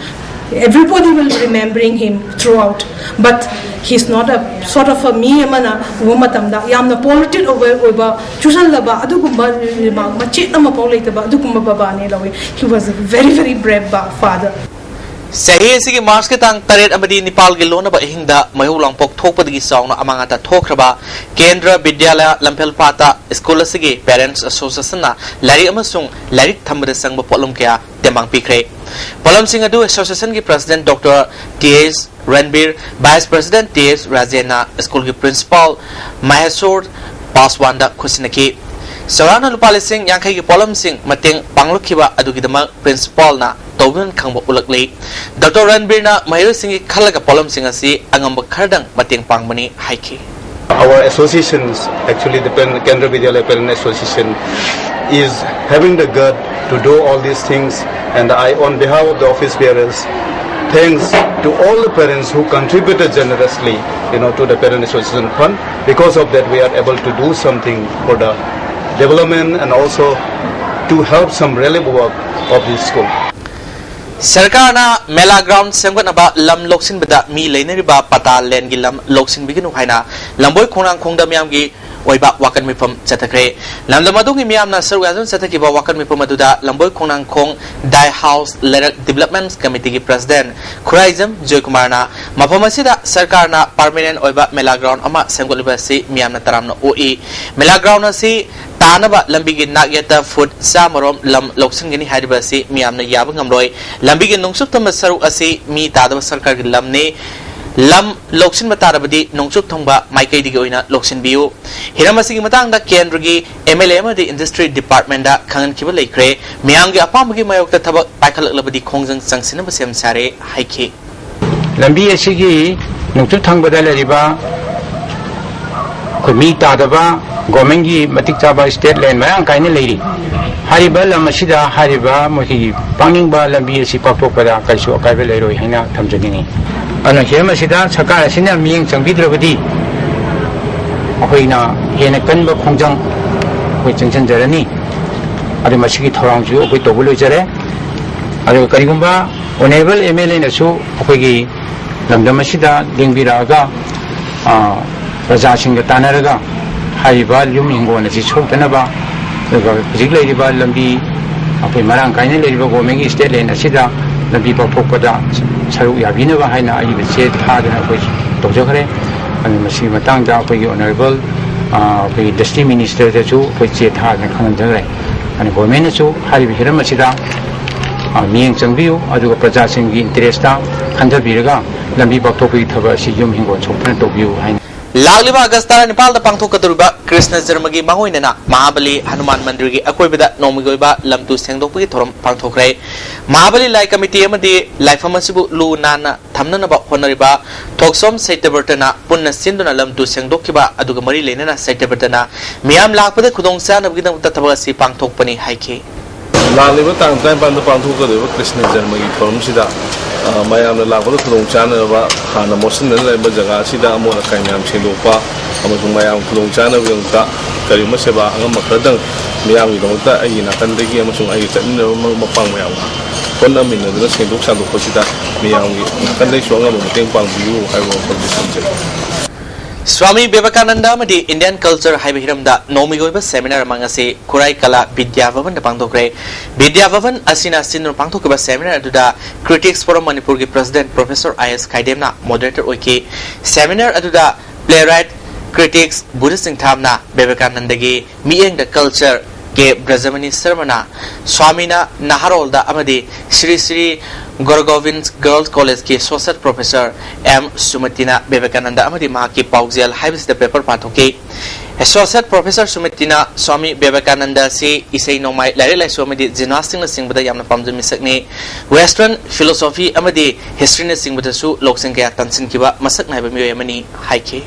Everybody will remembering him throughout, but he's not a sort of a, ꯃꯤ ꯑꯃꯅ ꯎꯕ ꯃꯇꯝꯗ ꯌꯥꯝꯅ polluted ꯑꯣꯏꯕ, ꯑꯣꯏꯕ, ꯆꯨꯁꯜꯂꯕ ꯑꯗꯨꯒꯨꯝꯕ remark ꯃꯆꯦꯠ ꯑꯃꯐꯥꯎ ꯂꯩꯇꯕ ꯑꯗꯨꯒꯨꯝꯕ ꯕꯕꯥꯅꯦ ꯂꯧꯏ꯫ He was a very, very brave ba-, father. ꯆꯍꯤ ꯑꯁꯤꯒꯤ ꯃꯥꯔꯆꯀꯤ ꯇꯥꯡ ꯇꯔꯦꯠ ꯑꯃꯗꯤ ꯅꯤꯄꯥꯜꯒꯤ ꯂꯣꯟꯅꯕ ꯑꯍꯤꯡꯗ ꯃꯩꯍꯧ ꯂꯥꯡꯄꯣꯛ ꯊꯣꯛꯄꯗꯒꯤ ꯆꯥꯎꯅ ꯑꯃꯥꯡ ꯑꯇꯥ ꯊꯣꯛꯈ꯭ꯔꯕ ꯀꯦꯟꯗ꯭ꯔ ꯕꯤꯗ꯭ꯌꯥꯂꯌ ꯂꯝꯐꯦꯜꯄꯥꯠꯇ ꯁ꯭ꯀꯨꯜ ꯑꯁꯤꯒꯤ Parents Association ꯅ ꯂꯥꯏꯔꯤꯛ ꯑꯃꯁꯨꯡ ꯂꯥꯏꯔꯤꯛ ꯊꯝꯕꯗ ꯆꯪꯕ ꯄꯣꯠꯂꯝ ꯀꯌꯥ ꯇꯦꯡꯕꯥꯡ ꯄꯤꯈ꯭ꯔꯦ꯫ ꯄꯣꯠꯂꯝꯁꯤꯡ ꯑꯗꯨ association ꯒꯤ president Doctor ꯇꯤ ꯑꯦꯁ ꯔꯟꯕꯤꯔ, vice president ꯇꯤ ꯑꯦꯁ ꯔꯥꯖꯦꯟꯅ, ꯁ꯭ꯀꯨꯜꯒꯤ principal ꯃꯍꯦꯁꯣꯔ ꯄꯥꯁꯋꯥꯟꯗ ꯈꯨꯠꯁꯤꯟꯅꯈꯤ꯫ ꯆꯥꯎꯔꯥꯛꯅ ꯂꯨꯄꯥ ꯂꯤꯁꯤꯡ ꯌꯥꯡꯈꯩꯒꯤ ꯄꯣꯠꯂꯝꯁꯤꯡ ꯃꯇꯦꯡ ꯄꯥꯡꯂꯛꯈꯤꯕ ꯑꯗꯨꯒꯤꯗꯃꯛ principal ꯅ ꯇꯧꯕꯤꯃꯜ ꯈꯪꯕ ꯎꯠꯂꯛꯂꯤ꯫ ꯗꯣꯛꯇꯔ ꯔꯟꯕꯤꯔꯅ ꯃꯍꯩꯔꯣꯏꯁꯤꯡꯒꯤ ꯈꯜꯂꯒ ꯄꯣꯠꯂꯝꯁꯤꯡ ꯑꯁꯤ ꯑꯉꯝꯕ ꯈꯔꯗꯪ ꯃꯇꯦꯡ ꯄꯥꯡꯕꯅꯤ ꯍꯥꯏꯈꯤ꯫ Our associations, actually the Pen-, Kendra Vidyalaya Parent Association, is having the gut to do all these things, and I, on behalf of the office bearers, Thanks to all the parents who contributed generously, you know, to the Parent Association Fund. Because of that, we are able to do something for the development and also to help some relief work of this school. ꯁꯔꯀꯥꯔꯅ ꯃꯦꯂꯥ ground ꯁꯦꯝꯒꯠꯅꯕ ꯂꯝ ꯂꯧꯁꯤꯟꯕꯗ ꯃꯤ ꯂꯩꯅꯔꯤꯕ ꯄꯇꯥ ꯂꯦꯟꯒꯤ ꯂꯝ ꯂꯧꯁꯤꯟꯕꯤꯒꯅꯨ ꯍꯥꯏꯅ ꯂꯝꯕꯣꯏ ꯈꯣꯡꯅꯥꯡꯈꯣꯡꯗ ꯃꯤꯌꯥꯝꯒꯤ ꯑꯣꯏꯕ ꯋꯥꯀꯠ ꯃꯤꯐꯝ ꯆꯠꯊꯈ꯭ꯔꯦ꯫ ꯂꯝꯗꯝ ꯑꯗꯨꯒꯤ ꯃꯤꯌꯥꯝꯅ ꯁꯔꯨꯛ ꯌꯥꯗꯨꯅ ꯆꯠꯊꯈꯤꯕ ꯋꯥꯀꯠ ꯃꯤꯐꯝ ꯑꯗꯨꯗ ꯂꯝꯕꯣꯏ ꯈꯣꯡꯅꯥꯡꯈꯣꯡ ꯗꯥꯏ ꯍꯥꯎꯁ ꯂꯩꯔꯛ ꯗꯤꯕꯂꯞꯃꯦꯟꯠ ꯀꯃꯤꯇꯤꯒꯤ ꯄ꯭ꯔꯁꯤꯗꯦꯟꯠ ꯈꯨꯔꯥꯏꯖꯝ ꯖꯣꯏꯀꯨꯃꯥꯔꯅ ꯃꯐꯝ ꯑꯁꯤꯗ ꯁꯔꯀꯥꯔꯅ ꯄꯥꯔꯃꯤꯅꯦꯟꯠ ꯑꯣꯏꯕ ꯃꯦꯂꯥ ꯒ꯭ꯔꯥꯎꯟ ꯑꯃ ꯁꯦꯝꯒꯠꯂꯤꯕ ꯑꯁꯤ ꯃꯤꯌꯥꯝꯅ ꯇꯔꯥꯝꯅ ꯑꯣꯛꯏ꯫ ꯃꯦꯂꯥ ꯒ꯭ꯔꯥꯎꯟ ꯑꯁꯤ ꯇꯥꯅꯕ ꯂꯝꯕꯤꯒꯤ ꯅꯥꯛꯌꯦꯠꯇ ꯐꯨꯠ ꯆꯥꯝꯃꯔꯣꯝ ꯂꯝ ꯂꯧꯁꯤꯟꯒꯅꯤ ꯍꯥꯏꯔꯤꯕ ꯑꯁꯤ ꯃꯤꯌꯥꯝꯅ ꯌꯥꯕ ꯉꯝꯂꯣꯏ꯫ ꯂꯝꯕꯤꯒꯤ ꯅꯣꯡꯆꯨꯞ ꯊꯪꯕ ꯁꯔꯨꯛ ꯑꯁꯤ ꯃꯤ ꯇꯥꯗꯕ ꯁꯔꯀꯥꯔꯒꯤ ꯂꯝꯅꯤ꯫ ꯂꯝ ꯂꯧꯁꯤꯟꯕ ꯇꯥꯔꯕꯗꯤ ꯅꯣꯡꯆꯨꯞ ꯊꯪꯕ ꯃꯥꯏꯀꯩꯗꯒꯤ ꯑꯣꯏꯅ ꯂꯧꯁꯤꯟꯕꯤꯌꯨ꯫ ꯍꯤꯔꯝ ꯑꯁꯤꯒꯤ ꯃꯇꯥꯡꯗ ꯀꯦꯟꯗ꯭ꯔꯒꯤ ꯑꯦꯝ ꯑꯦꯜ ꯑꯦ ꯑꯃꯗꯤ ꯏꯟꯗꯁꯇ꯭ꯔꯤ ꯗꯤꯄꯥꯔꯠꯃꯦꯟꯗ ꯈꯪꯍꯟꯈꯤꯕ ꯂꯩꯈ꯭ꯔꯦ꯫ ꯃꯤꯌꯥꯝꯒꯤ ꯑꯄꯥꯝꯕꯒꯤ ꯃꯥꯌꯣꯛꯇ ꯊꯕꯛ ꯄꯥꯏꯈꯠꯂꯛꯂꯕꯗꯤ ꯈꯣꯡꯖꯪ ꯆꯪꯁꯤꯟꯅꯕ ꯁꯦꯝ ꯁꯥꯔꯦ ꯍꯥꯏꯈꯤ꯫ ꯂꯝꯕꯤ ꯑꯁꯤꯒꯤ ꯅꯣꯡꯆꯨꯞ ꯊꯪꯕꯗ ꯂꯩꯔꯤꯕ ꯑꯩꯈꯣꯏ ꯃꯤ ꯇꯥꯗꯕ ꯒꯣꯔꯃꯦꯟꯒꯤ ꯃꯇꯤꯛ ꯆꯥꯕ ꯁ꯭ꯇꯦꯠ ꯂꯦꯟ ꯃꯔꯥꯡ ꯀꯥꯏꯅ ꯂꯩꯔꯤ꯫ ꯍꯥꯏꯔꯤꯕ ꯂꯝ ꯑꯁꯤꯗ ꯍꯥꯏꯔꯤꯕ ꯃꯈꯣꯏꯒꯤ ꯄꯥꯛꯅꯤꯡꯕ ꯂꯝꯕꯤ ꯑꯁꯤ ꯄꯥꯛꯊꯣꯛꯄꯗ ꯀꯔꯤꯁꯨ ꯑꯀꯥꯏꯕ ꯂꯩꯔꯣꯏ ꯍꯥꯏꯅ ꯊꯝꯖꯅꯤꯡꯏ꯫ ꯑꯗꯨꯅ ꯍꯤꯔꯝ ꯑꯁꯤꯗ ꯁꯔꯀꯥꯔ ꯑꯁꯤꯅ ꯃꯤꯠꯌꯦꯡ ꯆꯪꯕꯤꯗ꯭ꯔꯕꯗꯤ ꯑꯩꯈꯣꯏꯅ ꯍꯦꯟꯅ ꯀꯟꯕ ꯈꯣꯡꯖꯪ ꯑꯩꯈꯣꯏ ꯆꯪꯁꯤꯟꯖꯔꯅꯤ꯫ ꯑꯗꯨ ꯃꯁꯤꯒꯤ ꯊꯧꯔꯥꯡꯁꯨ ꯑꯩꯈꯣꯏ ꯇꯧꯕ ꯂꯣꯏꯖꯔꯦ꯫ ꯑꯗꯨꯒ ꯀꯔꯤꯒꯨꯝꯕ ꯑꯣꯅꯔꯦꯕꯜ ꯑꯦꯝ ꯑꯦꯜ ꯑꯦꯅꯁꯨ ꯑꯩꯈꯣꯏꯒꯤ ꯂꯝꯗꯝ ꯑꯁꯤꯗ ꯂꯦꯡꯕꯤꯔꯛꯑꯒ ꯄ꯭ꯔꯖꯥꯁꯤꯡꯒ ꯇꯥꯟꯅꯔꯒ ꯍꯥꯏꯔꯤꯕ ꯌꯨꯝ ꯍꯤꯡꯒꯣꯜ ꯑꯁꯤ ꯁꯣꯛꯇꯅꯕ, ꯑꯗꯨꯒ ꯍꯧꯖꯤꯛ ꯂꯩꯔꯤꯕ ꯂꯝꯕꯤ ꯑꯩꯈꯣꯏ ꯃꯔꯥꯡ ꯀꯥꯏꯅ ꯂꯩꯔꯤꯕ ꯒꯣꯔꯃꯦꯟꯒꯤ ꯁ꯭ꯇꯦꯠ ꯂꯦꯟ ꯑꯁꯤꯗ ꯂꯝꯕꯤ ꯄꯥꯛꯊꯣꯛꯄꯗ ꯁꯔꯨꯛ ꯌꯥꯕꯤꯅꯕ ꯍꯥꯏꯅ ꯑꯩꯒꯤꯗ ꯆꯦ ꯊꯥꯗꯅ ꯑꯩꯈꯣꯏ ꯇꯧꯖꯈ꯭ꯔꯦ꯫ ꯑꯗꯨ ꯃꯁꯤꯒꯤ ꯃꯇꯥꯡꯗ ꯑꯩꯈꯣꯏꯒꯤ ꯑꯣꯅꯔꯦꯕꯜ ꯑꯩꯈꯣꯏꯒꯤ ꯏꯟꯗꯁꯇ꯭ꯔꯤ ꯃꯤꯅꯤꯁꯇꯔꯗꯁꯨ ꯑꯩꯈꯣꯏ ꯆꯦ ꯊꯥꯗꯅ ꯈꯪꯍꯟꯖꯈ꯭ꯔꯦ꯫ ꯑꯗꯨ ꯒꯣꯔꯃꯦꯟꯅꯁꯨ ꯍꯥꯏꯔꯤꯕ ꯍꯤꯔꯝ ꯑꯁꯤꯗ ꯃꯤꯠꯌꯦꯡ ꯆꯪꯕꯤꯌꯨ, ꯑꯗꯨꯒ ꯄ꯭ꯔꯖꯥꯁꯤꯡꯒꯤ ꯏꯟꯇꯔꯦꯁꯇ ꯈꯟꯊꯕꯤꯔꯒ ꯂꯝꯕꯤ ꯄꯥꯛꯊꯣꯛꯄꯒꯤ ꯊꯕꯛ ꯑꯁꯤ ꯌꯨꯝ ꯍꯤꯡꯒꯣꯜ ꯁꯣꯛꯇꯅ ꯇꯧꯕꯤꯌꯨ ꯍꯥꯏꯅ꯫ ꯂꯥꯛꯂꯤꯕ ꯑꯥꯒꯁ꯭ꯠ ꯇꯔꯥꯅꯤꯄꯥꯜꯗ ꯄꯥꯡꯊꯣꯛꯀꯗꯧꯔꯤꯕ ꯀ꯭ꯔꯤꯁꯅ ꯖꯔꯃꯒꯤ ꯃꯥꯡꯑꯣꯏꯅꯅ ꯃꯍꯥꯕꯂꯤ ꯍꯅꯨꯃꯥꯟ ꯃꯟꯗꯤꯔꯒꯤ ꯑꯀꯣꯏꯕꯗ ꯅꯣꯡꯃꯒꯤ ꯑꯣꯏꯕ ꯂꯝ ꯇꯨ ꯁꯦꯡꯗꯣꯛꯄꯒꯤ ꯊꯧꯔꯝ ꯄꯥꯡꯊꯣꯛꯈ꯭ꯔꯦ꯫ ꯃꯍꯥꯕꯂꯤ ꯂꯥꯏ ꯀꯃꯤꯇꯤ ꯑꯃꯗꯤ ꯂꯥꯏꯐꯝ ꯑꯁꯤꯕꯨ ꯂꯨ ꯅꯥꯟꯅ ꯊꯝꯅꯅꯕ ꯍꯣꯠꯅꯔꯤꯕ ꯊꯣꯛꯆꯣꯝ ꯁꯇ꯭ꯌꯕ꯭ꯔꯇꯅ ꯄꯨꯟꯅ ꯁꯤꯟꯗꯨꯅ ꯂꯝ ꯇꯨ ꯁꯦꯡꯗꯣꯛꯈꯤꯕ ꯑꯗꯨꯒ ꯃꯔꯤ ꯂꯩꯅꯅ ꯁꯇ꯭ꯌꯕ꯭ꯔꯇꯅ ꯃꯤꯌꯥꯝ ꯂꯥꯛꯄꯗ ꯈꯨꯗꯣꯡ ꯆꯥꯅꯕꯒꯤꯗꯃꯛꯇ ꯊꯕꯛ ꯑꯁꯤ ꯄꯥꯡꯊꯣꯛꯄꯅꯤ ꯍꯥꯏꯈꯤ꯫ ꯂꯥꯛꯂꯤꯕ ꯇꯥꯡ ꯇꯔꯥꯅꯤꯄꯥꯟꯗ ꯄꯥꯡꯊꯣꯛꯀꯗꯧꯔꯤꯕ ꯀ꯭ꯔꯤꯁꯅ ꯖꯔꯃꯒꯤ ꯊꯧꯔꯝꯁꯤꯗ ꯑ, ꯃꯌꯥꯝꯅ ꯂꯥꯛꯄꯗ ꯈꯨꯗꯣꯡ ꯆꯥꯅꯅꯕ ꯍꯥꯟꯅ ꯃꯣꯠꯁꯤꯟꯅꯗꯅ ꯂꯩꯔꯝꯕ ꯖꯒꯥ ꯑꯁꯤꯗ ꯑꯃꯣꯠ ꯑꯀꯥꯏ ꯃꯌꯥꯝ ꯁꯦꯡꯗꯣꯛꯄ ꯑꯃꯁꯨꯡ ꯃꯌꯥꯝ ꯈꯨꯗꯣꯡ ꯆꯥꯅꯕꯒꯤꯗꯃꯛꯇ ꯀꯔꯤꯒꯨꯝꯕ ꯁꯦꯕꯥ ꯑꯉꯝꯕ ꯈꯔꯗꯪ ꯃꯤꯌꯥꯝꯒꯤꯗꯃꯛꯇ ꯑꯩꯒꯤ ꯅꯥꯀꯟꯗꯒꯤ ꯑꯃꯁꯨꯡ ꯑꯩꯒꯤ ꯆꯠꯃꯤꯟꯅꯕ ꯃꯔꯨꯞ ꯃꯄꯥꯡ ꯃꯌꯥꯝꯒ ꯍꯣꯠꯅꯃꯤꯟꯅꯗꯨꯅ ꯁꯦꯡꯗꯣꯛ ꯁꯥꯟꯗꯣꯛꯄꯁꯤꯗ ꯃꯤꯌꯥꯝꯒꯤ ꯅꯥꯀꯟꯗꯒꯤꯁꯨ ꯑꯉꯝꯕ ꯃꯇꯦꯡ ꯄꯥꯡꯕꯤꯌꯨ ꯍꯥꯏꯕ ꯋꯥꯐꯝꯁꯤ ꯊꯝꯖꯒꯦ꯫ ꯁ꯭ꯋꯥꯃꯤ ꯕꯤꯕꯦꯀꯥꯅꯟꯗ ꯑꯃꯗꯤ Indian culture ꯍꯥꯏꯕ ꯍꯤꯔꯝꯗ ꯅꯣꯡꯃꯒꯤ ꯑꯣꯏꯕ seminar ꯑꯃ ꯉꯁꯤ ꯈꯨꯔꯥꯏ ꯀꯂꯥ ꯕꯤꯗ꯭ꯌꯥ ꯚꯕꯟꯗ ꯄꯥꯡꯊꯣꯛꯈ꯭ꯔꯦ꯫ ꯕꯤꯗ꯭ꯌꯥ ꯚꯕꯟ ꯑꯁꯤꯅ ꯁꯤꯟꯗꯨꯅ ꯄꯥꯡꯊꯣꯛꯈꯤꯕ seminar ꯑꯗꯨꯗ Critics Forum ꯃꯅꯤꯄꯨꯔꯒꯤ president Professor I S ꯈꯥꯏꯗꯦꯝꯅ moderator ꯑꯣꯏꯈꯤ꯫ Seminar ꯑꯗꯨꯗ playwright, critics ꯕꯨꯙ ꯁꯤꯡꯊꯥꯝꯅ ꯕꯤꯕꯦꯀꯥꯅꯟꯗꯒꯤ ꯃꯤꯠꯌꯦꯡꯗ culture, ꯀꯦ ꯕ꯭ꯔꯖꯃꯅꯤ ꯁꯔꯃꯅ ꯁ꯭ꯋꯥꯃꯤꯅ ꯅꯍꯥꯔꯣꯜꯗ ꯑꯃꯗꯤ ꯁ꯭ꯔꯤ ꯁ꯭ꯔꯤ ꯒꯣꯔꯒꯣꯕꯤꯟ Girls College ꯀꯤ Associate Professor ꯑꯦꯝ ꯁꯨꯃꯇꯤꯅ ꯕꯤꯕꯦꯀꯥꯅꯟꯗ ꯑꯃꯗꯤ ꯃꯍꯥꯛꯀꯤ ꯄꯥꯎꯖꯦꯜ ꯍꯥꯏꯕꯁꯤꯗ paper ꯄꯥꯊꯣꯛꯈꯤ꯫ Associate Professor ꯁꯨꯃꯇꯤꯅ swami Vivekananda ꯑꯁꯤ ꯏꯁꯩ ꯅꯣꯡꯃꯥꯏ, ꯂꯥꯏꯔꯤꯛ ꯂꯥꯏꯁꯨ ꯑꯃꯗꯤ gymnasticꯅꯆꯤꯡꯕꯗ ꯌꯥꯝꯅ ꯄꯥꯝꯖꯕ ꯃꯤꯁꯛꯅꯤ꯫ Western philosophy ꯑꯃꯗꯤ historyꯅꯆꯤꯡꯕꯗꯁꯨ ꯂꯧꯁꯤꯡ ꯀꯌꯥ ꯇꯥꯟꯁꯤꯟꯈꯤꯕ ꯃꯁꯛ ꯅꯥꯏꯕ ꯃꯤꯑꯣꯏ ꯑꯃꯅꯤ ꯍꯥꯏꯈꯤ꯫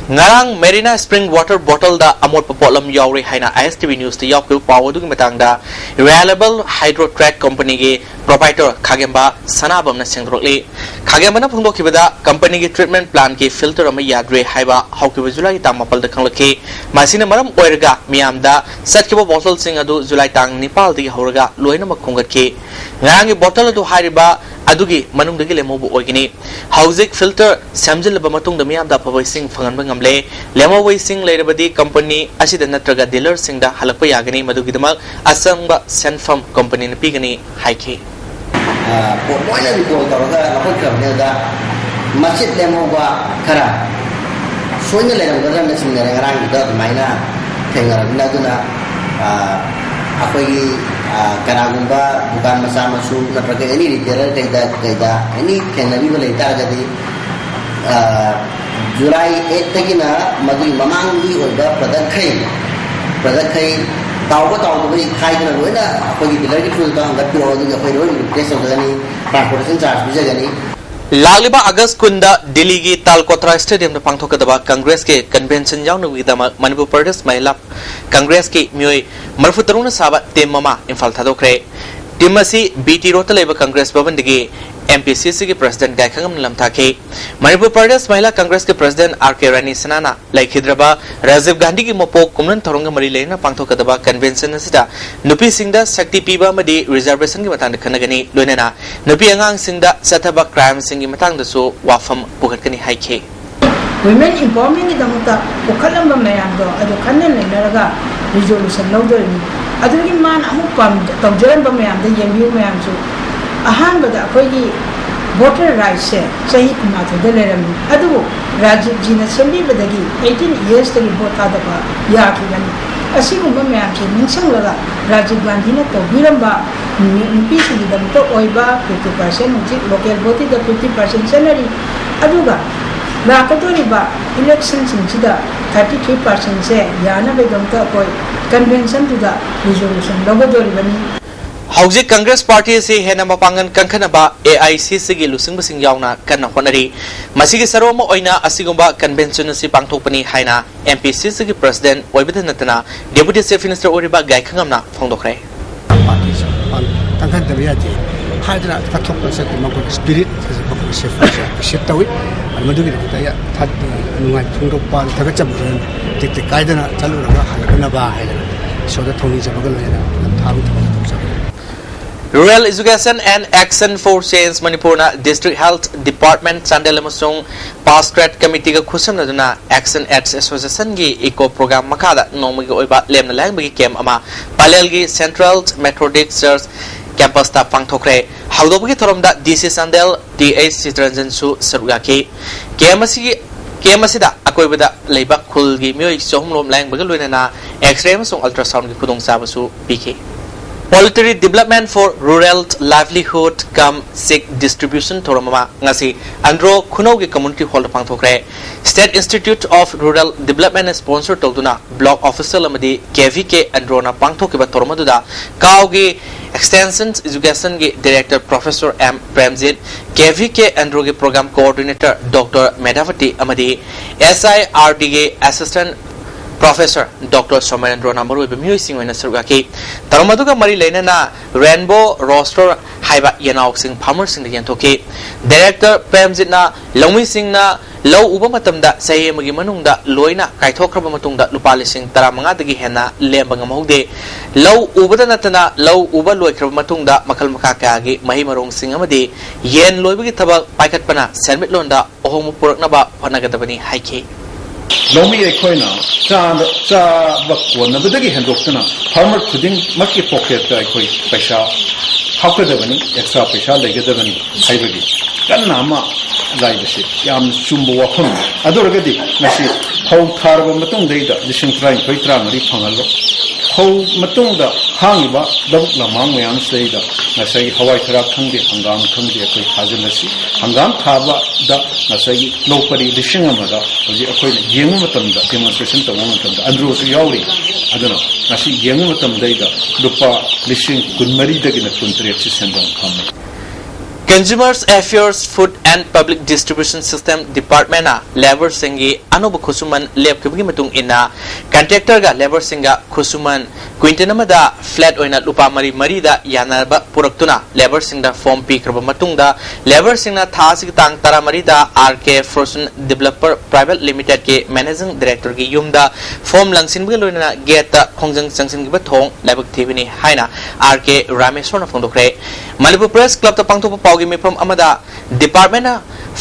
ꯉꯔꯥꯡ Marina Spring water bottleꯗ ꯑꯃꯣꯠꯄ ꯄꯣꯠꯂꯝ ꯌꯥꯎꯔꯦ ꯍꯥꯏꯅ I S T V newsꯇ ꯌꯥꯎꯈꯤꯕ ꯄꯥꯎ ꯑꯗꯨꯒꯤ ꯃꯇꯥꯡꯗ Reliable Hydrotech companyꯒꯤ proprietor ꯈꯥꯒꯦꯝꯕ ꯁꯅꯥꯕꯝꯅ ꯁꯦꯡꯗꯣꯔꯛꯂꯤ꯫ ꯈꯥꯒꯦꯝꯕꯅ ꯐꯣꯡꯗꯣꯛꯈꯤꯕꯗ companyꯒꯤ treatment plantꯀꯤ filter ꯑꯃ ꯌꯥꯗ꯭ꯔꯦ ꯍꯥꯏꯕ ꯍꯧꯈꯤꯕ Julyꯒꯤ ꯇꯥꯡ ꯃꯥꯄꯜꯗ ꯈꯪꯂꯛꯈꯤ꯫ ꯃꯁꯤꯅ ꯃꯔꯝ ꯑꯣꯏꯔꯒ ꯃꯤꯌꯥꯝꯗ ꯆꯠꯈꯤꯕ bottleꯁꯤꯡ ꯑꯗꯨ July ꯇꯥꯡ ꯅꯤꯄꯥꯜꯗꯒꯤ ꯍꯧꯔꯒ ꯂꯣꯏꯅꯃꯛ ꯈꯣꯝꯒꯠꯈꯤ꯫ ꯉꯔꯥꯡꯒꯤ bottle ꯑꯗꯨ ꯍꯥꯏꯔꯤꯕ ꯑꯗꯨꯒꯤ ꯃꯅꯨꯡꯗꯒꯤ ꯂꯦꯝꯍꯧꯕ ꯑꯣꯏꯒꯅꯤ꯫ ꯍꯧꯖꯤꯛ filter ꯁꯦꯝꯖꯤꯜꯂꯕ ꯃꯇꯨꯡꯗ ꯃꯤꯌꯥꯝꯗ ꯑꯐꯕ ꯏꯁꯤꯡ ꯐꯪꯍꯟꯕ ꯉꯝꯂꯦ꯫ ꯂꯦꯝꯍꯧꯕ ꯏꯁꯤꯡ ꯂꯩꯔꯕꯗꯤ company ꯑꯁꯤꯗ ꯅꯠꯇ꯭ꯔꯒ dealerꯁꯤꯡꯗ ꯍꯜꯂꯛꯄ ꯌꯥꯒꯅꯤ꯫ ꯃꯗꯨꯒꯤꯗꯃꯛ ꯑꯆꯪꯕ ꯁꯦꯟꯐꯝ companyꯅ ꯄꯤꯒꯅꯤ ꯍꯥꯏꯈꯤ꯫ ꯑ, ꯄꯣꯠ ꯂꯣꯏꯅ recall ꯇꯧꯔꯒ ꯂꯧꯈꯠꯈ꯭ꯔꯕꯅꯦ꯫ ꯑꯗꯨꯗ ꯃꯆꯤꯠ ꯂꯦꯝꯍꯧꯕ ꯈꯔ ꯁꯣꯏꯅ ꯂꯩꯔꯝꯒꯗ꯭ꯔꯅ ꯆꯤꯡꯅꯔꯦ꯫ ꯉꯔꯥꯡꯒꯤꯗ ꯑꯗꯨꯃꯥꯏꯅ ꯊꯦꯡꯅꯔꯕꯅꯤꯅ꯫ ꯑꯗꯨꯅ, ꯑ, ꯑꯩꯈꯣꯏꯒꯤ, ꯑ, ꯀꯅꯥꯒꯨꯝꯕ ꯗꯨꯀꯥꯟ ꯃꯆꯥ ꯃꯁꯨ ꯅꯠꯇ꯭ꯔꯒ any retailer ꯀꯩꯗ, ꯀꯩꯗ any ꯊꯦꯡꯅꯕꯤꯕ ꯂꯩ ꯇꯥꯔꯒꯗꯤ, ꯑ, July eightꯇꯒꯤꯅ ꯃꯗꯨꯒꯤ ꯃꯃꯥꯡꯒꯤ ꯑꯣꯏꯕ productꯈꯩ, productꯈꯩ ꯇꯥꯎꯕ ꯇꯥꯎꯗꯕꯩ ꯈꯥꯏꯗꯅ ꯂꯣꯏꯅ ꯑꯩꯈꯣꯏꯒꯤ dealerꯒꯤ throughꯗ ꯍꯪꯒꯠꯄꯤꯔꯛꯑꯣ, ꯑꯗꯨꯒꯤ ꯑꯩꯈꯣꯏ ꯂꯣꯏ replace ꯇꯧꯖꯒꯅꯤ, transportation charge ꯄꯤꯖꯒꯅꯤ꯫ ꯂꯥꯛꯂꯤꯕ August ꯀꯨꯟꯗ ꯗꯤꯜꯂꯤꯒꯤ ꯇꯥꯜꯀꯣꯇ꯭ꯔꯥ stadiumꯗ ꯄꯥꯡꯊꯣꯛꯀꯗꯕ Congressꯀꯤ convention ꯌꯥꯎꯅꯕꯒꯤꯗꯃꯛ ꯃꯅꯤꯄꯨꯔ ꯄ꯭ꯔꯗꯦꯁ ꯃꯍꯤꯂꯥ Congressꯀꯤ ꯃꯤꯑꯣꯏ ꯃꯔꯤꯐꯨ ꯇꯔꯨꯛꯅ ꯁꯥꯕ team ꯑꯃ ꯏꯝꯐꯥꯜ ꯊꯥꯗꯣꯛꯈ꯭ꯔꯦ꯫ Team ꯑꯁꯤ B T Roadꯇ ꯂꯩꯕ Congress ꯚꯕꯟꯗꯒꯤ ꯑꯦꯝ ꯄꯤ ꯁꯤ ꯁꯤꯒꯤ ꯄ꯭ꯔꯁꯤꯗꯦꯟ ꯒꯥꯏꯈꯉꯝꯅ ꯂꯝꯊꯥꯈꯤ꯫ ꯃꯅꯤꯄꯨꯔ ꯄ꯭ꯔꯗꯦꯁ ꯃꯍꯤꯂꯥ ꯀꯪꯒ꯭ꯔꯦꯁꯀꯤ ꯄ꯭ꯔꯁꯤꯗꯦꯟ ꯑꯥꯔ ꯀꯦ ꯔꯥꯅꯤ ꯁꯅꯥꯅ ꯂꯩꯈꯤꯗ꯭ꯔꯕ ꯔꯥꯖꯤꯕ ꯒꯥꯟꯙꯤꯒꯤ ꯃꯄꯣꯛ ꯀꯨꯝꯂꯣꯟ ꯊꯧꯔꯝꯒ ꯃꯔꯤ ꯂꯩꯅꯅ ꯄꯥꯡꯊꯣꯛꯀꯗꯕ ꯀꯟꯚꯦꯟꯁꯟ ꯑꯁꯤꯗ ꯅꯨꯄꯤꯁꯤꯡꯗ ꯁꯛꯇꯤ ꯄꯤꯕ ꯑꯃꯗꯤ ꯔꯤꯖꯔꯕꯦꯁꯟꯒꯤ ꯃꯇꯥꯡꯗ ꯈꯟꯅꯒꯅꯤ꯫ ꯂꯣꯏꯅꯅ ꯅꯨꯄꯤ ꯑꯉꯥꯡꯁꯤꯡꯗ ꯆꯠꯊꯕ ꯀ꯭ꯔꯥꯏꯝꯁꯤꯡꯒꯤ ꯃꯇꯥꯡꯗꯁꯨ ꯋꯥꯐꯝ ꯄꯨꯈꯠꯀꯅꯤ ꯍꯥꯏꯈꯤ꯫ Women empowermentꯒꯤꯗꯃꯛꯇ ꯄꯨꯈꯠꯂꯝꯕ ꯃꯌꯥꯝꯗꯣ ꯑꯗꯨ ꯈꯟꯅ ꯅꯩꯅꯔꯒ ꯔꯤꯖꯣꯂꯨꯁꯟ ꯂꯧꯗꯣꯔꯤꯕꯅꯤ꯫ ꯑꯗꯨꯗꯒꯤ ꯃꯥꯅ ꯑꯃꯨꯛ ꯄꯥꯝ-, ꯇꯧꯖꯔꯝꯕ ꯃꯌꯥꯝꯗ ꯌꯦꯡꯕꯤꯌꯨ ꯃꯌꯥꯝꯁꯨ꯫ ꯑꯍꯥꯟꯕꯗ ꯑꯩꯈꯣꯏꯒꯤ ꯚꯣꯇꯔ ꯔꯥꯏꯠꯁꯦ ꯆꯍꯤ ꯀꯨꯟꯃꯥꯊꯣꯏꯗ ꯂꯩꯔꯝꯃꯤ, ꯑꯗꯨꯕꯨ ꯔꯥꯖꯤꯕꯖꯤꯅ ꯁꯦꯝꯕꯤꯕꯗꯒꯤ eighteen yearsꯇꯒꯤ ꯚꯣꯠ ꯊꯥꯗꯕ ꯌꯥꯈꯤꯕꯅꯤ꯫ ꯑꯁꯤꯒꯨꯝꯕ ꯃꯌꯥꯝꯁꯦ ꯅꯤꯡꯁꯤꯡꯂꯒ ꯔꯥꯖꯤꯕ ꯒꯥꯟꯙꯤꯅ ꯇꯧꯕꯤꯔꯝꯕ ꯅꯨ-, ꯅꯨꯄꯤꯁꯤꯡꯒꯤꯗꯃꯛꯇ ꯑꯣꯏꯕ fifty percent, ꯍꯧꯖꯤꯛ local bodyꯗ fifty percent ꯆꯠꯅꯔꯤ, ꯑꯗꯨꯒ ꯂꯥꯛꯀꯗꯧꯔꯤꯕ electionꯁꯤꯡꯁꯤꯗ thirty three percentꯁꯦ ꯌꯥꯅꯕꯒꯤꯗꯃꯛꯇ ꯑꯩꯈꯣꯏ conventionꯗꯨꯗ resolution ꯂꯧꯒꯗꯧꯔꯤꯕꯅꯤ꯫ ꯍꯧꯖꯤꯛ ꯀꯪꯒ꯭ꯔꯦꯁ ꯄꯥꯔꯇꯤ ꯑꯁꯤ ꯍꯦꯟꯅ ꯃꯄꯥꯡꯒꯜ ꯀꯟꯈꯠꯅꯕ ꯑꯦ ꯑꯥꯏ ꯁꯤ ꯁꯤꯒꯤ ꯂꯨꯆꯤꯡꯕꯁꯤꯡ ꯌꯥꯎꯅ ꯀꯟꯅ ꯍꯣꯠꯅꯔꯤ꯫ ꯃꯁꯤꯒꯤ ꯁꯔꯨꯛ ꯑꯃ ꯑꯣꯏꯅ ꯑꯁꯤꯒꯨꯝꯕ convention ꯑꯁꯤ ꯄꯥꯡꯊꯣꯛꯄꯅꯤ ꯍꯥꯏꯅ ꯑꯦꯝ ꯄꯤ ꯁꯤ ꯁꯤꯒꯤ ꯄ꯭ꯔꯁꯤꯗꯦꯟ ꯑꯣꯏꯕꯇ ꯅꯠꯇꯅ Deputy Chief Minister ꯑꯣꯏꯔꯤꯕ ꯒꯥꯏꯈꯉꯝꯅ ꯐꯣꯡꯗꯣꯛꯈ꯭ꯔꯦ꯫ ꯄꯥꯔꯇꯤꯁꯦ ꯃꯄꯥꯟ ꯀꯟꯈꯠꯇꯕ ꯌꯥꯗꯦ ꯍꯥꯏꯗꯅ ꯀꯠꯊꯣꯛꯄ ꯆꯠꯄ ꯃꯈꯣꯏꯒꯤ spirit ꯑꯁꯤ ꯃꯈꯣꯏꯒꯤ sacrifice appreciate ꯇꯧꯏ꯫ ꯑꯗꯨ ꯃꯗꯨꯒꯤꯗꯃꯛꯇ ꯑꯩ ꯊꯥ-, ꯅꯨꯡꯉꯥꯏ ꯐꯣꯡꯗꯣꯛꯄ, ꯊꯥꯒꯠꯆꯕ ꯇꯦꯛꯇ ꯀꯥꯏꯗꯅ ꯆꯠꯂꯨꯔꯒ ꯍꯜꯂꯛꯅꯕ ꯍꯥꯏꯗꯅ ꯏꯁꯣꯔꯗ ꯊꯧꯅꯤꯖꯕꯒ ꯂꯣꯏꯅꯅ ꯊꯥꯕ ꯊꯕꯛ ꯇꯧꯖꯕꯅꯤ꯫ Rural Education and Action for Change ꯃꯅꯤꯄꯨꯔꯅ District Health Department ꯆꯥꯟꯗꯦꯜ ꯑꯃꯁꯨꯡ Pass Track Committeeꯒ ꯈꯨꯠꯁꯝꯅꯗꯨꯅ Action Aid Associationꯒꯤ ꯏꯀꯣ ꯄ꯭ꯔꯣꯒ꯭ꯔꯥꯝ ꯃꯈꯥꯗ ꯅꯣꯡꯃꯒꯤ ꯑꯣꯏꯕ ꯂꯦꯝꯅ ꯂꯥꯏꯌꯦꯡꯕꯒꯤ ꯀꯦꯝꯞ ꯑꯃ ꯄꯂꯦꯜꯒꯤ Central Methodist Church campusꯇ ꯄꯥꯡꯊꯣꯛꯈ꯭ꯔꯦ꯫ ꯍꯧꯗꯣꯛꯄꯒꯤ ꯊꯧꯔꯝꯗ ꯗꯤ ꯁꯤ ꯆꯥꯟꯗꯦꯜ ꯇꯤ ꯑꯩꯆ ꯆꯤꯇꯔꯟꯖꯟꯁꯨ ꯁꯔꯨꯛ ꯌꯥꯈꯤ꯫ ꯀꯦꯝꯞ ꯑꯁꯤꯒꯤ, ꯀꯦꯝꯞ ꯑꯁꯤꯗ ꯑꯀꯣꯏꯕꯗ ꯂꯩꯕ ꯈꯨꯜꯒꯤ ꯃꯤꯑꯣꯏ ꯆꯍꯨꯝ ꯔꯣꯝ ꯂꯥꯌꯦꯡꯕꯒ ꯂꯣꯏꯅꯅ X-ray ꯑꯃꯁꯨꯡ ultrasoundꯒꯤ ꯈꯨꯗꯣꯡꯆꯥꯕꯁꯨ ꯄꯤꯈꯤ꯫ Poultry Development for Rural Livelihood cum Chick Distribution ꯊꯧꯔꯝ ꯑꯃ ꯉꯁꯤ Andro ꯈꯨꯅꯧꯒꯤ community hallꯗ ꯄꯥꯡꯊꯣꯛꯈ꯭ꯔꯦ꯫ State Institute of Rural Developmentꯅ sponsor ꯇꯧꯗꯨꯅ block official ꯑꯃꯗꯤ ꯀꯦ ꯚꯤ ꯀꯦ ꯑꯟꯗ꯭ꯔꯣꯅ ꯄꯥꯡꯊꯣꯛꯈꯤꯕ ꯊꯧꯔꯝ ꯑꯗꯨꯗ ꯀꯥꯎꯒꯤ Extension Educationꯒꯤ Director Professor M Premjit, ꯀꯦ ꯚꯤ ꯀꯦ ꯑꯟꯗ꯭ꯔꯣꯒꯤ Program Coordinator ꯗꯣꯛꯇꯔ ꯃꯦꯙꯥꯚꯇꯤ ꯑꯃꯗꯤ ꯑꯦꯁ ꯑꯥꯏ ꯑꯥꯔ ꯗꯤꯒꯤ Assistant ꯄ꯭ꯔꯣꯐꯦꯁꯔ ꯗꯣꯛꯇꯔ ꯁꯣꯃꯦꯟꯗ꯭ꯔꯣꯅ ꯃꯔꯨꯑꯣꯏꯕ ꯃꯤꯑꯣꯏꯁꯤꯡ ꯑꯣꯏꯅ ꯁꯔꯨꯛ ꯌꯥꯈꯤ꯫ ꯊꯧꯔꯝ ꯑꯗꯨꯒ ꯃꯔꯤ ꯂꯩꯅꯅ ꯔꯦꯟꯕꯣ ꯔꯣꯁꯇꯔ ꯍꯥꯏꯕ ꯌꯦꯅꯥꯎꯁꯤꯡ ꯐꯥꯔꯃꯔꯁꯤꯡꯗ ꯌꯦꯟꯊꯣꯛꯈꯤ꯫ ꯗꯥꯏꯔꯦꯛꯇꯔ ꯄ꯭ꯔꯦꯝꯖꯤꯠꯅ ꯂꯧꯃꯤꯁꯤꯡꯅ ꯂꯧ ꯎꯕ ꯃꯇꯝꯗ ꯆꯍꯤ ꯑꯃꯒꯤ ꯃꯅꯨꯡꯗ ꯂꯣꯏꯅ ꯀꯥꯏꯊꯣꯛꯈ꯭ꯔꯕ ꯃꯇꯨꯡꯗ ꯂꯨꯄꯥ ꯂꯤꯁꯤꯡ ꯇꯔꯥꯃꯉꯥꯗꯒꯤ ꯍꯦꯟꯅ ꯂꯦꯝꯕ ꯉꯝꯍꯧꯗꯦ꯫ ꯂꯧ ꯎꯕꯗ ꯅꯠꯇꯅ ꯂꯧ ꯎꯕ ꯂꯣꯏꯈ꯭ꯔꯕ ꯃꯇꯨꯡꯗ ꯃꯈꯜ ꯃꯈꯥ ꯀꯌꯥꯒꯤ ꯃꯍꯩ ꯃꯔꯣꯡꯁꯤꯡ ꯑꯃꯗꯤ ꯌꯦꯟ ꯂꯣꯏꯕꯒꯤ ꯊꯕꯛ ꯄꯥꯏꯈꯠꯄꯅ ꯁꯦꯟꯃꯤꯠꯂꯣꯟꯗ ꯑꯍꯣꯡꯕ ꯄꯨꯔꯛꯅꯕ ꯍꯣꯠꯅꯒꯗꯕꯅꯤ ꯍꯥꯏꯈꯤ꯫ ꯂꯧꯃꯤ ꯑꯩꯈꯣꯏꯅ ꯆꯥꯕ ꯀꯣꯟꯅꯕꯗꯒꯤ ꯍꯦꯟꯗꯣꯛꯇꯨꯅ ꯐꯥꯔꯃꯔ ꯈꯨꯗꯤꯡꯃꯛꯀꯤ ꯄꯣꯀꯦꯠꯇ ꯑꯩꯈꯣꯏ ꯄꯩꯁꯥ ꯍꯥꯞꯀꯗꯕꯅꯤ, ꯑꯦꯛꯁꯇ꯭ꯔꯥ ꯄꯩꯁꯥ ꯂꯩꯒꯗꯕꯅꯤ ꯍꯥꯏꯕꯒꯤ ꯀꯟꯅ ꯑꯃ ꯂꯥꯏꯕꯁꯤ ꯌꯥꯝꯅ ꯆꯨꯝꯕ ꯋꯥꯐꯝꯅꯤ꯫ ꯑꯗꯨ ꯑꯣꯏꯔꯒꯗꯤ ꯉꯁꯤ ꯐꯧ ꯊꯥꯔꯕ ꯃꯇꯨꯡꯗꯩꯗ ꯂꯤꯁꯤꯡ ꯇꯔꯥꯅꯤꯊꯣꯏ ꯇꯔꯥꯃꯔꯤ ꯐꯪꯍꯜꯂꯣ꯫ ꯐꯧ ꯃꯇꯨꯡꯗ ꯍꯥꯡꯉꯤꯕ ꯂꯧꯕꯨꯛ ꯂꯝꯍꯥꯡ ꯃꯌꯥꯝꯁꯤꯗꯩꯗ ꯉꯁꯥꯏꯒꯤ ꯍꯋꯥꯏ ꯊꯔꯥꯛ ꯈꯪꯗꯦ, ꯍꯪꯒꯥꯝ ꯈꯪꯗꯦ, ꯑꯩꯈꯣꯏ ꯊꯥꯖꯤꯜꯂꯁꯤ꯫ ꯍꯪꯒꯥꯝ ꯊꯥꯕꯗ ꯉꯁꯥꯏꯒꯤ ꯂꯧ ꯄꯔꯤ ꯂꯤꯁꯤꯡ ꯑꯃꯗ ꯍꯧꯖꯤꯛ ꯑꯩꯈꯣꯏꯅ ꯌꯦꯡꯕ ꯃꯇꯝꯗ, ꯗꯦꯃꯣꯟꯁꯇ꯭ꯔꯦꯁꯟ ꯇꯧꯕ ꯃꯇꯝꯗ, ꯑꯟꯗ꯭ꯔꯣꯁꯨ ꯌꯥꯎꯔꯤ꯫ ꯑꯗꯨꯅ ꯉꯁꯤ ꯌꯦꯡꯕ ꯃꯇꯝꯗꯩꯗ ꯂꯨꯄꯥ ꯂꯤꯁꯤꯡ ꯀꯨꯟꯃꯔꯤꯗꯒꯤꯅ ꯀꯨꯟꯇꯔꯦꯠꯁꯤ ꯁꯦꯟꯗꯣꯡ ꯐꯪꯉꯤ꯫ Consumers Affairs, Food and Public Distribution System Departmentꯅ ꯂꯦꯕꯔꯁꯤꯡꯒꯤ ꯑꯅꯧꯕ ꯈꯨꯠꯁꯨꯃꯟ ꯂꯦꯞꯈꯤꯕꯒꯤ ꯃꯇꯨꯡ ꯏꯟꯅ ꯀꯟꯇ꯭ꯔꯦꯛꯇꯔꯒ ꯂꯦꯕꯔꯁꯤꯡꯒ ꯈꯨꯠꯁꯨꯃꯟ ꯀ꯭ꯋꯤꯟꯇꯜ ꯑꯃꯗ ꯐ꯭ꯂꯦꯠ ꯑꯣꯏꯅ ꯂꯨꯄꯥ ꯃꯔꯤ ꯃꯔꯤꯗ ꯌꯥꯅꯕ ꯄꯨꯔꯛꯇꯨꯅ ꯂꯦꯕꯔꯁꯤꯡꯗ ꯐꯣꯝ ꯄꯤꯈ꯭ꯔꯕ ꯃꯇꯨꯡꯗ ꯂꯦꯕꯔꯁꯤꯡꯅ ꯊꯥ ꯑꯁꯤꯒꯤ ꯇꯥꯡ ꯇꯔꯥꯃꯔꯤꯗ ꯑꯥꯔ ꯀꯦ ꯐꯣꯔꯆꯨꯟ ꯗꯤꯕꯦꯂꯞꯄꯔ ꯄ꯭ꯔꯥꯏꯚꯦꯠ ꯂꯤꯃꯤꯇꯦꯗꯀꯤ ꯃꯦꯅꯦꯖꯤꯡ ꯗꯥꯏꯔꯦꯛꯇꯔꯒꯤ ꯌꯨꯝꯗ ꯐꯣꯝ ꯂꯪꯁꯤꯟꯕꯒ ꯂꯣꯏꯅꯅ ꯒꯦꯠꯇ ꯈꯣꯡꯖꯪ ꯆꯪꯁꯤꯟꯈꯤꯕ ꯊꯣꯡ ꯂꯥꯏꯕꯛ ꯊꯤꯕꯅꯤ ꯍꯥꯏꯅ ꯑꯥꯔ ꯀꯦ ꯔꯥꯃꯦꯁꯣꯔꯅ ꯐꯣꯡꯗꯣꯛꯈ꯭ꯔꯦ꯫ ꯃꯅꯤꯄꯨꯔ ꯄ꯭ꯔꯦꯁ ꯀ꯭ꯂꯕꯇ ꯄꯥꯡꯊꯣꯛꯄ ꯄꯥꯎꯒꯤ ꯃꯤꯐꯝ ꯑꯃꯗ ꯗꯤꯄꯥꯔꯠꯃꯦꯟꯅ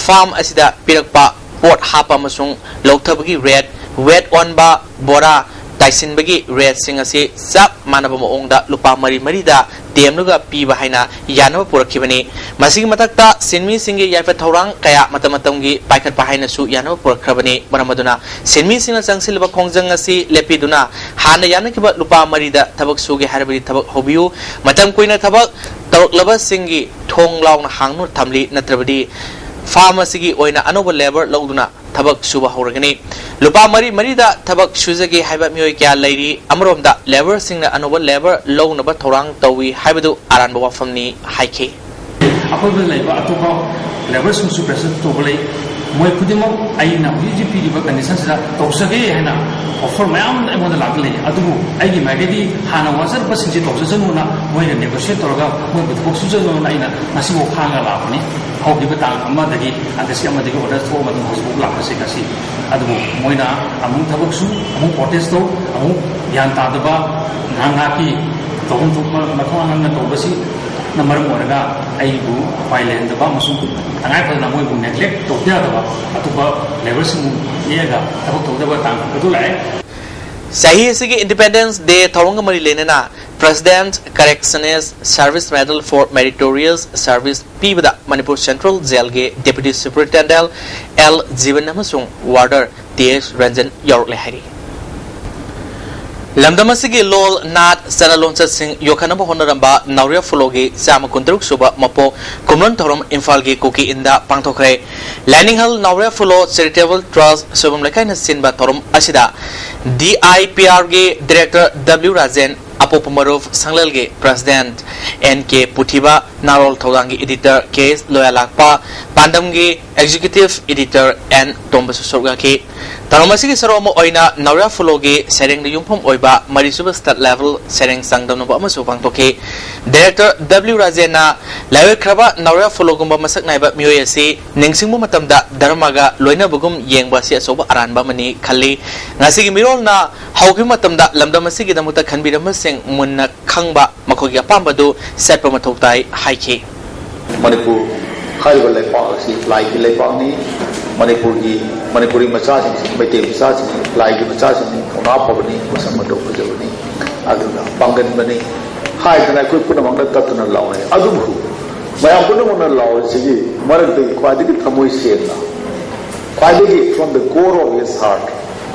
ꯐꯥꯔꯝ ꯑꯁꯤꯗ ꯄꯤꯔꯛꯄ ꯄꯣꯠ ꯍꯥꯞꯄ ꯑꯃꯁꯨꯡ ꯂꯧꯊꯕꯒꯤ ꯔꯦꯠ, ꯋꯦꯠ ꯑꯣꯟꯕ, ꯕꯣꯔꯥ ꯇꯥꯏꯁꯤꯟꯕꯒꯤ ꯔꯦꯠꯁꯤꯡ ꯑꯁꯤ ꯆꯞ ꯃꯥꯟꯅꯕ ꯃꯑꯣꯡꯗ ꯂꯨꯄꯥ ꯃꯔꯤ ꯃꯔꯤꯗ ꯇꯦꯝꯂꯒ ꯄꯤꯕ ꯍꯥꯏꯅ ꯌꯥꯅꯕ ꯄꯨꯔꯛꯈꯤꯕꯅꯤ꯫ ꯃꯁꯤꯒꯤ ꯃꯊꯛꯇ ꯁꯤꯟꯃꯤꯁꯤꯡꯒꯤ ꯌꯥꯏꯐ ꯊꯧꯔꯥꯡ ꯀꯌꯥ ꯃꯇꯝ ꯃꯇꯝꯒꯤ ꯄꯥꯏꯈꯠꯄ ꯍꯥꯏꯅꯁꯨ ꯌꯥꯅꯕ ꯄꯨꯔꯛꯈ꯭ꯔꯕꯅꯤ꯫ ꯃꯔꯝ ꯑꯗꯨꯅ ꯁꯤꯟꯃꯤꯁꯤꯡꯅ ꯆꯪꯁꯤꯜꯂꯤꯕ ꯈꯣꯡꯖꯪ ꯑꯁꯤ ꯂꯦꯞꯄꯤꯗꯨꯅ ꯍꯥꯟꯅ ꯌꯥꯅꯈꯤꯕ ꯂꯨꯄꯥ ꯃꯔꯤꯗ ꯊꯕꯛ ꯁꯨꯒꯦ ꯍꯥꯏꯔꯕꯗꯤ ꯊꯕꯛ ꯍꯧꯕꯤꯌꯨ꯫ ꯃꯇꯝ ꯀꯨꯏꯅ ꯊꯕꯛ ꯇꯧꯔꯛꯂꯕꯁꯤꯡꯒꯤ ꯊꯣꯡ ꯂꯥꯎꯅ ꯍꯥꯡꯗꯨꯅ ꯊꯝꯂꯤ, ꯅꯠꯇ꯭ꯔꯕꯗꯤ ꯐꯥꯔꯝ ꯑꯁꯤꯒꯤ ꯑꯣꯏꯅ ꯑꯅꯧꯕ ꯂꯦꯕꯔ ꯂꯧꯗꯨꯅ ꯊꯕꯛ ꯁꯨꯕ ꯍꯧꯔꯒꯅꯤ꯫ ꯂꯨꯄꯥ ꯃꯔꯤ ꯃꯔꯤꯗ ꯊꯕꯛ ꯁꯨꯖꯒꯦ ꯍꯥꯏꯕ ꯃꯤꯑꯣꯏ ꯀꯌꯥ ꯂꯩꯔꯤ꯫ ꯑꯃꯔꯣꯝꯗ ꯂꯦꯕꯔꯁꯤꯡꯅ ꯑꯅꯧꯕ ꯂꯦꯕꯔ ꯂꯧꯅꯕ ꯊꯧꯔꯥꯡ ꯇꯧꯏ ꯍꯥꯏꯕꯗꯨ ꯑꯔꯥꯟꯕ ꯋꯥꯐꯝꯅꯤ ꯍꯥꯏꯈꯤ꯫ ꯑꯀꯣꯏꯕꯗ ꯂꯩꯕ ꯑꯇꯣꯞꯄ ꯂꯦꯕꯔꯁꯤꯡꯁꯨ ꯄ꯭ꯔꯦꯁꯔ ꯇꯧꯕ ꯂꯩ꯫ ꯃꯣꯏ ꯈꯨꯗꯤꯡꯃꯛ ꯑꯩꯅ ꯍꯧꯖꯤꯛ ꯍꯧꯖꯤꯛ ꯄꯤꯔꯤꯕ ꯀꯟꯗꯤꯁꯟꯁꯤꯗ ꯇꯧꯖꯒꯦ ꯍꯥꯏꯅ ꯑꯣꯐꯔ ꯃꯌꯥꯝ ꯑꯩꯉꯣꯟꯗ ꯂꯥꯛꯇꯨꯅ ꯂꯩ꯫ ꯑꯗꯨꯕꯨ ꯑꯩꯒꯤ ꯃꯥꯏꯀꯩꯗꯤ ꯍꯥꯟꯅ ꯋꯥꯖꯔꯛꯄꯁꯤꯡꯁꯤ ꯇꯧꯖꯁꯅꯨꯅ ꯃꯣꯏꯅ ꯅꯦꯒꯣꯁꯤꯌꯦꯠ ꯇꯧꯔꯒ ꯃꯣꯏꯕꯨ ꯊꯕꯛ ꯁꯨꯖꯅꯨꯅ ꯑꯩꯅ ꯉꯁꯤꯐꯥꯎ ꯈꯥꯡꯉꯒ ꯂꯥꯛꯄꯅꯤ꯫ ꯍꯧꯈꯤꯕ ꯇꯥꯡ ꯑꯃꯗꯒꯤ, ꯑꯥꯒꯁꯀꯤ ꯑꯃꯗꯒꯤ ꯑꯣꯔꯗꯔ ꯊꯣꯛꯑ ꯃꯇꯨꯡ ꯍꯧꯖꯤꯛꯐꯥꯎ ꯂꯥꯛꯄꯁꯦ ꯉꯁꯤ꯫ ꯑꯗꯨꯕꯨ ꯃꯣꯏꯅ ꯑꯃꯨꯛ ꯊꯕꯛ ꯁꯨ, ꯑꯃꯨꯛ ꯄ꯭ꯔꯣꯇꯦꯁ ꯇꯧ, ꯑꯃꯨꯛ ꯒ꯭ꯌꯥꯟ ꯇꯥꯗꯕ ꯉꯥꯏꯍꯥꯛ ꯉꯥꯏꯍꯥꯛꯀꯤ ꯇꯧꯐꯝ ꯊꯣꯛꯄ ꯃꯊꯧ ꯑꯉꯥꯡꯅ ꯇꯧꯕꯁꯤꯅ ꯃꯔꯝ ꯑꯣꯏꯔꯒ ꯑꯩꯕꯨ ꯎꯄꯥꯏ ꯂꯩꯍꯟꯗꯕ ꯑꯃꯁꯨꯡ ꯇꯉꯥꯏ ꯐꯗꯅ ꯃꯣꯏꯕꯨ ꯅꯦꯒ꯭ꯂꯦꯛ ꯇꯧꯕ ꯌꯥꯗꯕ ꯑꯇꯣꯞꯄ ꯂꯦꯕꯔꯁꯤꯡꯕꯨ ꯅꯦꯛꯑꯒ ꯊꯕꯛ ꯇꯧꯗꯕ ꯇꯥꯡ ꯀꯨꯟꯇꯔꯨꯛ ꯂꯥꯛꯑꯦ꯫ ꯆꯍꯤ ꯑꯁꯤꯒꯤ ꯏꯟꯗꯤꯄꯦꯟꯗꯦꯟꯁ ꯗꯦ ꯊꯧꯔꯝꯒ ꯃꯔꯤ ꯂꯩꯅꯅ President Correctionist Service Medal for Meritorious Service ꯄꯤꯕꯗ ꯃꯅꯤꯄꯨꯔ ꯁꯦꯟꯇ꯭ꯔꯦꯜ ꯖꯦꯜꯒꯤ ꯗꯦꯄ꯭ꯌꯨꯇꯤ ꯁꯨꯄꯔꯤꯟꯇꯦꯟꯗꯦꯟ ꯑꯦꯜ ꯖꯤꯕꯟ ꯑꯃꯁꯨꯡ ꯋꯥꯔꯗꯔ ꯇꯤ ꯑꯦꯁ ꯔꯟꯖꯟ ꯌꯥꯎꯔꯛꯂꯦ ꯍꯥꯏꯔꯤ꯫ ꯂꯝꯗꯝ ꯑꯁꯤꯒꯤ ꯂꯣꯜ, ꯅꯥꯠ, ꯆꯠꯅ ꯂꯣꯟꯆꯠꯁꯤꯡ ꯌꯣꯛꯈꯠꯅꯕ ꯍꯣꯠꯅꯔꯝꯕ ꯅꯥꯎꯔꯤꯌꯥ ꯐꯨꯂꯣꯒꯤ ꯆꯥꯝꯃ ꯀꯨꯟꯇꯔꯨꯛ ꯁꯨꯕ ꯃꯄꯣꯛ ꯀꯨꯝꯑꯣꯟ ꯊꯧꯔꯝ ꯏꯝꯐꯥꯜꯒꯤ ꯀꯨꯀꯤ ꯏꯟꯗ ꯄꯥꯡꯊꯣꯛꯈ꯭ꯔꯦ꯫ ꯂꯥꯏꯅꯤꯡꯍꯜ ꯅꯥꯎꯔꯤꯌꯥ ꯐꯨꯂꯣ ꯆꯦꯔꯤꯇꯦꯕꯜ ꯇ꯭ꯔꯁ ꯁꯣꯏꯕꯝ ꯂꯩꯀꯥꯏꯅ ꯁꯤꯟꯕ ꯊꯧꯔꯝ ꯑꯁꯤꯗ ꯗꯤ ꯑꯥꯏ ꯄꯤ ꯑꯥꯔꯒꯤ ꯗꯤꯔꯦꯛꯇꯔ ꯗꯕ꯭ꯂꯤꯎ ꯔꯥꯖꯦꯟ, ꯑꯄꯣꯛꯄ ꯃꯔꯨꯞ ꯁꯪꯂꯦꯜꯒꯤ president N K Puthiba, Naharol ꯊꯧꯗꯥꯡꯒꯤ ꯏꯗꯤꯇꯔ ꯀꯦ ꯑꯦꯁ ꯂꯣꯌꯥꯂꯥꯛꯄ, ꯄꯥꯟꯗꯝꯒꯤ ꯑꯦꯛꯖꯤꯀ꯭ꯌꯨꯇꯤꯚ ꯏꯗꯤꯇꯔ ꯑꯦꯟ ꯇꯣꯝꯕꯁꯨ ꯁꯔꯨꯛ ꯌꯥꯈꯤ꯫ ꯊꯧꯔꯝ ꯑꯁꯤꯒꯤ ꯁꯔꯨꯛ ꯑꯃ ꯑꯣꯏꯅ ꯅꯥꯎꯔꯤꯌꯥ ꯐꯨꯂꯣꯒꯤ ꯁꯩꯔꯦꯡꯗ ꯌꯨꯝꯐꯝ ꯑꯣꯏꯕ ꯃꯔꯤꯁꯨꯕ ꯁ꯭ꯇꯦꯠ ꯂꯦꯚꯦꯜ ꯁꯩꯔꯦꯡ ꯆꯥꯡꯗꯝꯅꯕ ꯑꯃꯁꯨ ꯄꯥꯡꯊꯣꯛꯈꯤ꯫ ꯗꯤꯔꯦꯛꯇꯔ ꯗꯕ꯭ꯂꯤꯎ ꯔꯥꯖꯦꯟꯅ ꯂꯥꯏꯑꯣꯏꯈ꯭ꯔꯕ ꯅꯥꯎꯔꯤꯌꯥ ꯐꯨꯂꯣꯒꯨꯝꯕ ꯃꯁꯛ ꯅꯥꯏꯕ ꯃꯤꯑꯣꯏ ꯑꯁꯤ ꯅꯤꯡꯁꯤꯡꯕ ꯃꯇꯝꯗ ꯙꯔꯃꯒ ꯂꯣꯏꯅꯕꯒꯨꯝ ꯌꯦꯡꯕ ꯑꯁꯤ ꯑꯆꯧꯕ ꯑꯔꯥꯟꯕ ꯑꯃꯅꯤ ꯈꯜꯂꯤ꯫ ꯉꯁꯤꯒꯤ ꯃꯤꯔꯣꯜꯅ ꯍꯧꯈꯤꯕ ꯃꯇꯝꯗ ꯂꯝꯗꯝ ꯑꯁꯤꯒꯤꯗꯃꯛꯇ ꯈꯟꯕꯤꯔꯝꯕꯁꯤꯡ ꯃꯨꯟꯅ ꯈꯪꯕ, ꯃꯈꯣꯏꯒꯤ ꯑꯄꯥꯝꯕꯗꯨ ꯆꯠꯄ ꯃꯊꯧ ꯇꯥꯏ ꯍꯥꯏꯈꯤ꯫ ꯃꯅꯤꯄꯨꯔ ꯍꯥꯏꯔꯤꯕ ꯂꯩꯄꯥꯛ ꯑꯁꯤ ꯂꯥꯏꯒꯤ ꯂꯩꯄꯥꯛꯅꯤ꯫ ꯃꯅꯤꯄꯨꯔꯒꯤ, ꯃꯅꯤꯄꯨꯔꯤ ꯃꯆꯥꯁꯤꯡꯁꯤ, ꯃꯩꯇꯩ ꯃꯆꯥꯁꯤꯡꯁꯤ ꯂꯥꯏꯒꯤ ꯃꯆꯥꯁꯤꯡꯅꯤ, ꯊꯧꯅꯥ ꯐꯕꯅꯤ, ꯃꯁꯛ ꯃꯇꯧ ꯐꯖꯕꯅꯤ, ꯑꯗꯨꯒ ꯄꯥꯡꯒꯟꯕꯅꯤ ꯍꯥꯏꯗꯅ ꯑꯩꯈꯣꯏ ꯄꯨꯝꯅꯃꯛꯅ ꯇꯠꯇꯅ ꯂꯥꯎꯅꯩ꯫ ꯑꯗꯨꯕꯨ ꯃꯌꯥꯝ ꯄꯨꯝꯅꯃꯛꯅ ꯂꯥꯎꯔꯤꯁꯤꯒꯤ ꯃꯔꯛꯇꯒꯤ ꯈ꯭ꯋꯥꯏꯗꯒꯤ ꯊꯃꯣꯏ ꯁꯦꯡꯅ, ꯈ꯭ꯋꯥꯏꯗꯒꯤ from the core of his heart,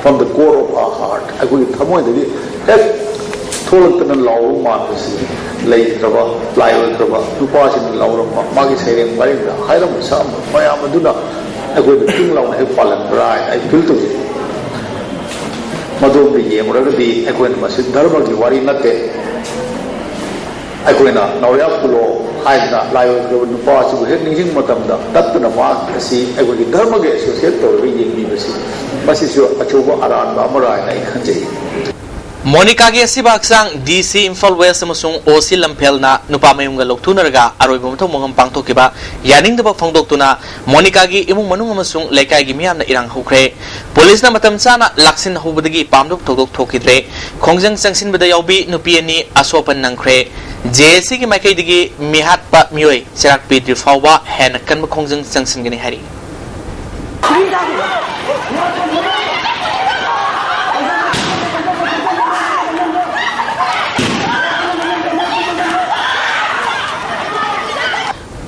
from the core of our heart, ꯑꯩꯈꯣꯏꯒꯤ ꯊꯃꯣꯏꯗꯒꯤ ꯍꯦꯛ ꯊꯣꯛꯂꯛꯇꯅ ꯂꯥꯎꯕ ꯃꯥꯟꯕꯁꯤ ꯂꯩꯇ꯭ꯔꯕ, ꯂꯥꯏ ꯑꯣꯏꯈ꯭ꯔꯕ ꯅꯨꯄꯥꯁꯤꯡꯅ ꯂꯥꯎꯔꯝꯕ, ꯃꯥꯒꯤ ꯁꯩꯔꯦꯡ ꯋꯥꯔꯦꯡꯗ ꯍꯥꯏꯔꯝꯕ ꯁꯛꯂꯝꯕ ꯃꯌꯥꯝ ꯑꯗꯨꯅ ꯑꯩꯈꯣꯏꯗ ꯇꯤꯡ ꯂꯥꯎꯅ ꯍꯦꯛ ꯄꯥꯜꯍꯟꯕ꯭ꯔꯥ ꯍꯥꯏꯅ ꯑꯩ ꯐꯤꯜ ꯇꯧꯖꯩ꯫ ꯃꯗꯣꯝꯗ ꯌꯦꯡꯂꯨꯔꯒꯗꯤ ꯑꯩꯈꯣꯏꯅ ꯃꯁꯤ ꯙꯔꯃꯒꯤ ꯋꯥꯔꯤ ꯅꯠꯇꯦ꯫ ꯑꯩꯈꯣꯏꯅ ꯅꯥꯎꯔꯤꯌꯥ ꯐꯨꯂꯣ ꯍꯥꯏꯗꯅ ꯂꯥꯏ ꯑꯣꯏꯈ꯭ꯔꯕ ꯅꯨꯄꯥ ꯑꯁꯤꯕꯨ ꯍꯦꯛ ꯅꯤꯡꯁꯤꯡꯕ ꯃꯇꯝꯗ ꯇꯠꯇꯅ ꯃꯍꯥꯛ ꯑꯁꯤ ꯑꯩꯈꯣꯏꯒꯤ ꯙꯔꯃꯒ ꯑꯦꯁꯣꯁꯤꯌꯦꯠ ꯇꯧꯔꯒ ꯌꯦꯡꯕꯤꯕꯁꯤ, ꯃꯁꯤꯁꯨ ꯑꯆꯧꯕ ꯑꯔꯥꯟꯕ ꯑꯃꯔꯥ ꯍꯥꯏꯅ ꯑꯩ ꯈꯟꯖꯩ꯫ ꯃꯣꯅꯤꯀꯥꯒꯤ ꯑꯁꯤꯕ ꯍꯛꯆꯥꯡ ꯗꯤ ꯁꯤ ꯏꯝꯐꯥꯜ ꯋꯦꯁ ꯑꯃꯁꯨꯡ ꯑꯣ ꯁꯤ ꯂꯝꯐꯦꯜꯅ ꯅꯨꯄꯥ ꯃꯌꯨꯝꯒ ꯂꯧꯊꯣꯛꯅꯔꯒ ꯑꯔꯣꯏꯕ ꯃꯊꯧ ꯃꯉꯝ ꯄꯥꯡꯊꯣꯛꯈꯤꯕ ꯌꯥꯅꯤꯡꯗꯕ ꯐꯣꯡꯗꯣꯛꯇꯨꯅ ꯃꯣꯅꯤꯀꯥꯒꯤ ꯏꯃꯨꯡ ꯃꯅꯨꯡ ꯑꯃꯁꯨꯡ ꯂꯩꯀꯥꯏꯒꯤ ꯃꯤꯌꯥꯝꯅ ꯏꯔꯥꯡ ꯍꯧꯈ꯭ꯔꯦ꯫ ꯄꯨꯂꯤꯁꯅ ꯃꯇꯝ ꯆꯥꯅ ꯂꯥꯛꯁꯤꯟꯍꯧꯕꯗꯒꯤ ꯄꯥꯝꯗꯕ ꯊꯧꯗꯣꯛ ꯊꯣꯛꯈꯤꯗ꯭ꯔꯦ꯫ ꯈꯣꯡꯖꯪ ꯆꯪꯁꯤꯟꯕꯗ ꯌꯥꯎꯕꯤ ꯅꯨꯄꯤ ꯑꯅꯤ ꯑꯁꯣꯛ ꯑꯄꯟ ꯅꯪꯈ꯭ꯔꯦ꯫ ꯖꯦ ꯑꯦ ꯁꯤꯒꯤ ꯃꯥꯏꯀꯩꯗꯒꯤ ꯃꯤꯍꯥꯠꯄ ꯃꯤꯑꯣꯏ ꯆꯩꯔꯥꯛ ꯄꯤꯗ꯭ꯔꯤ ꯐꯥꯎꯕ ꯍꯦꯟꯅ ꯀꯟꯕ ꯈꯣꯡꯖꯪ ꯆꯪꯁꯤꯟꯒꯅꯤ ꯍꯥꯏꯔꯤ꯫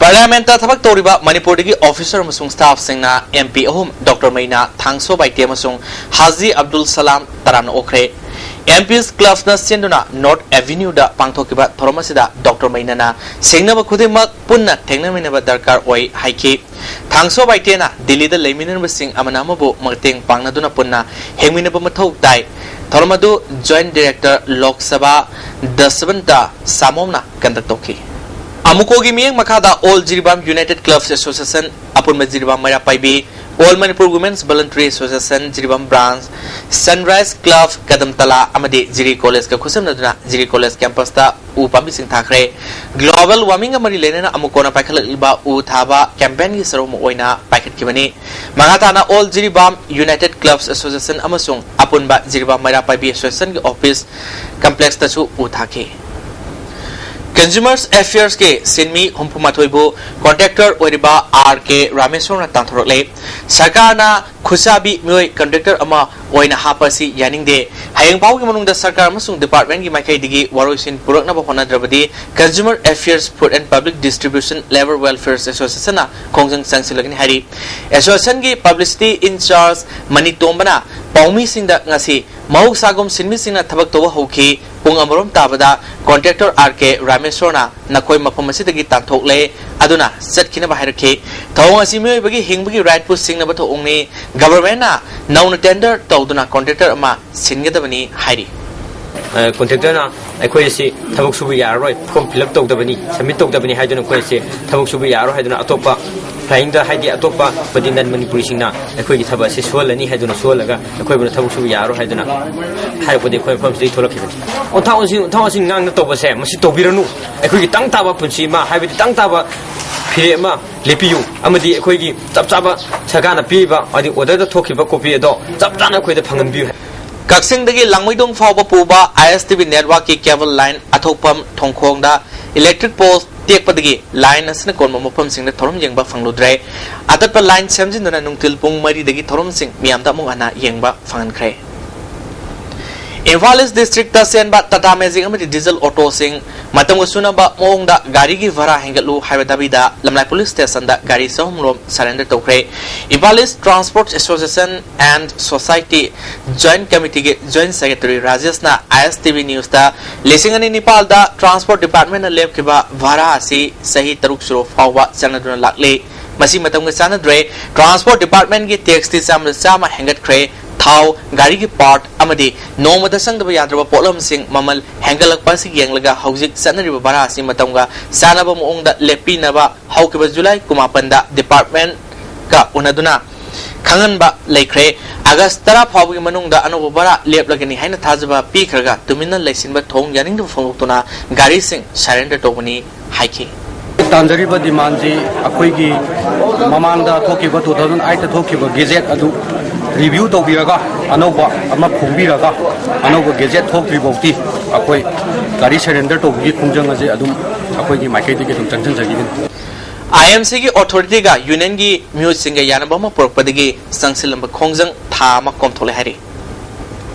ꯄꯥꯔꯂꯤꯌꯥꯃꯦꯟꯠꯇ ꯊꯕꯛ ꯇꯧꯔꯤꯕ ꯃꯅꯤꯄꯨꯔꯗꯒꯤ ꯑꯣꯐꯤꯁꯔ ꯑꯃꯁꯨꯡ ꯁ꯭ꯇꯥꯐꯁꯤꯡꯅ ꯑꯦꯝ ꯄꯤ ꯑꯍꯨꯝ, ꯗꯣꯛꯇꯔ ꯃꯩꯅꯥ, ꯊꯥꯡꯁꯣ ꯕꯥꯏꯇꯦ ꯑꯃꯁꯨꯡ ꯍꯥꯖꯤ ꯑꯕꯗꯨꯜ ꯁꯂꯥꯝ ꯇꯔꯥꯝꯅ ꯑꯣꯛꯈ꯭ꯔꯦ꯫ ꯑꯦꯝ ꯄꯤꯁ ꯀ꯭ꯂꯕꯅ ꯁꯤꯟꯗꯨꯅ ꯅꯣꯔꯠ ꯑꯦꯚꯤꯅ꯭ꯌꯨꯗ ꯄꯥꯡꯊꯣꯛꯈꯤꯕ ꯊꯧꯔꯝ ꯑꯁꯤꯗ ꯗꯣꯛꯇꯔ ꯃꯩꯅꯥꯅ ꯁꯤꯡꯅꯕ ꯈꯨꯗꯤꯡꯃꯛ ꯄꯨꯟꯅ ꯊꯦꯡꯅꯃꯤꯟꯅꯕ ꯗꯔꯀꯥꯔ ꯑꯣꯏ ꯍꯥꯏꯈꯤ꯫ ꯊꯥꯡꯁꯣ ꯕꯥꯏꯇꯦꯅ ꯗꯤꯜꯂꯤꯗ ꯂꯩꯃꯤꯟꯅꯔꯤꯕꯁꯤꯡ ꯑꯃꯅ ꯑꯃꯕꯨ ꯃꯇꯦꯡ ꯄꯥꯡꯅꯗꯨꯅ ꯄꯨꯟꯅ ꯍꯤꯡꯃꯤꯟꯅꯕ ꯃꯊꯧ ꯇꯥꯏ꯫ ꯊꯧꯔꯝ ꯑꯗꯨ ꯖꯣꯏꯟꯠ ꯗꯤꯔꯦꯛꯇꯔ ꯂꯣꯛ ꯁꯚꯥ ꯗꯁꯕꯟꯇ ꯁꯥꯃꯣꯝꯅ ꯀꯟꯗꯛ ꯇꯧꯈꯤ꯫ ꯑꯃꯨꯀꯣꯒꯤ ꯃꯤꯠꯌꯦꯡ ꯃꯈꯥꯗ all Jiribam united clubs association, ꯑꯄꯨꯟꯕ Jiribam Meira Paibi, all Manipur women's voluntary association Jiribam branch, sunrise club ꯀꯗꯝꯇꯂꯥ ꯑꯃꯗꯤ ꯖꯤꯔꯤ ꯀꯣꯂꯦꯖꯀ ꯈꯨꯠꯁꯝꯅꯗꯨꯅ ꯖꯤꯔꯤ ꯀꯣꯂꯦꯖ ꯀꯦꯝꯄꯁꯇ ꯎ ꯄꯥꯝꯕꯤꯁꯤꯡ ꯊꯥꯈ꯭ꯔꯦ꯫ ꯒ꯭ꯂꯣꯕꯦꯜ ꯋꯥꯔꯃꯤꯡꯒ ꯃꯔꯤ ꯂꯩꯅꯅ ꯑꯃꯨꯀꯣꯅ ꯄꯥꯏꯈꯠꯂꯛꯂꯤꯕ ꯎ ꯊꯥꯕ ꯀꯦꯝꯄꯦꯟꯒꯤ ꯁꯔꯨꯛ ꯑꯃ ꯑꯣꯏꯅ ꯄꯥꯏꯈꯠꯈꯤꯕꯅꯤ꯫ ꯃꯈꯥ ꯇꯥꯅ all Jiribam united clubs association ꯑꯃꯁꯨꯡ ꯑꯄꯨꯟꯕ ꯖꯤꯔꯤꯕꯥꯝ ꯃꯩꯔꯥ ꯄꯥꯏꯕꯤ ꯑꯦꯁꯣꯁꯤꯌꯦꯁꯟꯒꯤ ꯑꯣꯐꯤꯁ ꯀꯝꯄ꯭ꯂꯦꯛꯁꯇꯁꯨ ꯎ ꯊꯥꯈꯤ꯫ ꯀꯟꯖꯨꯃꯔꯁ ꯑꯦꯐꯤꯌꯔꯁꯀꯤ ꯁꯤꯟꯃꯤ ꯍꯨꯝꯐꯨ ꯃꯥꯊꯣꯏꯕꯨ ꯀꯣꯟꯇ꯭ꯔꯦꯛꯇꯔ ꯑꯣꯏꯔꯤꯕ ꯑꯥꯔ ꯀꯦ ꯔꯥꯃꯦꯁꯣꯔꯅ ꯇꯥꯟꯊꯣꯔꯛꯂꯦ꯫ ꯁꯔꯀꯥꯔꯅ ꯈꯨꯠꯁꯥꯕꯤ ꯃꯤꯑꯣꯏ ꯀꯟꯇ꯭ꯔꯦꯛꯇꯔ ꯑꯃ ꯑꯣꯏꯅ ꯍꯥꯞꯄ ꯑꯁꯤ ꯌꯥꯅꯤꯡꯗꯦ꯫ ꯍꯌꯦꯡ ꯐꯥꯎꯒꯤ ꯃꯅꯨꯡꯗ ꯁꯔꯀꯥꯔ ꯑꯃꯁꯨꯡ ꯗꯤꯄꯥꯔꯠꯃꯦꯟꯒꯤ ꯃꯥꯏꯀꯩꯗꯒꯤ ꯋꯥꯔꯣꯏꯁꯤꯟ ꯄꯨꯔꯛꯅꯕ ꯍꯣꯠꯅꯗ꯭ꯔꯕꯗꯤ consumer affairs, food and public distribution, labour welfare ꯑꯦꯁꯣꯁꯤꯌꯦꯁꯟꯅ ꯈꯣꯡꯖꯪ ꯆꯪꯁꯤꯜꯂꯒꯅꯤ ꯍꯥꯏꯔꯤ꯫ ꯑꯦꯁꯣꯁꯤꯌꯦꯁꯟꯒꯤ ꯄꯕ꯭ꯂꯤꯁꯤꯇꯤ ꯏꯟꯆꯥꯔꯖ ꯃꯅꯤ ꯇꯣꯝꯕꯅ ꯄꯥꯎꯃꯤꯁꯤꯡꯗ ꯉꯁꯤ ꯃꯍꯧꯁꯥꯒꯨꯝ ꯁꯤꯟꯃꯤꯁꯤꯡꯅ ꯊꯕꯛ ꯇꯧꯕ ꯍꯧꯈꯤ꯫ ꯄꯨꯡ ꯑꯃꯔꯣꯝ ꯇꯥꯕꯗ ꯀꯣꯟꯇ꯭ꯔꯦꯛꯇꯔ ꯑꯥꯔ ꯀꯦ ꯔꯥꯃꯦꯁꯣꯔꯅ ꯅꯈꯣꯏ ꯃꯐꯝ ꯑꯁꯤꯗꯒꯤ ꯇꯥꯟꯊꯣꯛꯂꯦ, ꯑꯗꯨꯅ ꯆꯠꯈꯤꯅꯕ ꯍꯥꯏꯔꯛꯈꯤ꯫ ꯊꯧꯑꯣꯡ ꯑꯁꯤ ꯃꯤꯑꯣꯏꯕꯒꯤ ꯍꯤꯡꯕꯒꯤ ꯔꯥꯏꯠꯄꯨ ꯁꯤꯡꯅꯕ ꯊꯧꯑꯣꯡꯅꯤ꯫ ꯒꯚꯔꯟꯃꯦꯟꯠꯅ ꯅꯧꯅ ꯇꯦꯟꯗꯔ ꯇꯧꯗꯨꯅ ꯀꯣꯟꯇ꯭ꯔꯦꯛꯇꯔ ꯑꯃ ꯁꯤꯟꯒꯗꯕꯅꯤ ꯍꯥꯏꯔꯤ꯫ ꯑ, ꯀꯣꯟꯇ꯭ꯔꯦꯛꯇꯔꯅ ꯑꯩꯈꯣꯏ ꯑꯁꯤ ꯊꯕꯛ ꯁꯨꯕ ꯌꯥꯔꯔꯣꯏ, ꯐꯣꯔꯝ ꯐꯤꯜ ꯑꯞ ꯇꯧꯗꯕꯅꯤ, ꯁꯕꯃꯤꯠ ꯇꯧꯗꯕꯅꯤ ꯍꯥꯏꯗꯨꯅ ꯑꯩꯈꯣꯏ ꯑꯁꯤ ꯊꯕꯛ ꯁꯨꯕ ꯌꯥꯔꯔꯣꯏ ꯍꯥꯏꯗꯨꯅ ꯑꯇꯣꯞꯄ ꯐ꯭ꯂꯥꯏꯌꯤꯡꯗ, ꯍꯥꯏꯗꯤ ꯑꯇꯣꯞꯄ ꯃꯗꯤ ꯅꯟ ꯃꯅꯤꯄꯨꯔꯤꯁꯤꯡꯅ ꯑꯩꯈꯣꯏꯒꯤ ꯊꯕꯛ ꯑꯁꯤ ꯁꯨꯍꯜꯂꯅꯤ ꯍꯥꯏꯗꯨꯅ ꯁꯨꯍꯜꯂꯒ ꯑꯩꯈꯣꯏꯕꯨꯅ ꯊꯕꯛ ꯁꯨꯕ ꯌꯥꯔꯔꯣꯏ ꯍꯥꯏꯗꯨꯅ ꯍꯥꯏꯔꯛꯄꯗꯒꯤ ꯑꯩꯈꯣꯏ ꯃꯐꯝꯁꯤꯗꯒꯤ ꯊꯣꯛꯂꯛꯈꯤꯕꯅꯤ꯫ ꯑꯣꯟꯊꯥ ꯑꯣꯟꯁꯤꯟ, ꯑꯣꯟꯊꯥ ꯑꯣꯟꯁꯤꯟ ꯉꯥꯡꯅ ꯇꯧꯕꯁꯦ ꯃꯁꯤ ꯇꯧꯕꯤꯔꯅꯨ꯫ ꯑꯩꯈꯣꯏꯒꯤ ꯇꯪ ꯇꯥꯕ ꯄꯨꯟꯁꯤ ꯑꯃ, ꯍꯥꯏꯕꯗꯤ ꯇꯪ ꯇꯥꯕ ꯐꯤꯔꯦꯞ ꯑꯃ ꯂꯦꯞꯄꯤꯌꯨ, ꯑꯃꯗꯤ ꯑꯩꯈꯣꯏꯒꯤ ꯆꯞ ꯆꯥꯕ ꯁꯔꯀꯥꯔꯅ ꯄꯤꯔꯤꯕ, ꯍꯥꯏꯗꯤ ꯑꯣꯔꯗꯔꯗ ꯊꯣꯛꯈꯤꯕ ꯀꯣꯄꯤ ꯑꯗꯣ ꯆꯞ ꯆꯥꯅ ꯑꯩꯈꯣꯏꯗ ꯐꯪꯍꯟꯕꯤꯌꯨ꯫ ꯀꯛꯆꯤꯡꯗꯒꯤ ꯂꯥꯡꯃꯩꯗꯣꯡ ꯐꯥꯎꯕ ꯄꯨꯕ ꯑꯥꯏ ꯑꯦꯁ ꯇꯤ ꯚꯤ ꯅꯦꯠꯋꯥꯔꯛꯀꯤ ꯀꯦꯕꯜ ꯂꯥꯏꯟ ꯑꯊꯣꯛꯐꯝ ꯊꯣꯡꯈꯣꯡꯗ ꯏꯂꯦꯛꯇ꯭ꯔꯤꯛ ꯄꯣꯜ ꯇꯦꯛꯄꯗꯒꯤ ꯂꯥꯏꯟ ꯑꯁꯤꯅ ꯀꯣꯟꯕ ꯃꯐꯝꯁꯤꯡꯗ ꯊꯧꯔꯝ ꯌꯦꯡꯕ ꯐꯪꯂꯨꯗ꯭ꯔꯦ꯫ ꯑꯇꯠꯄ ꯂꯥꯏꯟ ꯁꯦꯝꯖꯤꯟꯗꯨꯅ ꯅꯨꯡꯊꯤꯜ ꯄꯨꯡ ꯃꯔꯤꯗꯒꯤ ꯊꯧꯔꯝꯁꯤꯡ ꯃꯤꯌꯥꯝꯗ ꯑꯃꯨꯛ ꯍꯟꯅ ꯌꯦꯡꯕ ꯐꯪꯍꯟꯈ꯭ꯔꯦ꯫ ꯏꯝꯐꯥꯜ ꯏꯁ ꯗꯤꯁꯇ꯭ꯔꯤꯛꯇ ꯆꯦꯟꯕ ꯇꯥꯇꯥ ꯃꯦꯖꯤꯛ ꯑꯃꯗꯤ ꯗꯤꯖꯜ ꯑꯣꯇꯣꯁꯤꯡ ꯃꯇꯝꯒ ꯆꯨꯅꯕ ꯃꯑꯣꯡꯗ ꯒꯥꯔꯤꯒꯤ ꯚꯔꯥ ꯍꯦꯟꯒꯠꯂꯨ ꯍꯥꯏꯕ ꯗꯥꯕꯤꯗ ꯂꯝꯂꯥꯏ ꯄꯨꯂꯤꯁ ꯁ꯭ꯇꯦꯁꯟꯗ ꯒꯥꯔꯤ ꯆꯍꯨꯝ ꯔꯣꯝ ꯁꯔꯦꯟꯗꯔ ꯇꯧꯈ꯭ꯔꯦ꯫ Imphal east transport association and society joint ꯀꯃꯤꯇꯤꯒꯤ ꯖꯣꯏꯟꯠ ꯁꯦꯀ꯭ꯔꯦꯇꯔꯤ ꯔꯥꯖꯦꯁꯅ ꯑꯥꯏ ꯑꯦꯁ ꯇꯤ ꯚꯤ ꯅ꯭ꯌꯨꯁꯇ ꯂꯤꯁꯤꯡ ꯑꯅꯤ ꯅꯤꯄꯥꯜꯗ ꯇ꯭ꯔꯥꯟꯁꯄꯣꯔꯠ ꯗꯤꯄꯥꯔꯠꯃꯦꯟꯠꯅ ꯂꯦꯞꯈꯤꯕ ꯚꯔꯥ ꯑꯁꯤ ꯆꯍꯤ ꯇꯔꯨꯛ ꯁꯨꯔꯕ ꯐꯥꯎꯕ ꯆꯠꯅꯗꯨꯅ ꯂꯥꯛꯂꯤ꯫ ꯃꯁꯤ ꯃꯇꯝꯒ ꯆꯥꯟꯅꯗ꯭ꯔꯦ꯫ ꯇ꯭ꯔꯥꯟꯁꯄꯣꯔꯠ ꯗꯤꯄꯥꯔꯠꯃꯦꯟꯠꯀꯤ ꯇꯦꯛꯁꯇꯤ ꯆꯥꯝꯃꯗ ꯆꯥꯝꯃ ꯍꯦꯟꯒꯠꯈ꯭ꯔꯦ꯫ ꯊꯥꯎ, ꯒꯥꯔꯤꯒꯤ ꯄꯥꯔꯠ ꯑꯃꯗꯤ ꯅꯣꯡꯃꯗ ꯆꯪꯗꯕ ꯌꯥꯗ꯭ꯔꯕ ꯄꯣꯠꯂꯝꯁꯤꯡ ꯃꯃꯜ ꯍꯦꯟꯒꯠꯂꯛꯄ ꯑꯁꯤ ꯌꯦꯡꯂꯒ ꯍꯧꯖꯤꯛ ꯆꯠꯅꯔꯤꯕ ꯚꯔꯥ ꯑꯁꯤ ꯃꯇꯝꯒ ꯆꯥꯟꯅꯕ ꯃꯑꯣꯡꯗ ꯂꯦꯞꯄꯤꯅꯕ ꯍꯧꯈꯤꯕ ꯖꯨꯂꯥꯏ ꯀꯨꯟꯃꯥꯄꯟꯗ ꯗꯤꯄꯥꯔꯠꯃꯦꯟꯠꯀ ꯎꯅꯗꯨꯅ ꯈꯪꯍꯟꯕ ꯂꯩꯈ꯭ꯔꯦ꯫ ꯑꯥꯒꯁ ꯇꯔꯥ ꯐꯥꯎꯕꯒꯤ ꯃꯅꯨꯡꯗ ꯑꯅꯧꯕ ꯚꯔꯥ ꯂꯦꯞꯂꯒꯅꯤ ꯍꯥꯏꯅ ꯊꯥꯖꯕ ꯄꯤꯈ꯭ꯔꯒ ꯇꯨꯃꯤꯟꯅ ꯂꯩꯁꯤꯟꯕ ꯊꯣꯡ ꯌꯥꯅꯤꯡꯗꯕ ꯐꯣꯡꯗꯣꯛꯇꯨꯅ ꯒꯥꯔꯤꯁꯤꯡ ꯁꯔꯦꯟꯗꯔ ꯇꯧꯕꯅꯤ ꯍꯥꯏꯈꯤ꯫ ꯇꯥꯟꯖꯔꯤꯕ ꯗꯤꯃꯥꯟꯁꯤ ꯑꯩꯈꯣꯏꯒꯤ ꯃꯃꯥꯡꯗ ꯊꯣꯛꯈꯤꯕ, ꯇꯨ ꯊꯥꯎꯖꯟ ꯑꯥꯏꯠꯇ ꯊꯣꯛꯈꯤꯕ ꯒꯦꯖꯦꯠ ꯑꯗꯨ ꯔꯤꯚ꯭ꯌꯨ ꯇꯧꯕꯤꯔꯒ ꯑꯅꯧꯕ ꯑꯃ ꯐꯣꯡꯕꯤꯔꯒ ꯑꯅꯧꯕ ꯒꯦꯖꯦꯠ ꯊꯣꯛꯇ꯭ꯔꯤ ꯐꯥꯎꯗꯤ ꯑꯩꯈꯣꯏ ꯒꯥꯔꯤ ꯁꯔꯦꯟꯗꯔ ꯇꯧꯕꯒꯤ ꯈꯣꯡꯖꯪ ꯑꯁꯦ ꯑꯗꯨꯝ ꯑꯩꯈꯣꯏꯒꯤ ꯃꯥꯏꯀꯩꯗꯒꯤ ꯑꯗꯨꯝ ꯆꯪꯁꯤꯟꯖꯈꯤꯒꯅꯤ꯫ ꯑꯥꯏ ꯑꯦꯝ ꯁꯤꯒꯤ ꯑꯣꯊꯣꯔꯤꯇꯤꯒ ꯌꯨꯅꯤꯌꯟꯒꯤ ꯃꯤꯑꯣꯏꯁꯤꯡꯒ ꯌꯥꯅꯕ ꯑꯃ ꯄꯨꯔꯛꯄꯗꯒꯤ ꯆꯪꯁꯤꯜꯂꯝꯕ ꯈꯣꯡꯖꯪ ꯊꯥ ꯑꯃ ꯀꯣꯝꯊꯣꯛꯂꯦ ꯍꯥꯏꯔꯤ꯫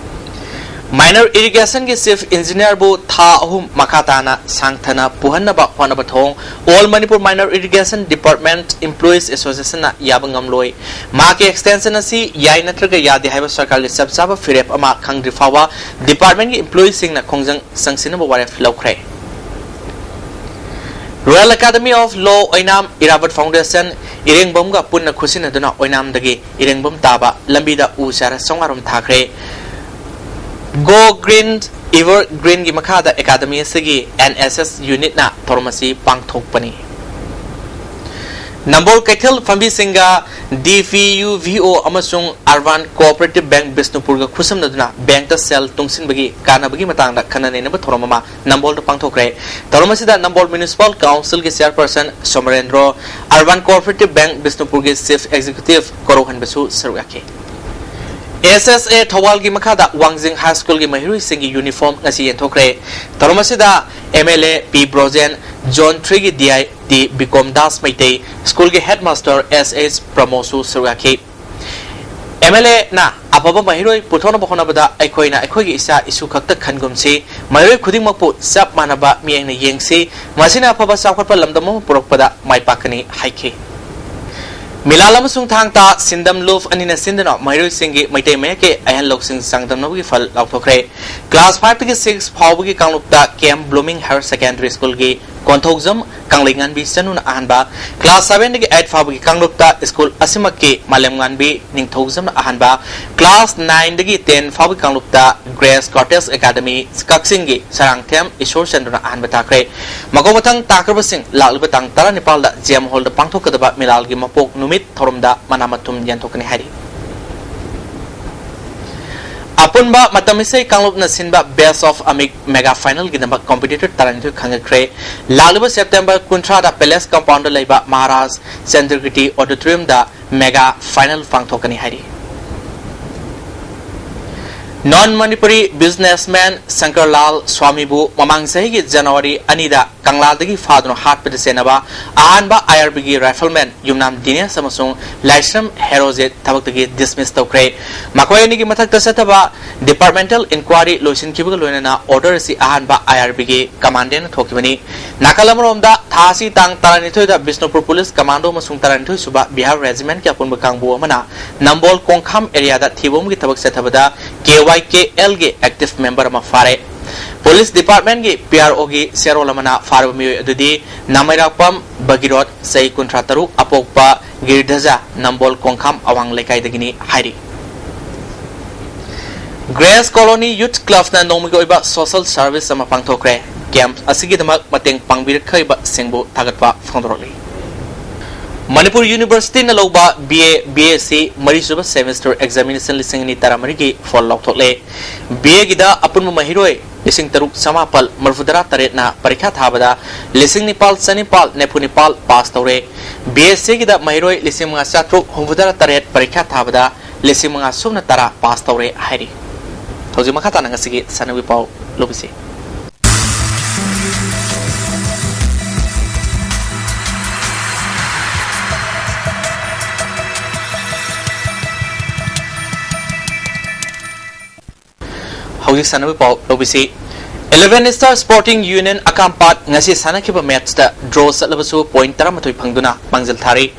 ꯃꯥꯏꯅꯔ ꯏꯔꯤꯒꯦꯁꯟꯒꯤ ꯆꯤꯐ ꯏꯟꯖꯤꯅꯤꯌꯔꯕꯨ ꯊꯥ ꯑꯍꯨꯝ ꯃꯈꯥ ꯇꯥꯅ ꯁꯥꯡꯊꯅ ꯄꯨꯍꯟꯅꯕ ꯍꯣꯠꯅꯕ ꯊꯣꯡ all Manipur minor irrigation department employees ꯑꯦꯁꯣꯁꯤꯌꯦꯁꯟꯅ ꯌꯥꯕ ꯉꯝꯂꯣꯏ꯫ ꯃꯍꯥꯛꯀꯤ ꯑꯦꯛꯁꯇꯦꯟꯁꯟ ꯑꯁꯤ ꯌꯥꯏ ꯅꯠꯇ꯭ꯔꯒ ꯌꯥꯗꯦ ꯍꯥꯏꯕ ꯁꯔꯀꯥꯔꯒꯤ ꯆꯞ ꯆꯥꯕ ꯐꯤꯔꯦꯞ ꯑꯃ ꯈꯪꯗ꯭ꯔꯤ ꯐꯥꯎꯕ ꯗꯤꯄꯥꯔꯠꯃꯦꯟꯠꯀꯤ ꯏꯝꯄ꯭ꯂꯣꯌꯤꯁꯤꯡꯅ ꯈꯣꯡꯖꯪ ꯆꯪꯁꯤꯟꯅꯕ ꯋꯥꯔꯦꯞ ꯂꯧꯈ꯭ꯔꯦ꯫ Royal academy of law Oinam Irabot foundation ꯏꯔꯦꯡꯕꯝꯒ ꯄꯨꯟꯅ ꯈꯨꯠꯁꯤꯟꯅꯗꯨꯅ ꯑꯣꯏꯅꯥꯝꯗꯒꯤ ꯏꯔꯦꯡꯕꯝ ꯇꯥꯕ ꯂꯝꯕꯤꯗ ꯎ ꯆꯥꯔꯥ ꯆꯥꯝꯃꯉꯥ ꯔꯣꯝ ꯊꯥꯈ꯭ꯔꯦ꯫ ꯒꯣ ꯒ꯭ꯔꯤꯟ Evergreenꯒꯤ ꯃꯈꯥꯗ ꯑꯦꯀꯥꯗꯃꯤ ꯑꯁꯤꯒꯤ NSS unitꯅ ꯊꯧꯔꯝ ꯑꯁꯤ ꯄꯥꯡꯊꯣꯛꯄꯅꯤ꯫ ꯅꯝꯕꯣꯜ ꯀꯩꯊꯦꯜ ꯐꯝꯕꯤꯁꯤꯡꯒ DPUVO ꯑꯃꯁꯨꯡ Urban Cooperative Bank ꯕꯤꯁꯅꯨꯄꯨꯔꯒ ꯈꯨꯠꯁꯝꯅꯗꯨꯅ ꯕꯦꯡꯛꯇ ꯁꯦꯜ ꯇꯨꯡꯁꯤꯟꯕꯒꯤ ꯀꯥꯟꯅꯕꯒꯤ ꯃꯇꯥꯡꯗ ꯈꯟꯅ ꯅꯩꯅꯕ ꯊꯧꯔꯝ ꯑꯃ ꯅꯝꯕꯣꯜꯗ ꯄꯥꯡꯊꯣꯛꯈ꯭ꯔꯦ꯫ ꯊꯧꯔꯝ ꯑꯁꯤꯗ ꯅꯝꯕꯣꯜ Municipal Councilꯒꯤ Chairperson ꯁꯣꯃꯔꯦꯟꯗ꯭ꯔꯣ, Urban Cooperative Bank ꯕꯤꯁꯅꯨꯄꯨꯔꯒꯤ Chief Executive ꯀꯣꯔꯧꯍꯟꯕꯁꯨ ꯁꯔꯨꯛ ꯌꯥꯈꯤ꯫ SSA ꯊꯧꯕꯥꯜꯒꯤ ꯃꯈꯥꯗ ꯋꯥꯡꯖꯤꯡ High Schoolꯒꯤ ꯃꯍꯩꯔꯣꯏꯁꯤꯡꯒꯤ uniform ꯉꯁꯤ ꯌꯦꯟꯊꯣꯛꯈ꯭ꯔꯦ꯫ ꯊꯧꯔꯝ ꯑꯁꯤꯗ MLA ꯄꯤ ꯕ꯭ꯔꯣꯖꯦꯟ, Zone threeꯒꯤ DI ꯗꯤ ꯕꯤꯀꯣꯝ ꯗꯥꯁ ꯃꯩꯇꯩ, ꯁ꯭ꯀꯨꯜꯒꯤ headmaster S H ꯄ꯭ꯔꯃꯣꯗꯁꯨ ꯁꯔꯨꯛ ꯌꯥꯈꯤ꯫ MLAꯅ ꯑꯐꯕ ꯃꯍꯩꯔꯣꯏ ꯄꯨꯊꯣꯛꯅꯕ ꯍꯣꯠꯅꯕꯗ ꯑꯩꯈꯣꯏꯅ ꯑꯩꯈꯣꯏꯒꯤ ꯏꯆꯥ ꯏꯁꯨ ꯈꯛꯇ ꯈꯟꯒꯨꯝꯁꯤ, ꯃꯍꯩꯔꯣꯏ ꯈꯨꯗꯤꯡꯃꯛꯄꯨ ꯆꯞ ꯃꯥꯟꯅꯕ ꯃꯤꯠꯌꯦꯡꯅ ꯌꯦꯡꯁꯤ, ꯃꯁꯤꯅ ꯑꯐꯕ ꯆꯥꯎꯈꯠꯄ ꯂꯝꯗꯝ ꯑꯃ ꯄꯨꯔꯛꯄꯗ ꯃꯥꯏ ꯄꯥꯛꯀꯅꯤ ꯍꯥꯏꯈꯤ꯫ ꯃꯤꯂꯥꯜ ꯑꯃꯁꯨꯡ ꯊꯥꯡ ꯇꯥ ꯁꯤꯟꯗꯝ ꯂꯨꯞ ꯑꯅꯤꯅ ꯁꯤꯟꯗꯨꯅ ꯃꯍꯩꯔꯣꯏꯁꯤꯡꯒꯤ ꯃꯩꯇꯩ ꯃꯌꯦꯛꯀꯤ ꯑꯍꯦꯟ ꯂꯧꯁꯤꯡ ꯆꯥꯡꯗꯝꯅꯕꯒꯤ ꯐꯜ ꯂꯥꯎꯊꯣꯛꯈ꯭ꯔꯦ꯫ Class fiveꯇꯒꯤ six ꯐꯥꯎꯕꯒꯤ ꯀꯥꯡꯂꯨꯞꯇ ꯀꯦ M blooming Higher Secondary Schoolꯒꯤ Konthoujam ꯀꯪꯂꯩꯉꯥꯟꯕꯤ ꯆꯅꯨꯅ ꯑꯍꯥꯟꯕ, class sevenꯗꯒꯤ eight ꯐꯥꯎꯕꯒꯤ ꯀꯥꯡꯂꯨꯞꯇ ꯁ꯭ꯀꯨꯜ ꯑꯁꯤꯃꯛꯀꯤ ꯃꯥꯂꯦꯝꯉꯥꯟꯕꯤ ꯅꯤꯡꯊꯧꯖꯝꯅ ꯑꯍꯥꯟꯕ, class nineꯗꯒꯤ ten ꯐꯥꯎꯕꯒꯤ ꯀꯥꯡꯂꯨꯞꯇ Grace Cottage Academy ꯀꯛꯆꯤꯡꯒꯤ ꯁꯔꯥꯡꯊꯦꯝ ꯏꯁꯣꯔꯆꯟꯗ꯭ꯔꯅ ꯑꯍꯥꯟꯕ ꯇꯥꯈ꯭ꯔꯦ꯫ ꯃꯀꯣꯛ ꯃꯊꯪ ꯇꯥꯈ꯭ꯔꯕꯁꯤꯡ ꯂꯥꯛꯂꯤꯕ ꯇꯥꯡ ꯇꯔꯥꯅꯤꯄꯥꯜꯗ J M Hallꯗ ꯄꯥꯡꯊꯣꯛꯀꯗꯕ ꯃꯤꯂꯥꯜꯒꯤ ꯃꯄꯣꯛ ꯅꯨꯃꯤꯠ ꯊꯧꯔꯝꯗ ꯃꯅꯥ ꯃꯊꯨꯝ ꯌꯦꯟꯊꯣꯛꯀꯅꯤ ꯍꯥꯏꯔꯤ꯫ ꯑꯄꯨꯟꯕ ꯃꯇꯝ ꯏꯁꯩ ꯀꯥꯡꯂꯨꯞꯅ ꯁꯤꯟꯕ Best of Amik Mega Finalꯒꯤꯗꯃꯛ competitor ꯇꯔꯥꯅꯤꯊꯣꯏ ꯈꯟꯒꯠꯈ꯭ꯔꯦ꯫ ꯂꯥꯛꯂꯤꯕ September ꯀꯨꯟꯊ꯭ꯔꯥꯗ Palace Compoundꯗ ꯂꯩꯕ ꯃꯍꯥꯔꯥꯖ ꯆꯟꯗ꯭ꯔꯒꯤꯇꯤ Auditoriumꯗ Mega Final ꯄꯥꯡꯊꯣꯛꯀꯅꯤ ꯍꯥꯏꯔꯤ꯫ Non Manipuri businessman ꯁꯪꯀꯔꯂꯥꯜ ꯁ꯭ꯋꯥꯃꯤꯕꯨ ꯃꯃꯥꯡ ꯆꯍꯤꯒꯤ ꯖꯅꯋꯥꯔꯤ ꯑꯅꯤꯗ ꯀꯪꯂꯥꯗꯒꯤ ꯐꯥꯗꯨꯅ ꯍꯥꯠꯄꯗ ꯆꯦꯟꯅꯕ ꯑꯍꯥꯟꯕ IRBꯒꯤ rifleman ꯌꯨꯝꯅꯥꯝ ꯗꯤꯅꯦꯁ ꯑꯃꯁꯨꯡ ꯂꯥꯏꯁ꯭ꯔꯝ ꯍꯦꯔꯣꯖꯤꯠ ꯊꯕꯛꯇꯒꯤ dismiss ꯇꯧꯈ꯭ꯔꯦ꯫ ꯃꯈꯣꯏ ꯑꯅꯤꯒꯤ ꯃꯊꯛꯇ ꯆꯠꯊꯕ departmental inquiry ꯂꯣꯏꯁꯤꯟꯈꯤꯕꯒ ꯂꯣꯏꯅꯅ order ꯑꯁꯤ ꯑꯍꯥꯟꯕ IRBꯒꯤ commandantꯅ ꯊꯣꯛꯈꯤꯕꯅꯤ꯫ ꯅꯥꯀꯜ ꯑꯃꯔꯣꯝꯗ, ꯊꯥ ꯑꯁꯤ ꯇꯥꯡ ꯇꯔꯥꯅꯤꯊꯣꯏꯗ ꯕꯤꯁꯅꯨꯄꯨꯔ police commando ꯑꯃꯁꯨꯡ ꯇꯔꯥꯅꯤꯊꯣꯏ ꯁꯨꯕ Bihar Regimentꯀꯤ ꯑꯄꯨꯟꯕ ꯀꯥꯡꯕꯨ ꯑꯃꯅ ꯅꯝꯕꯣꯜ ꯀꯣꯡꯈꯥꯝ areaꯗ ꯊꯤꯕ ꯍꯨꯝꯕꯒꯤ ꯊꯕꯛ ꯆꯠꯊꯕꯗ KYKLꯒꯤ active member ꯑꯃ ꯐꯥꯔꯦ꯫ Police departmentꯀꯤ PROꯒꯤ ꯆꯦꯔꯣꯜ ꯑꯃꯅ ꯐꯥꯔꯕ ꯃꯤꯑꯣꯏ ꯑꯗꯨꯗꯤ ꯅꯥꯃꯩꯔꯥꯛꯄꯝ ꯚꯒꯤꯔꯣꯠ, ꯆꯍꯤ ꯀꯨꯟꯊ꯭ꯔꯥ ꯇꯔꯨꯛ, ꯑꯄꯣꯛꯄ ꯒꯤꯔꯙꯖ, ꯅꯝꯕꯣꯜ ꯀꯣꯡꯈꯥꯝ ꯑꯋꯥꯡ ꯂꯩꯀꯥꯏꯗꯒꯤꯅꯤ ꯍꯥꯏꯔꯤ꯫ Grace Colony Youth Clubꯅ ꯅꯣꯡꯃꯒꯤ ꯑꯣꯏꯕ social service ꯑꯃ ꯄꯥꯡꯊꯣꯛꯈ꯭ꯔꯦ꯫ Camp ꯑꯁꯤꯒꯤꯗꯃꯛ ꯃꯇꯦꯡ ꯄꯥꯡꯕꯤꯔꯛꯈꯤꯕꯁꯤꯡꯕꯨ ꯊꯥꯒꯠꯄ ꯐꯣꯡꯗꯣꯔꯛꯂꯤ꯫ ꯃꯅꯤꯄꯨꯔ Universityꯅ ꯂꯧꯕ B A, B S C ꯃꯔꯤꯁꯨꯕ semester examination ꯂꯤꯁꯤꯡ ꯑꯅꯤ ꯇꯔꯥꯃꯔꯤꯒꯤ ꯐꯣꯜ ꯂꯥꯎꯊꯣꯛꯂꯦ꯫ B Aꯒꯤꯗ ꯑꯄꯨꯟꯕ ꯃꯍꯩꯔꯣꯏ ꯂꯤꯁꯤꯡ ꯇꯔꯨꯛ ꯆꯃꯥꯄꯜ ꯃꯔꯤꯐꯨꯇꯔꯥ ꯇꯔꯦꯠꯅ ꯄꯔꯤꯈꯥ ꯊꯥꯕꯗ ꯂꯤꯁꯤꯡ ꯅꯤꯄꯥꯜ ꯆꯅꯤꯄꯥꯜ ꯅꯤꯐꯨ ꯅꯤꯄꯥꯜ ꯄꯥꯁ ꯇꯧꯔꯦ꯫ B S Cꯒꯤꯗ ꯃꯍꯩꯔꯣꯏ ꯂꯤꯁꯤꯡ ꯃꯉꯥ ꯆꯥꯇ꯭ꯔꯨꯛ ꯍꯨꯝꯐꯨꯇꯔꯥ ꯇꯔꯦꯠ ꯄꯔꯤꯈꯥ ꯊꯥꯕꯗ ꯂꯤꯁꯤꯡ ꯃꯉꯥ ꯁꯨꯞꯅ ꯇꯔꯥ ꯄꯥꯁ ꯇꯧꯔꯦ ꯍꯥꯏꯔꯤ꯫ ꯍꯧꯖꯤꯛ ꯃꯈꯥ ꯇꯥꯅ ꯉꯁꯤꯒꯤ ꯁꯥꯟꯅꯕꯒꯤ ꯄꯥꯎ ꯂꯧꯕꯤꯁꯤ꯫ ꯍꯧꯖꯤꯛ ꯁꯥꯟꯅꯕꯒꯤ ꯄꯥꯎ ꯂꯧꯕꯤꯁꯤ꯫ Eleven Star Sporting Union ꯑꯀꯥꯝꯄꯥꯠ ꯉꯁꯤ ꯁꯥꯟꯅꯈꯤꯕ matchꯇ draw ꯆꯠꯂꯕꯁꯨ point ꯇꯔꯥꯃꯥꯊꯣꯏ ꯐꯪꯗꯨꯅ ꯃꯥꯡꯖꯤꯜ ꯊꯥꯔꯤ꯫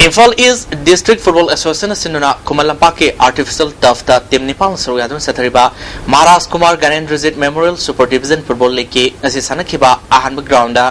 Imphal East District Football Association ꯁꯤꯟꯗꯨꯅ ꯈꯨꯃꯟ ꯂꯝꯄꯥꯛꯀꯤ artificial turfꯇ team ꯅꯤꯄꯥꯟ ꯁꯔꯨꯛ ꯌꯥꯗꯨꯅ ꯆꯠꯊꯔꯤꯕ Maharaj Kumar ꯒ꯭ꯌꯥꯅꯦꯟꯗ꯭ꯔꯖꯤꯠ Memorial Super Division Football Leagueꯀꯤ ꯉꯁꯤ ꯁꯥꯟꯅꯈꯤꯕ ꯑꯍꯥꯟꯕ groundꯗ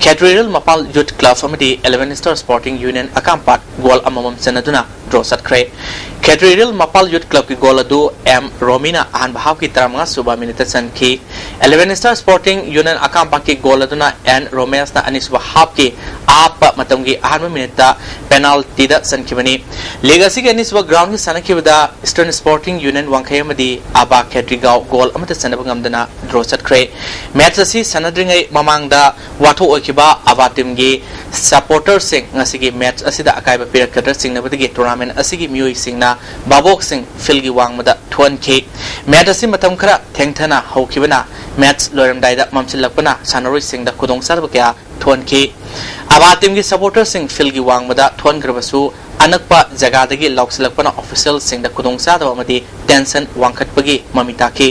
ꯈꯦꯇ꯭ꯔꯤꯔꯤꯜ ꯃꯄꯥꯜ Youth Club ꯑꯃꯗꯤ Eleven Star Sporting Union ꯑꯀꯥꯝꯄꯥꯠ goal ꯑꯃꯃꯝ ꯆꯟꯅꯗꯨꯅ draw ꯆꯠꯈ꯭ꯔꯦ꯫ ꯈꯦꯇ꯭ꯔꯤꯔꯤꯜ ꯃꯄꯥꯜ Youth Clubꯀꯤ goal ꯑꯗꯨ M ꯔꯣꯃꯤꯅ ꯑꯍꯥꯟꯕ halfꯀꯤ ꯇꯔꯥꯃꯉꯥ ꯁꯨꯕ minuteꯇ ꯆꯟꯈꯤ꯫ Eleven Star Sporting Union ꯑꯀꯥꯝꯄꯥꯠꯀꯤ goal ꯑꯗꯨꯅ N ꯔꯣꯃꯦꯁꯅ ꯑꯅꯤꯁꯨꯕ halfꯀꯤ ꯑꯍꯥꯞꯄ ꯃꯇꯝꯒꯤ ꯑꯍꯥꯟꯕ minuteꯇ penaltyꯗ ꯆꯟꯈꯤꯕꯅꯤ꯫ League ꯑꯁꯤꯒꯤ ꯑꯅꯤꯁꯨꯕ groundꯒꯤ ꯁꯥꯟꯅꯈꯤꯕꯗ Eastern Sporting Union ꯋꯥꯡꯈꯩ ꯑꯃꯗꯤ ꯑꯕꯥ ꯈꯦꯇ꯭ꯔꯤꯒꯥꯎ goal ꯑꯃꯠꯇ ꯆꯟꯅꯕ ꯉꯝꯗꯅ draw ꯆꯠꯈ꯭ꯔꯦ꯫ Match ꯑꯁꯤ ꯁꯥꯟꯅꯗ꯭ꯔꯤꯉꯩ ꯃꯃꯥꯡꯗ ꯋꯥꯊꯣꯛ ꯑꯣꯏꯈꯤꯕ ꯑꯕꯥ teamꯒꯤ supporterꯁꯤꯡ ꯉꯁꯤꯒꯤ match ꯑꯁꯤꯗ ꯑꯀꯥꯏꯕ ꯄꯤꯔꯛꯀꯗ꯭ꯔꯥ ꯆꯤꯡꯅꯕꯗꯒꯤ tournament ꯑꯁꯤꯒꯤ ꯃꯤꯑꯣꯏꯁꯤꯡꯅ ꯚꯥꯕꯣꯛꯁꯤꯡ fieldꯒꯤ ꯋꯥꯡꯃꯗ ꯊꯣꯛꯍꯟꯈꯤ꯫ Match ꯑꯁꯤ ꯃꯇꯝ ꯈꯔ ꯊꯦꯡꯊꯅ ꯍꯧꯈꯤꯕꯅ match ꯂꯣꯏꯔꯝꯗꯥꯏꯗ ꯃꯝꯁꯤꯜꯂꯛꯄꯅ ꯁꯥꯟꯅꯔꯣꯏꯁꯤꯡꯗ ꯈꯨꯗꯣꯡꯆꯥꯗꯕ ꯀꯌꯥ ꯊꯣꯛꯍꯟꯈꯤ꯫ ꯑꯕꯥ teamꯒꯤ supporterꯁꯤꯡ fieldꯒꯤ ꯋꯥꯡꯃꯗ ꯊꯣꯛꯍꯟꯈ꯭ꯔꯕꯁꯨ ꯑꯅꯛꯄ ꯖꯒꯥꯗꯒꯤ ꯂꯥꯎꯁꯤꯜꯂꯛꯄꯅ officialꯁꯤꯡꯗ ꯈꯨꯗꯣꯡꯆꯥꯗꯕ ꯑꯃꯗꯤ tension ꯋꯥꯡꯈꯠꯄꯒꯤ ꯃꯃꯤ ꯇꯥꯈꯤ꯫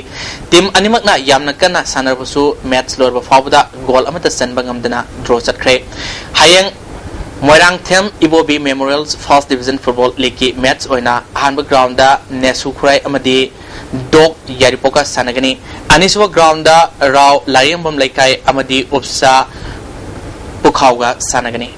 Team ꯑꯅꯤꯃꯛꯅ ꯌꯥꯝꯅ ꯀꯟꯅ ꯁꯥꯟꯅꯔꯕꯁꯨ match ꯂꯣꯏꯔꯕ ꯐꯥꯎꯕꯗ goal ꯑꯃꯠꯇ ꯆꯟꯕ ꯉꯝꯗꯅ draw ꯆꯠꯈ꯭ꯔꯦ꯫ ꯍꯌꯦꯡ ꯃꯣꯏꯔꯥꯡꯊꯦꯝ ꯏꯕꯣꯕꯤ Memorial First Division Football Leagueꯀꯤ match ꯑꯣꯏꯅ ꯑꯍꯥꯟꯕ groundꯗ ꯅꯦꯁꯨ ꯈꯨꯔꯥꯏ ꯑꯃꯗꯤ ꯗꯣꯛ ꯌꯥꯏꯔꯤꯄꯣꯛꯀ ꯁꯥꯟꯅꯒꯅꯤ꯫ ꯑꯅꯤꯁꯨꯕ groundꯗ ꯔꯥꯎ ꯂꯥꯏꯔꯦꯝꯕꯝ ꯂꯩꯀꯥꯏ ꯑꯃꯗꯤ ꯎꯞꯁꯥ ꯄꯨꯈꯥꯎꯒ ꯁꯥꯟꯅꯒꯅꯤ꯫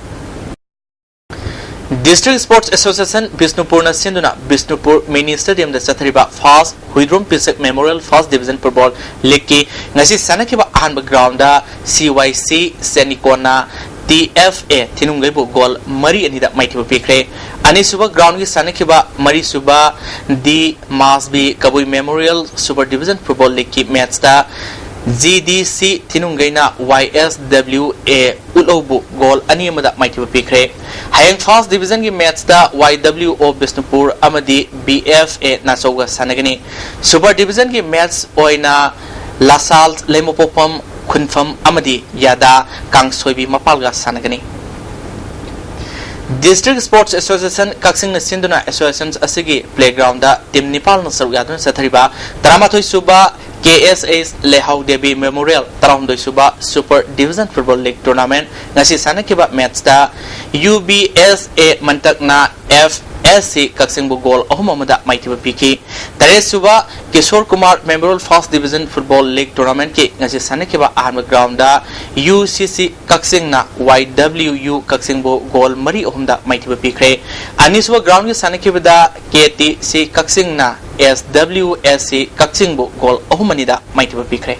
District Sports Association ꯕꯤꯁꯅꯨꯄꯨꯔꯅ ꯁꯤꯟꯗꯨꯅ ꯕꯤꯁꯅꯨꯄꯨꯔ Mini Stadiumꯗ ꯆꯠꯊꯔꯤꯕ ꯐꯥꯁ ꯍꯨꯏꯗ꯭ꯔꯣꯝ ꯄꯤꯁꯛ Memorial First Division Football Leagueꯀꯤ ꯉꯁꯤ ꯁꯥꯟꯅꯈꯤꯕ ꯑꯍꯥꯟꯕ groundꯗ C Y C ꯁꯦꯅꯤꯀꯣꯟꯅ T F A ꯊꯤꯅꯨꯡꯒꯩꯕꯨ ꯒꯣꯜ ꯃꯔꯤ ꯑꯅꯤꯗ ꯃꯥꯏꯊꯤꯕ ꯄꯤꯈ꯭ꯔꯦ꯫ ꯑꯅꯤꯁꯨꯕ groundꯒꯤ ꯁꯥꯟꯅꯈꯤꯕ ꯃꯔꯤꯁꯨꯕ D ꯃꯥꯁꯕꯤ ꯀꯕꯨꯏ Memorial Super Division Football Leagueꯀꯤ matchꯇ G D C ꯊꯤꯅꯨꯡꯒꯩꯅ Y S W A ꯎꯠꯂꯧꯕꯨ ꯒꯣꯜ ꯑꯅꯤ ꯑꯃꯗ ꯃꯥꯏꯊꯤꯕ ꯄꯤꯈ꯭ꯔꯦ꯫ ꯍꯌꯦꯡ First Divisionꯒꯤ matchꯇ Y W O Bishnupur ꯑꯃꯗꯤ B F A ꯅꯥꯆꯧꯒ ꯁꯥꯟꯅꯒꯅꯤ꯫ Super Divisionꯒꯤ match ꯑꯣꯏꯅ ꯂꯥꯁꯥꯜ ꯂꯩꯃꯄꯣꯛꯐꯝ ꯈꯨꯟꯐꯝ ꯑꯃꯗꯤ ꯌꯥꯗꯥ ꯀꯥꯡꯁꯣꯏꯕꯤ ꯃꯄꯥꯜꯒ ꯁꯥꯟꯅꯒꯅꯤ꯫ District Sports Association ꯀꯛꯆꯤꯡꯅ ꯁꯤꯟꯗꯨꯅ association ꯑꯁꯤꯒꯤ playgroundꯗ team ꯅꯤꯄꯥꯜꯅ ꯁꯔꯨꯛ ꯌꯥꯗꯨꯅ ꯆꯠꯊꯔꯤꯕ ꯇꯔꯥꯃꯥꯊꯣꯏ ꯁꯨꯕ K S H ꯂꯩꯍꯥꯎ ꯗꯦꯕꯤ Memorial ꯇꯔꯥꯍꯨꯝꯗꯣꯏ ꯁꯨꯕ Super Division Football League Tournament ꯉꯁꯤ ꯁꯥꯟꯅꯈꯤꯕ matchꯇ U B S A ꯃꯟꯇꯛꯅ F S C ꯀꯛꯆꯤꯡꯕꯨ ꯒꯣꯜ ꯑꯍꯨꯝ ꯑꯃꯗ ꯃꯥꯏꯊꯤꯕ ꯄꯤꯈꯤ꯫ ꯇꯔꯦꯠ ꯁꯨꯕ Kishore Kumar Memorial First Division Football League Tournamentꯀꯤ ꯉꯁꯤ ꯁꯥꯟꯅꯈꯤꯕ ꯑꯍꯥꯟꯕ groundꯗ U C C ꯀꯛꯆꯤꯡꯅ Y W U ꯀꯛꯆꯤꯡꯕꯨ ꯒꯣꯜ ꯃꯔꯤ ꯑꯍꯨꯝꯗ ꯃꯥꯏꯊꯤꯕ ꯄꯤꯈ꯭ꯔꯦ꯫ ꯑꯅꯤꯁꯨꯕ groundꯒꯤ ꯁꯥꯟꯅꯈꯤꯕꯗ K T C ꯀꯛꯆꯤꯡꯅ S W S C ꯀꯛꯆꯤꯡꯕꯨ ꯒꯣꯜ ꯑꯍꯨꯝ ꯑꯅꯤꯗ ꯃꯥꯏꯊꯤꯕ ꯄꯤꯈ꯭ꯔꯦ꯫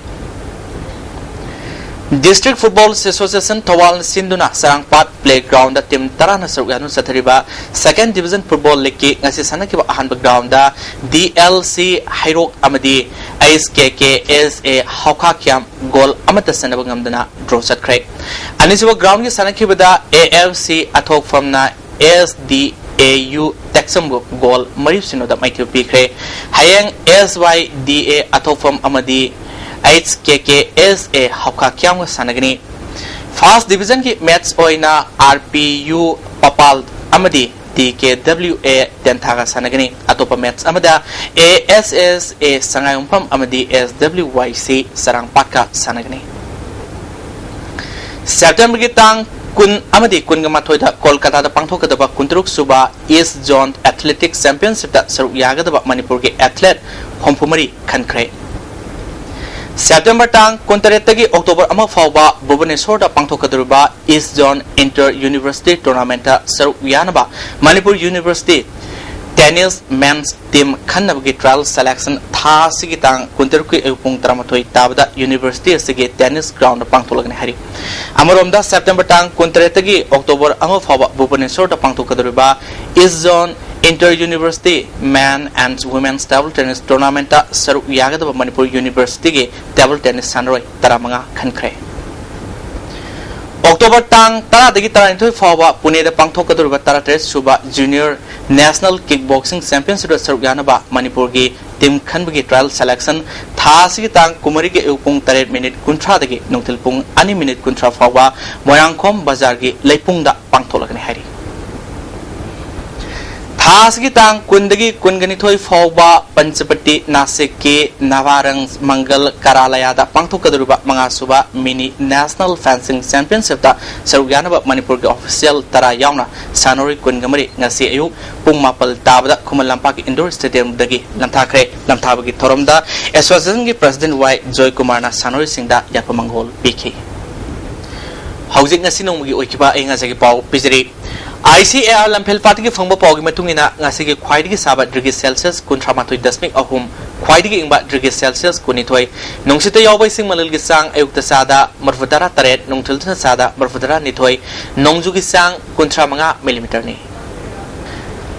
District Football Association ꯊꯧꯕꯥꯜꯅ ꯁꯤꯟꯗꯨꯅ ꯆꯔꯥꯡꯄꯥꯠ playgroundꯗ team ꯇꯔꯥꯅ ꯁꯔꯨꯛ ꯌꯥꯗꯨꯅ ꯆꯠꯊꯔꯤꯕ Second Division Football Leagueꯀꯤ ꯉꯁꯤ ꯁꯥꯟꯅꯈꯤꯕ ꯑꯍꯥꯟꯕ groundꯗ D L C ꯍꯩꯔꯣꯛ ꯑꯃꯗꯤ H K K S A ꯍꯥꯎꯈꯥꯈꯤꯌꯥꯝ ꯒꯣꯜ ꯑꯃꯠꯇ ꯆꯟꯅꯕ ꯉꯝꯗꯅ draw ꯆꯠꯈ꯭ꯔꯦ꯫ ꯑꯅꯤꯁꯨꯕ groundꯒꯤ ꯁꯥꯟꯅꯈꯤꯕꯗ A F C ꯑꯊꯣꯛꯐꯝꯅ S D A U ꯇꯦꯛꯆꯝꯕꯨ ꯒꯣꯜ ꯃꯔꯤ ꯁꯤꯅꯣꯗ ꯃꯥꯏꯊꯤꯕ ꯄꯤꯈ꯭ꯔꯦ꯫ ꯍꯌꯦꯡ S Y D A ꯑꯊꯣꯛꯐꯝ ꯑꯃꯗꯤ H K K S A ꯍꯥꯎꯈꯥꯈꯤꯌꯥꯝꯒ ꯁꯥꯟꯅꯒꯅꯤ꯫ First Divisionꯒꯤ match ꯑꯣꯏꯅ R P U ꯄꯄꯥꯜ ꯑꯃꯗꯤ T K W A ꯇꯦꯟꯊꯥꯒ ꯁꯥꯟꯅꯒꯅꯤ꯫ ꯑꯇꯣꯞꯄ match ꯑꯃꯗ A S S A ꯁꯉꯥꯏꯌꯨꯝꯐꯝ ꯑꯃꯗꯤ S W Y C ꯆꯔꯥꯡꯄꯥꯠꯀ ꯁꯥꯟꯅꯒꯅꯤ꯫ Septemberꯒꯤ ꯇꯥꯡ ꯀꯨꯟ ꯑꯃꯗꯤ ꯀꯨꯟꯒ ꯃꯥꯊꯣꯏꯗ ꯀꯣꯜꯀꯇꯥꯗ ꯄꯥꯡꯊꯣꯛꯀꯗꯕ ꯀꯨꯟꯇꯔꯨꯛ ꯁꯨꯕ East Zone Athletic Championshipꯇ ꯁꯔꯨꯛ ꯌꯥꯒꯗꯕ ꯃꯅꯤꯄꯨꯔꯒꯤ athlete ꯍꯨꯝꯐꯨ ꯃꯔꯤ ꯈꯟꯈ꯭ꯔꯦ꯫ ꯁꯦꯞꯇꯦꯝꯕꯔ ꯇꯥꯡ ꯀꯨꯟꯇꯔꯦꯠꯇꯒꯤ ꯑꯣꯛꯇꯣꯕꯔ ꯑꯃ ꯐꯥꯎꯕ ꯚꯨꯕꯅꯦꯁꯣꯔꯗ ꯄꯥꯡꯊꯣꯛꯀꯗꯧꯔꯤꯕ East Zone Inter University Tournamentꯇ ꯁꯔꯨꯛ ꯌꯥꯅꯕ Manipur University Tennis Men's Team ꯈꯟꯅꯕꯒꯤ trial selection ꯊꯥ ꯑꯁꯤꯒꯤ ꯇꯥꯡ ꯀꯨꯟꯇꯔꯨꯛꯀꯤ ꯑꯌꯨꯛ ꯄꯨꯡ ꯇꯔꯥꯃꯥꯊꯣꯏ ꯇꯥꯕꯗ university ꯑꯁꯤꯒꯤ tennis groundꯗ ꯄꯥꯡꯊꯣꯛꯂꯒꯅꯤ ꯍꯥꯏꯔꯤ꯫ ꯑꯃꯔꯣꯝꯗ, ꯁꯦꯞꯇꯦꯝꯕꯔ ꯇꯥꯡ ꯀꯨꯟꯇꯔꯦꯠꯇꯒꯤ ꯑꯣꯛꯇꯣꯕꯔ ꯑꯃ ꯐꯥꯎꯕ ꯚꯨꯕꯅꯦꯁꯣꯔꯗ ꯄꯥꯡꯊꯣꯛꯀꯗꯧꯔꯤꯕ East Zone Inter University Men and Women's Table Tennis Tournamentꯇ ꯁꯔꯨꯛ ꯌꯥꯒꯗꯕ ꯃꯅꯤꯄꯨꯔ Universityꯒꯤ table tennis ꯁꯥꯟꯅꯔꯣꯏ ꯇꯔꯥꯃꯉꯥ ꯈꯟꯈ꯭ꯔꯦ꯫ ꯑꯣꯛꯇꯣꯕꯔ ꯇꯥꯡ ꯇꯔꯥꯗꯒꯤ ꯇꯔꯥꯅꯤꯊꯣꯏ ꯐꯥꯎꯕ ꯄꯨꯅꯦꯗ ꯄꯥꯡꯊꯣꯛꯀꯗꯧꯔꯤꯕ ꯇꯔꯥꯇꯔꯦꯠ ꯁꯨꯕ Junior National Kickboxing Championshipꯇ ꯁꯔꯨꯛ ꯌꯥꯅꯕ ꯃꯅꯤꯄꯨꯔꯒꯤ team ꯈꯟꯕꯒꯤ trial selection ꯊꯥ ꯑꯁꯤꯒꯤ ꯇꯥꯡ ꯀꯨꯟꯃꯔꯤꯒꯤ ꯑꯌꯨꯛ ꯄꯨꯡ ꯇꯔꯦꯠ ꯃꯤꯅꯤꯠ ꯀꯨꯟꯊ꯭ꯔꯥꯗꯒꯤ ꯅꯨꯡꯊꯤꯜ ꯄꯨꯡ ꯑꯅꯤ ꯃꯤꯅꯤꯠ ꯀꯨꯟꯊ꯭ꯔꯥ ꯐꯥꯎꯕ ꯃꯣꯏꯔꯥꯡꯈꯣꯝ ꯕꯖꯥꯔꯒꯤ ꯂꯩꯄꯨꯡꯗ ꯄꯥꯡꯊꯣꯛꯂꯒꯅꯤ ꯍꯥꯏꯔꯤ꯫ ꯊꯥ ꯑꯁꯤꯒꯤ ꯇꯥꯡ ꯀꯨꯟꯗꯒꯤ ꯀꯨꯟꯒꯅꯤꯊꯣꯏ ꯐꯥꯎꯕ ꯄꯟꯆꯄꯇꯤ ꯅꯥꯁꯤꯛꯀꯤ ꯅꯚꯥꯔꯪ ꯃꯪꯒꯜ ꯀꯥꯔꯥꯂꯌꯥꯗ ꯄꯥꯡꯊꯣꯛꯀꯗꯧꯔꯤꯕ ꯃꯉꯥꯁꯨꯕ Mini National Fencing Championshipꯇ ꯁꯔꯨꯛ ꯌꯥꯅꯕ ꯃꯅꯤꯄꯨꯔꯒꯤ official ꯇꯔꯥ ꯌꯥꯎꯅ ꯁꯥꯟꯅꯔꯣꯏ ꯀꯨꯟꯒ ꯃꯔꯤ ꯉꯁꯤ ꯑꯌꯨꯛ ꯄꯨꯡ ꯃꯥꯄꯜ ꯇꯥꯕꯗ ꯈꯨꯃꯟ ꯂꯝꯄꯥꯛꯀꯤ indoor stadiumꯗꯒꯤ ꯂꯝꯊꯥꯈ꯭ꯔꯦ꯫ ꯂꯝꯊꯥꯕꯒꯤ ꯊꯧꯔꯝꯗ associationꯒꯤ president ꯋꯥꯏ ꯖꯣꯏꯀꯨꯃꯥꯔꯅ ꯁꯥꯟꯅꯔꯣꯏꯁꯤꯡꯗ ꯌꯥꯏꯐ ꯃꯪꯒꯣꯜ ꯄꯤꯈꯤ꯫ ꯍꯧꯖꯤꯛ ꯉꯁꯤ ꯅꯣꯡꯃꯒꯤ ꯑꯣꯏꯈꯤꯕ ꯑꯏꯪ ꯑꯁꯥꯒꯤ ꯄꯥꯎ ꯄꯤꯖꯔꯤ꯫ ICAR ꯂꯝꯐꯦꯜ ꯄꯥꯠꯇꯒꯤ ꯐꯪꯕ ꯄꯥꯎꯒꯤ ꯃꯇꯨꯡ ꯏꯟꯅ, ꯉꯁꯤꯒꯤ ꯈ꯭ꯋꯥꯏꯗꯒꯤ ꯁꯥꯕ degree Celsius ꯀꯨꯟꯊ꯭ꯔꯥ ꯃꯥꯊꯣꯏ ꯗꯁꯃꯤꯛ ꯑꯍꯨꯝ, ꯈ꯭ꯋꯥꯏꯗꯒꯤ ꯏꯪꯕ degree Celsius ꯀꯨꯟꯅꯤꯊꯣꯏ, ꯅꯨꯡꯁꯤꯠꯇ ꯌꯥꯎꯕ ꯏꯁꯤꯡ ꯃꯅꯤꯜꯒꯤ ꯆꯥꯡ ꯑꯌꯨꯛꯇ ꯆꯥꯗ ꯃꯔꯤꯐꯨꯇꯔꯥ ꯇꯔꯦꯠ, ꯅꯨꯡꯊꯤꯜꯗꯅ ꯆꯥꯗ ꯃꯔꯤꯐꯨꯇꯔꯥ ꯅꯤꯊꯣꯏ, ꯅꯣꯡꯖꯨꯒꯤ ꯆꯥꯡ ꯀꯨꯟꯊ꯭ꯔꯥ ꯃꯉꯥ millimeterꯅꯤ꯫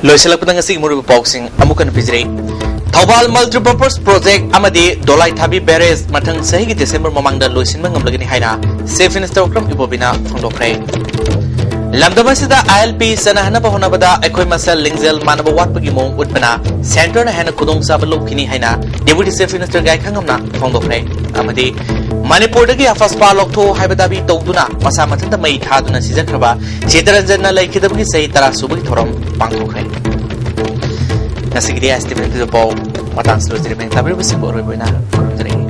ꯂꯣꯏꯁꯤꯜꯂꯛꯄꯗ ꯉꯁꯤꯒꯤ ꯃꯔꯨꯑꯣꯏꯕ ꯄꯥꯎꯁꯤꯡ ꯑꯃꯨꯛ ꯍꯟꯅ ꯄꯤꯖꯔꯤ꯫ ꯊꯧꯕꯥꯜ Multipurpose Project ꯑꯃꯗꯤ ꯗꯣꯂꯥꯏꯊꯥꯕꯤ Barrage ꯃꯊꯪ ꯆꯍꯤꯒꯤ ꯗꯤꯁꯦꯝꯕꯔ ꯃꯃꯥꯡꯗ ꯂꯣꯏꯁꯤꯟꯕ ꯉꯝꯂꯒꯅꯤ ꯍꯥꯏꯅ Chief Minister ꯋꯥꯀ꯭ꯔꯝ ꯏꯕꯣꯕꯤꯅ ꯐꯣꯡꯗꯣꯛꯈ꯭ꯔꯦ꯫ ꯂꯝꯗꯝ ꯑꯁꯤꯗ ILP ꯆꯠꯅꯍꯟꯅꯕ ꯍꯣꯠꯅꯕꯗ ꯑꯩꯈꯣꯏ ꯃꯁꯦꯜ ꯂꯤꯡꯖꯦꯜ ꯃꯥꯟꯅꯕ ꯋꯥꯠꯄꯒꯤ ꯃꯑꯣꯡ ꯎꯠꯄꯅ centreꯅ ꯍꯦꯟꯅ ꯈꯨꯗꯣꯡꯆꯥꯕ ꯂꯧꯈꯤꯅꯤ ꯍꯥꯏꯅ Deputy Chief Minister ꯒꯥꯏꯈꯪꯉꯝꯅ ꯐꯣꯡꯗꯣꯛꯈ꯭ꯔꯦ꯫ ꯑꯃꯗꯤ ꯃꯅꯤꯄꯨꯔꯗꯒꯤ ꯑꯐꯁꯄꯥ ꯂꯧꯊꯣꯛꯎ ꯍꯥꯏꯕ ꯗꯥꯕꯤ ꯇꯧꯗꯨꯅ ꯃꯁꯥ ꯃꯊꯟꯇ ꯃꯩ ꯊꯥꯗꯨꯅ ꯁꯤꯖꯈ꯭ꯔꯕ ꯆꯤꯇꯔꯟꯖꯟꯅ ꯂꯩꯈꯤꯗꯕꯒꯤ ꯆꯍꯤ ꯇꯔꯥ ꯁꯨꯕꯒꯤ ꯊꯧꯔꯝ ꯄꯥꯡꯊꯣꯛꯈ꯭ꯔꯦ꯫ ꯉꯁꯤꯒꯤꯗꯤ ꯑꯦꯁ ꯇꯤ ꯚꯤ ꯄꯥꯎ ꯃꯇꯥꯡꯁꯤꯗ ꯂꯣꯏꯖꯔꯦ꯫ ꯃꯌꯥꯝ ꯇꯥꯕꯤꯔꯤꯕꯁꯤꯡꯕꯨ ꯑꯔꯣꯏꯕ ꯑꯣꯏꯅ ꯈꯨꯔꯨꯝꯖꯔꯤ꯫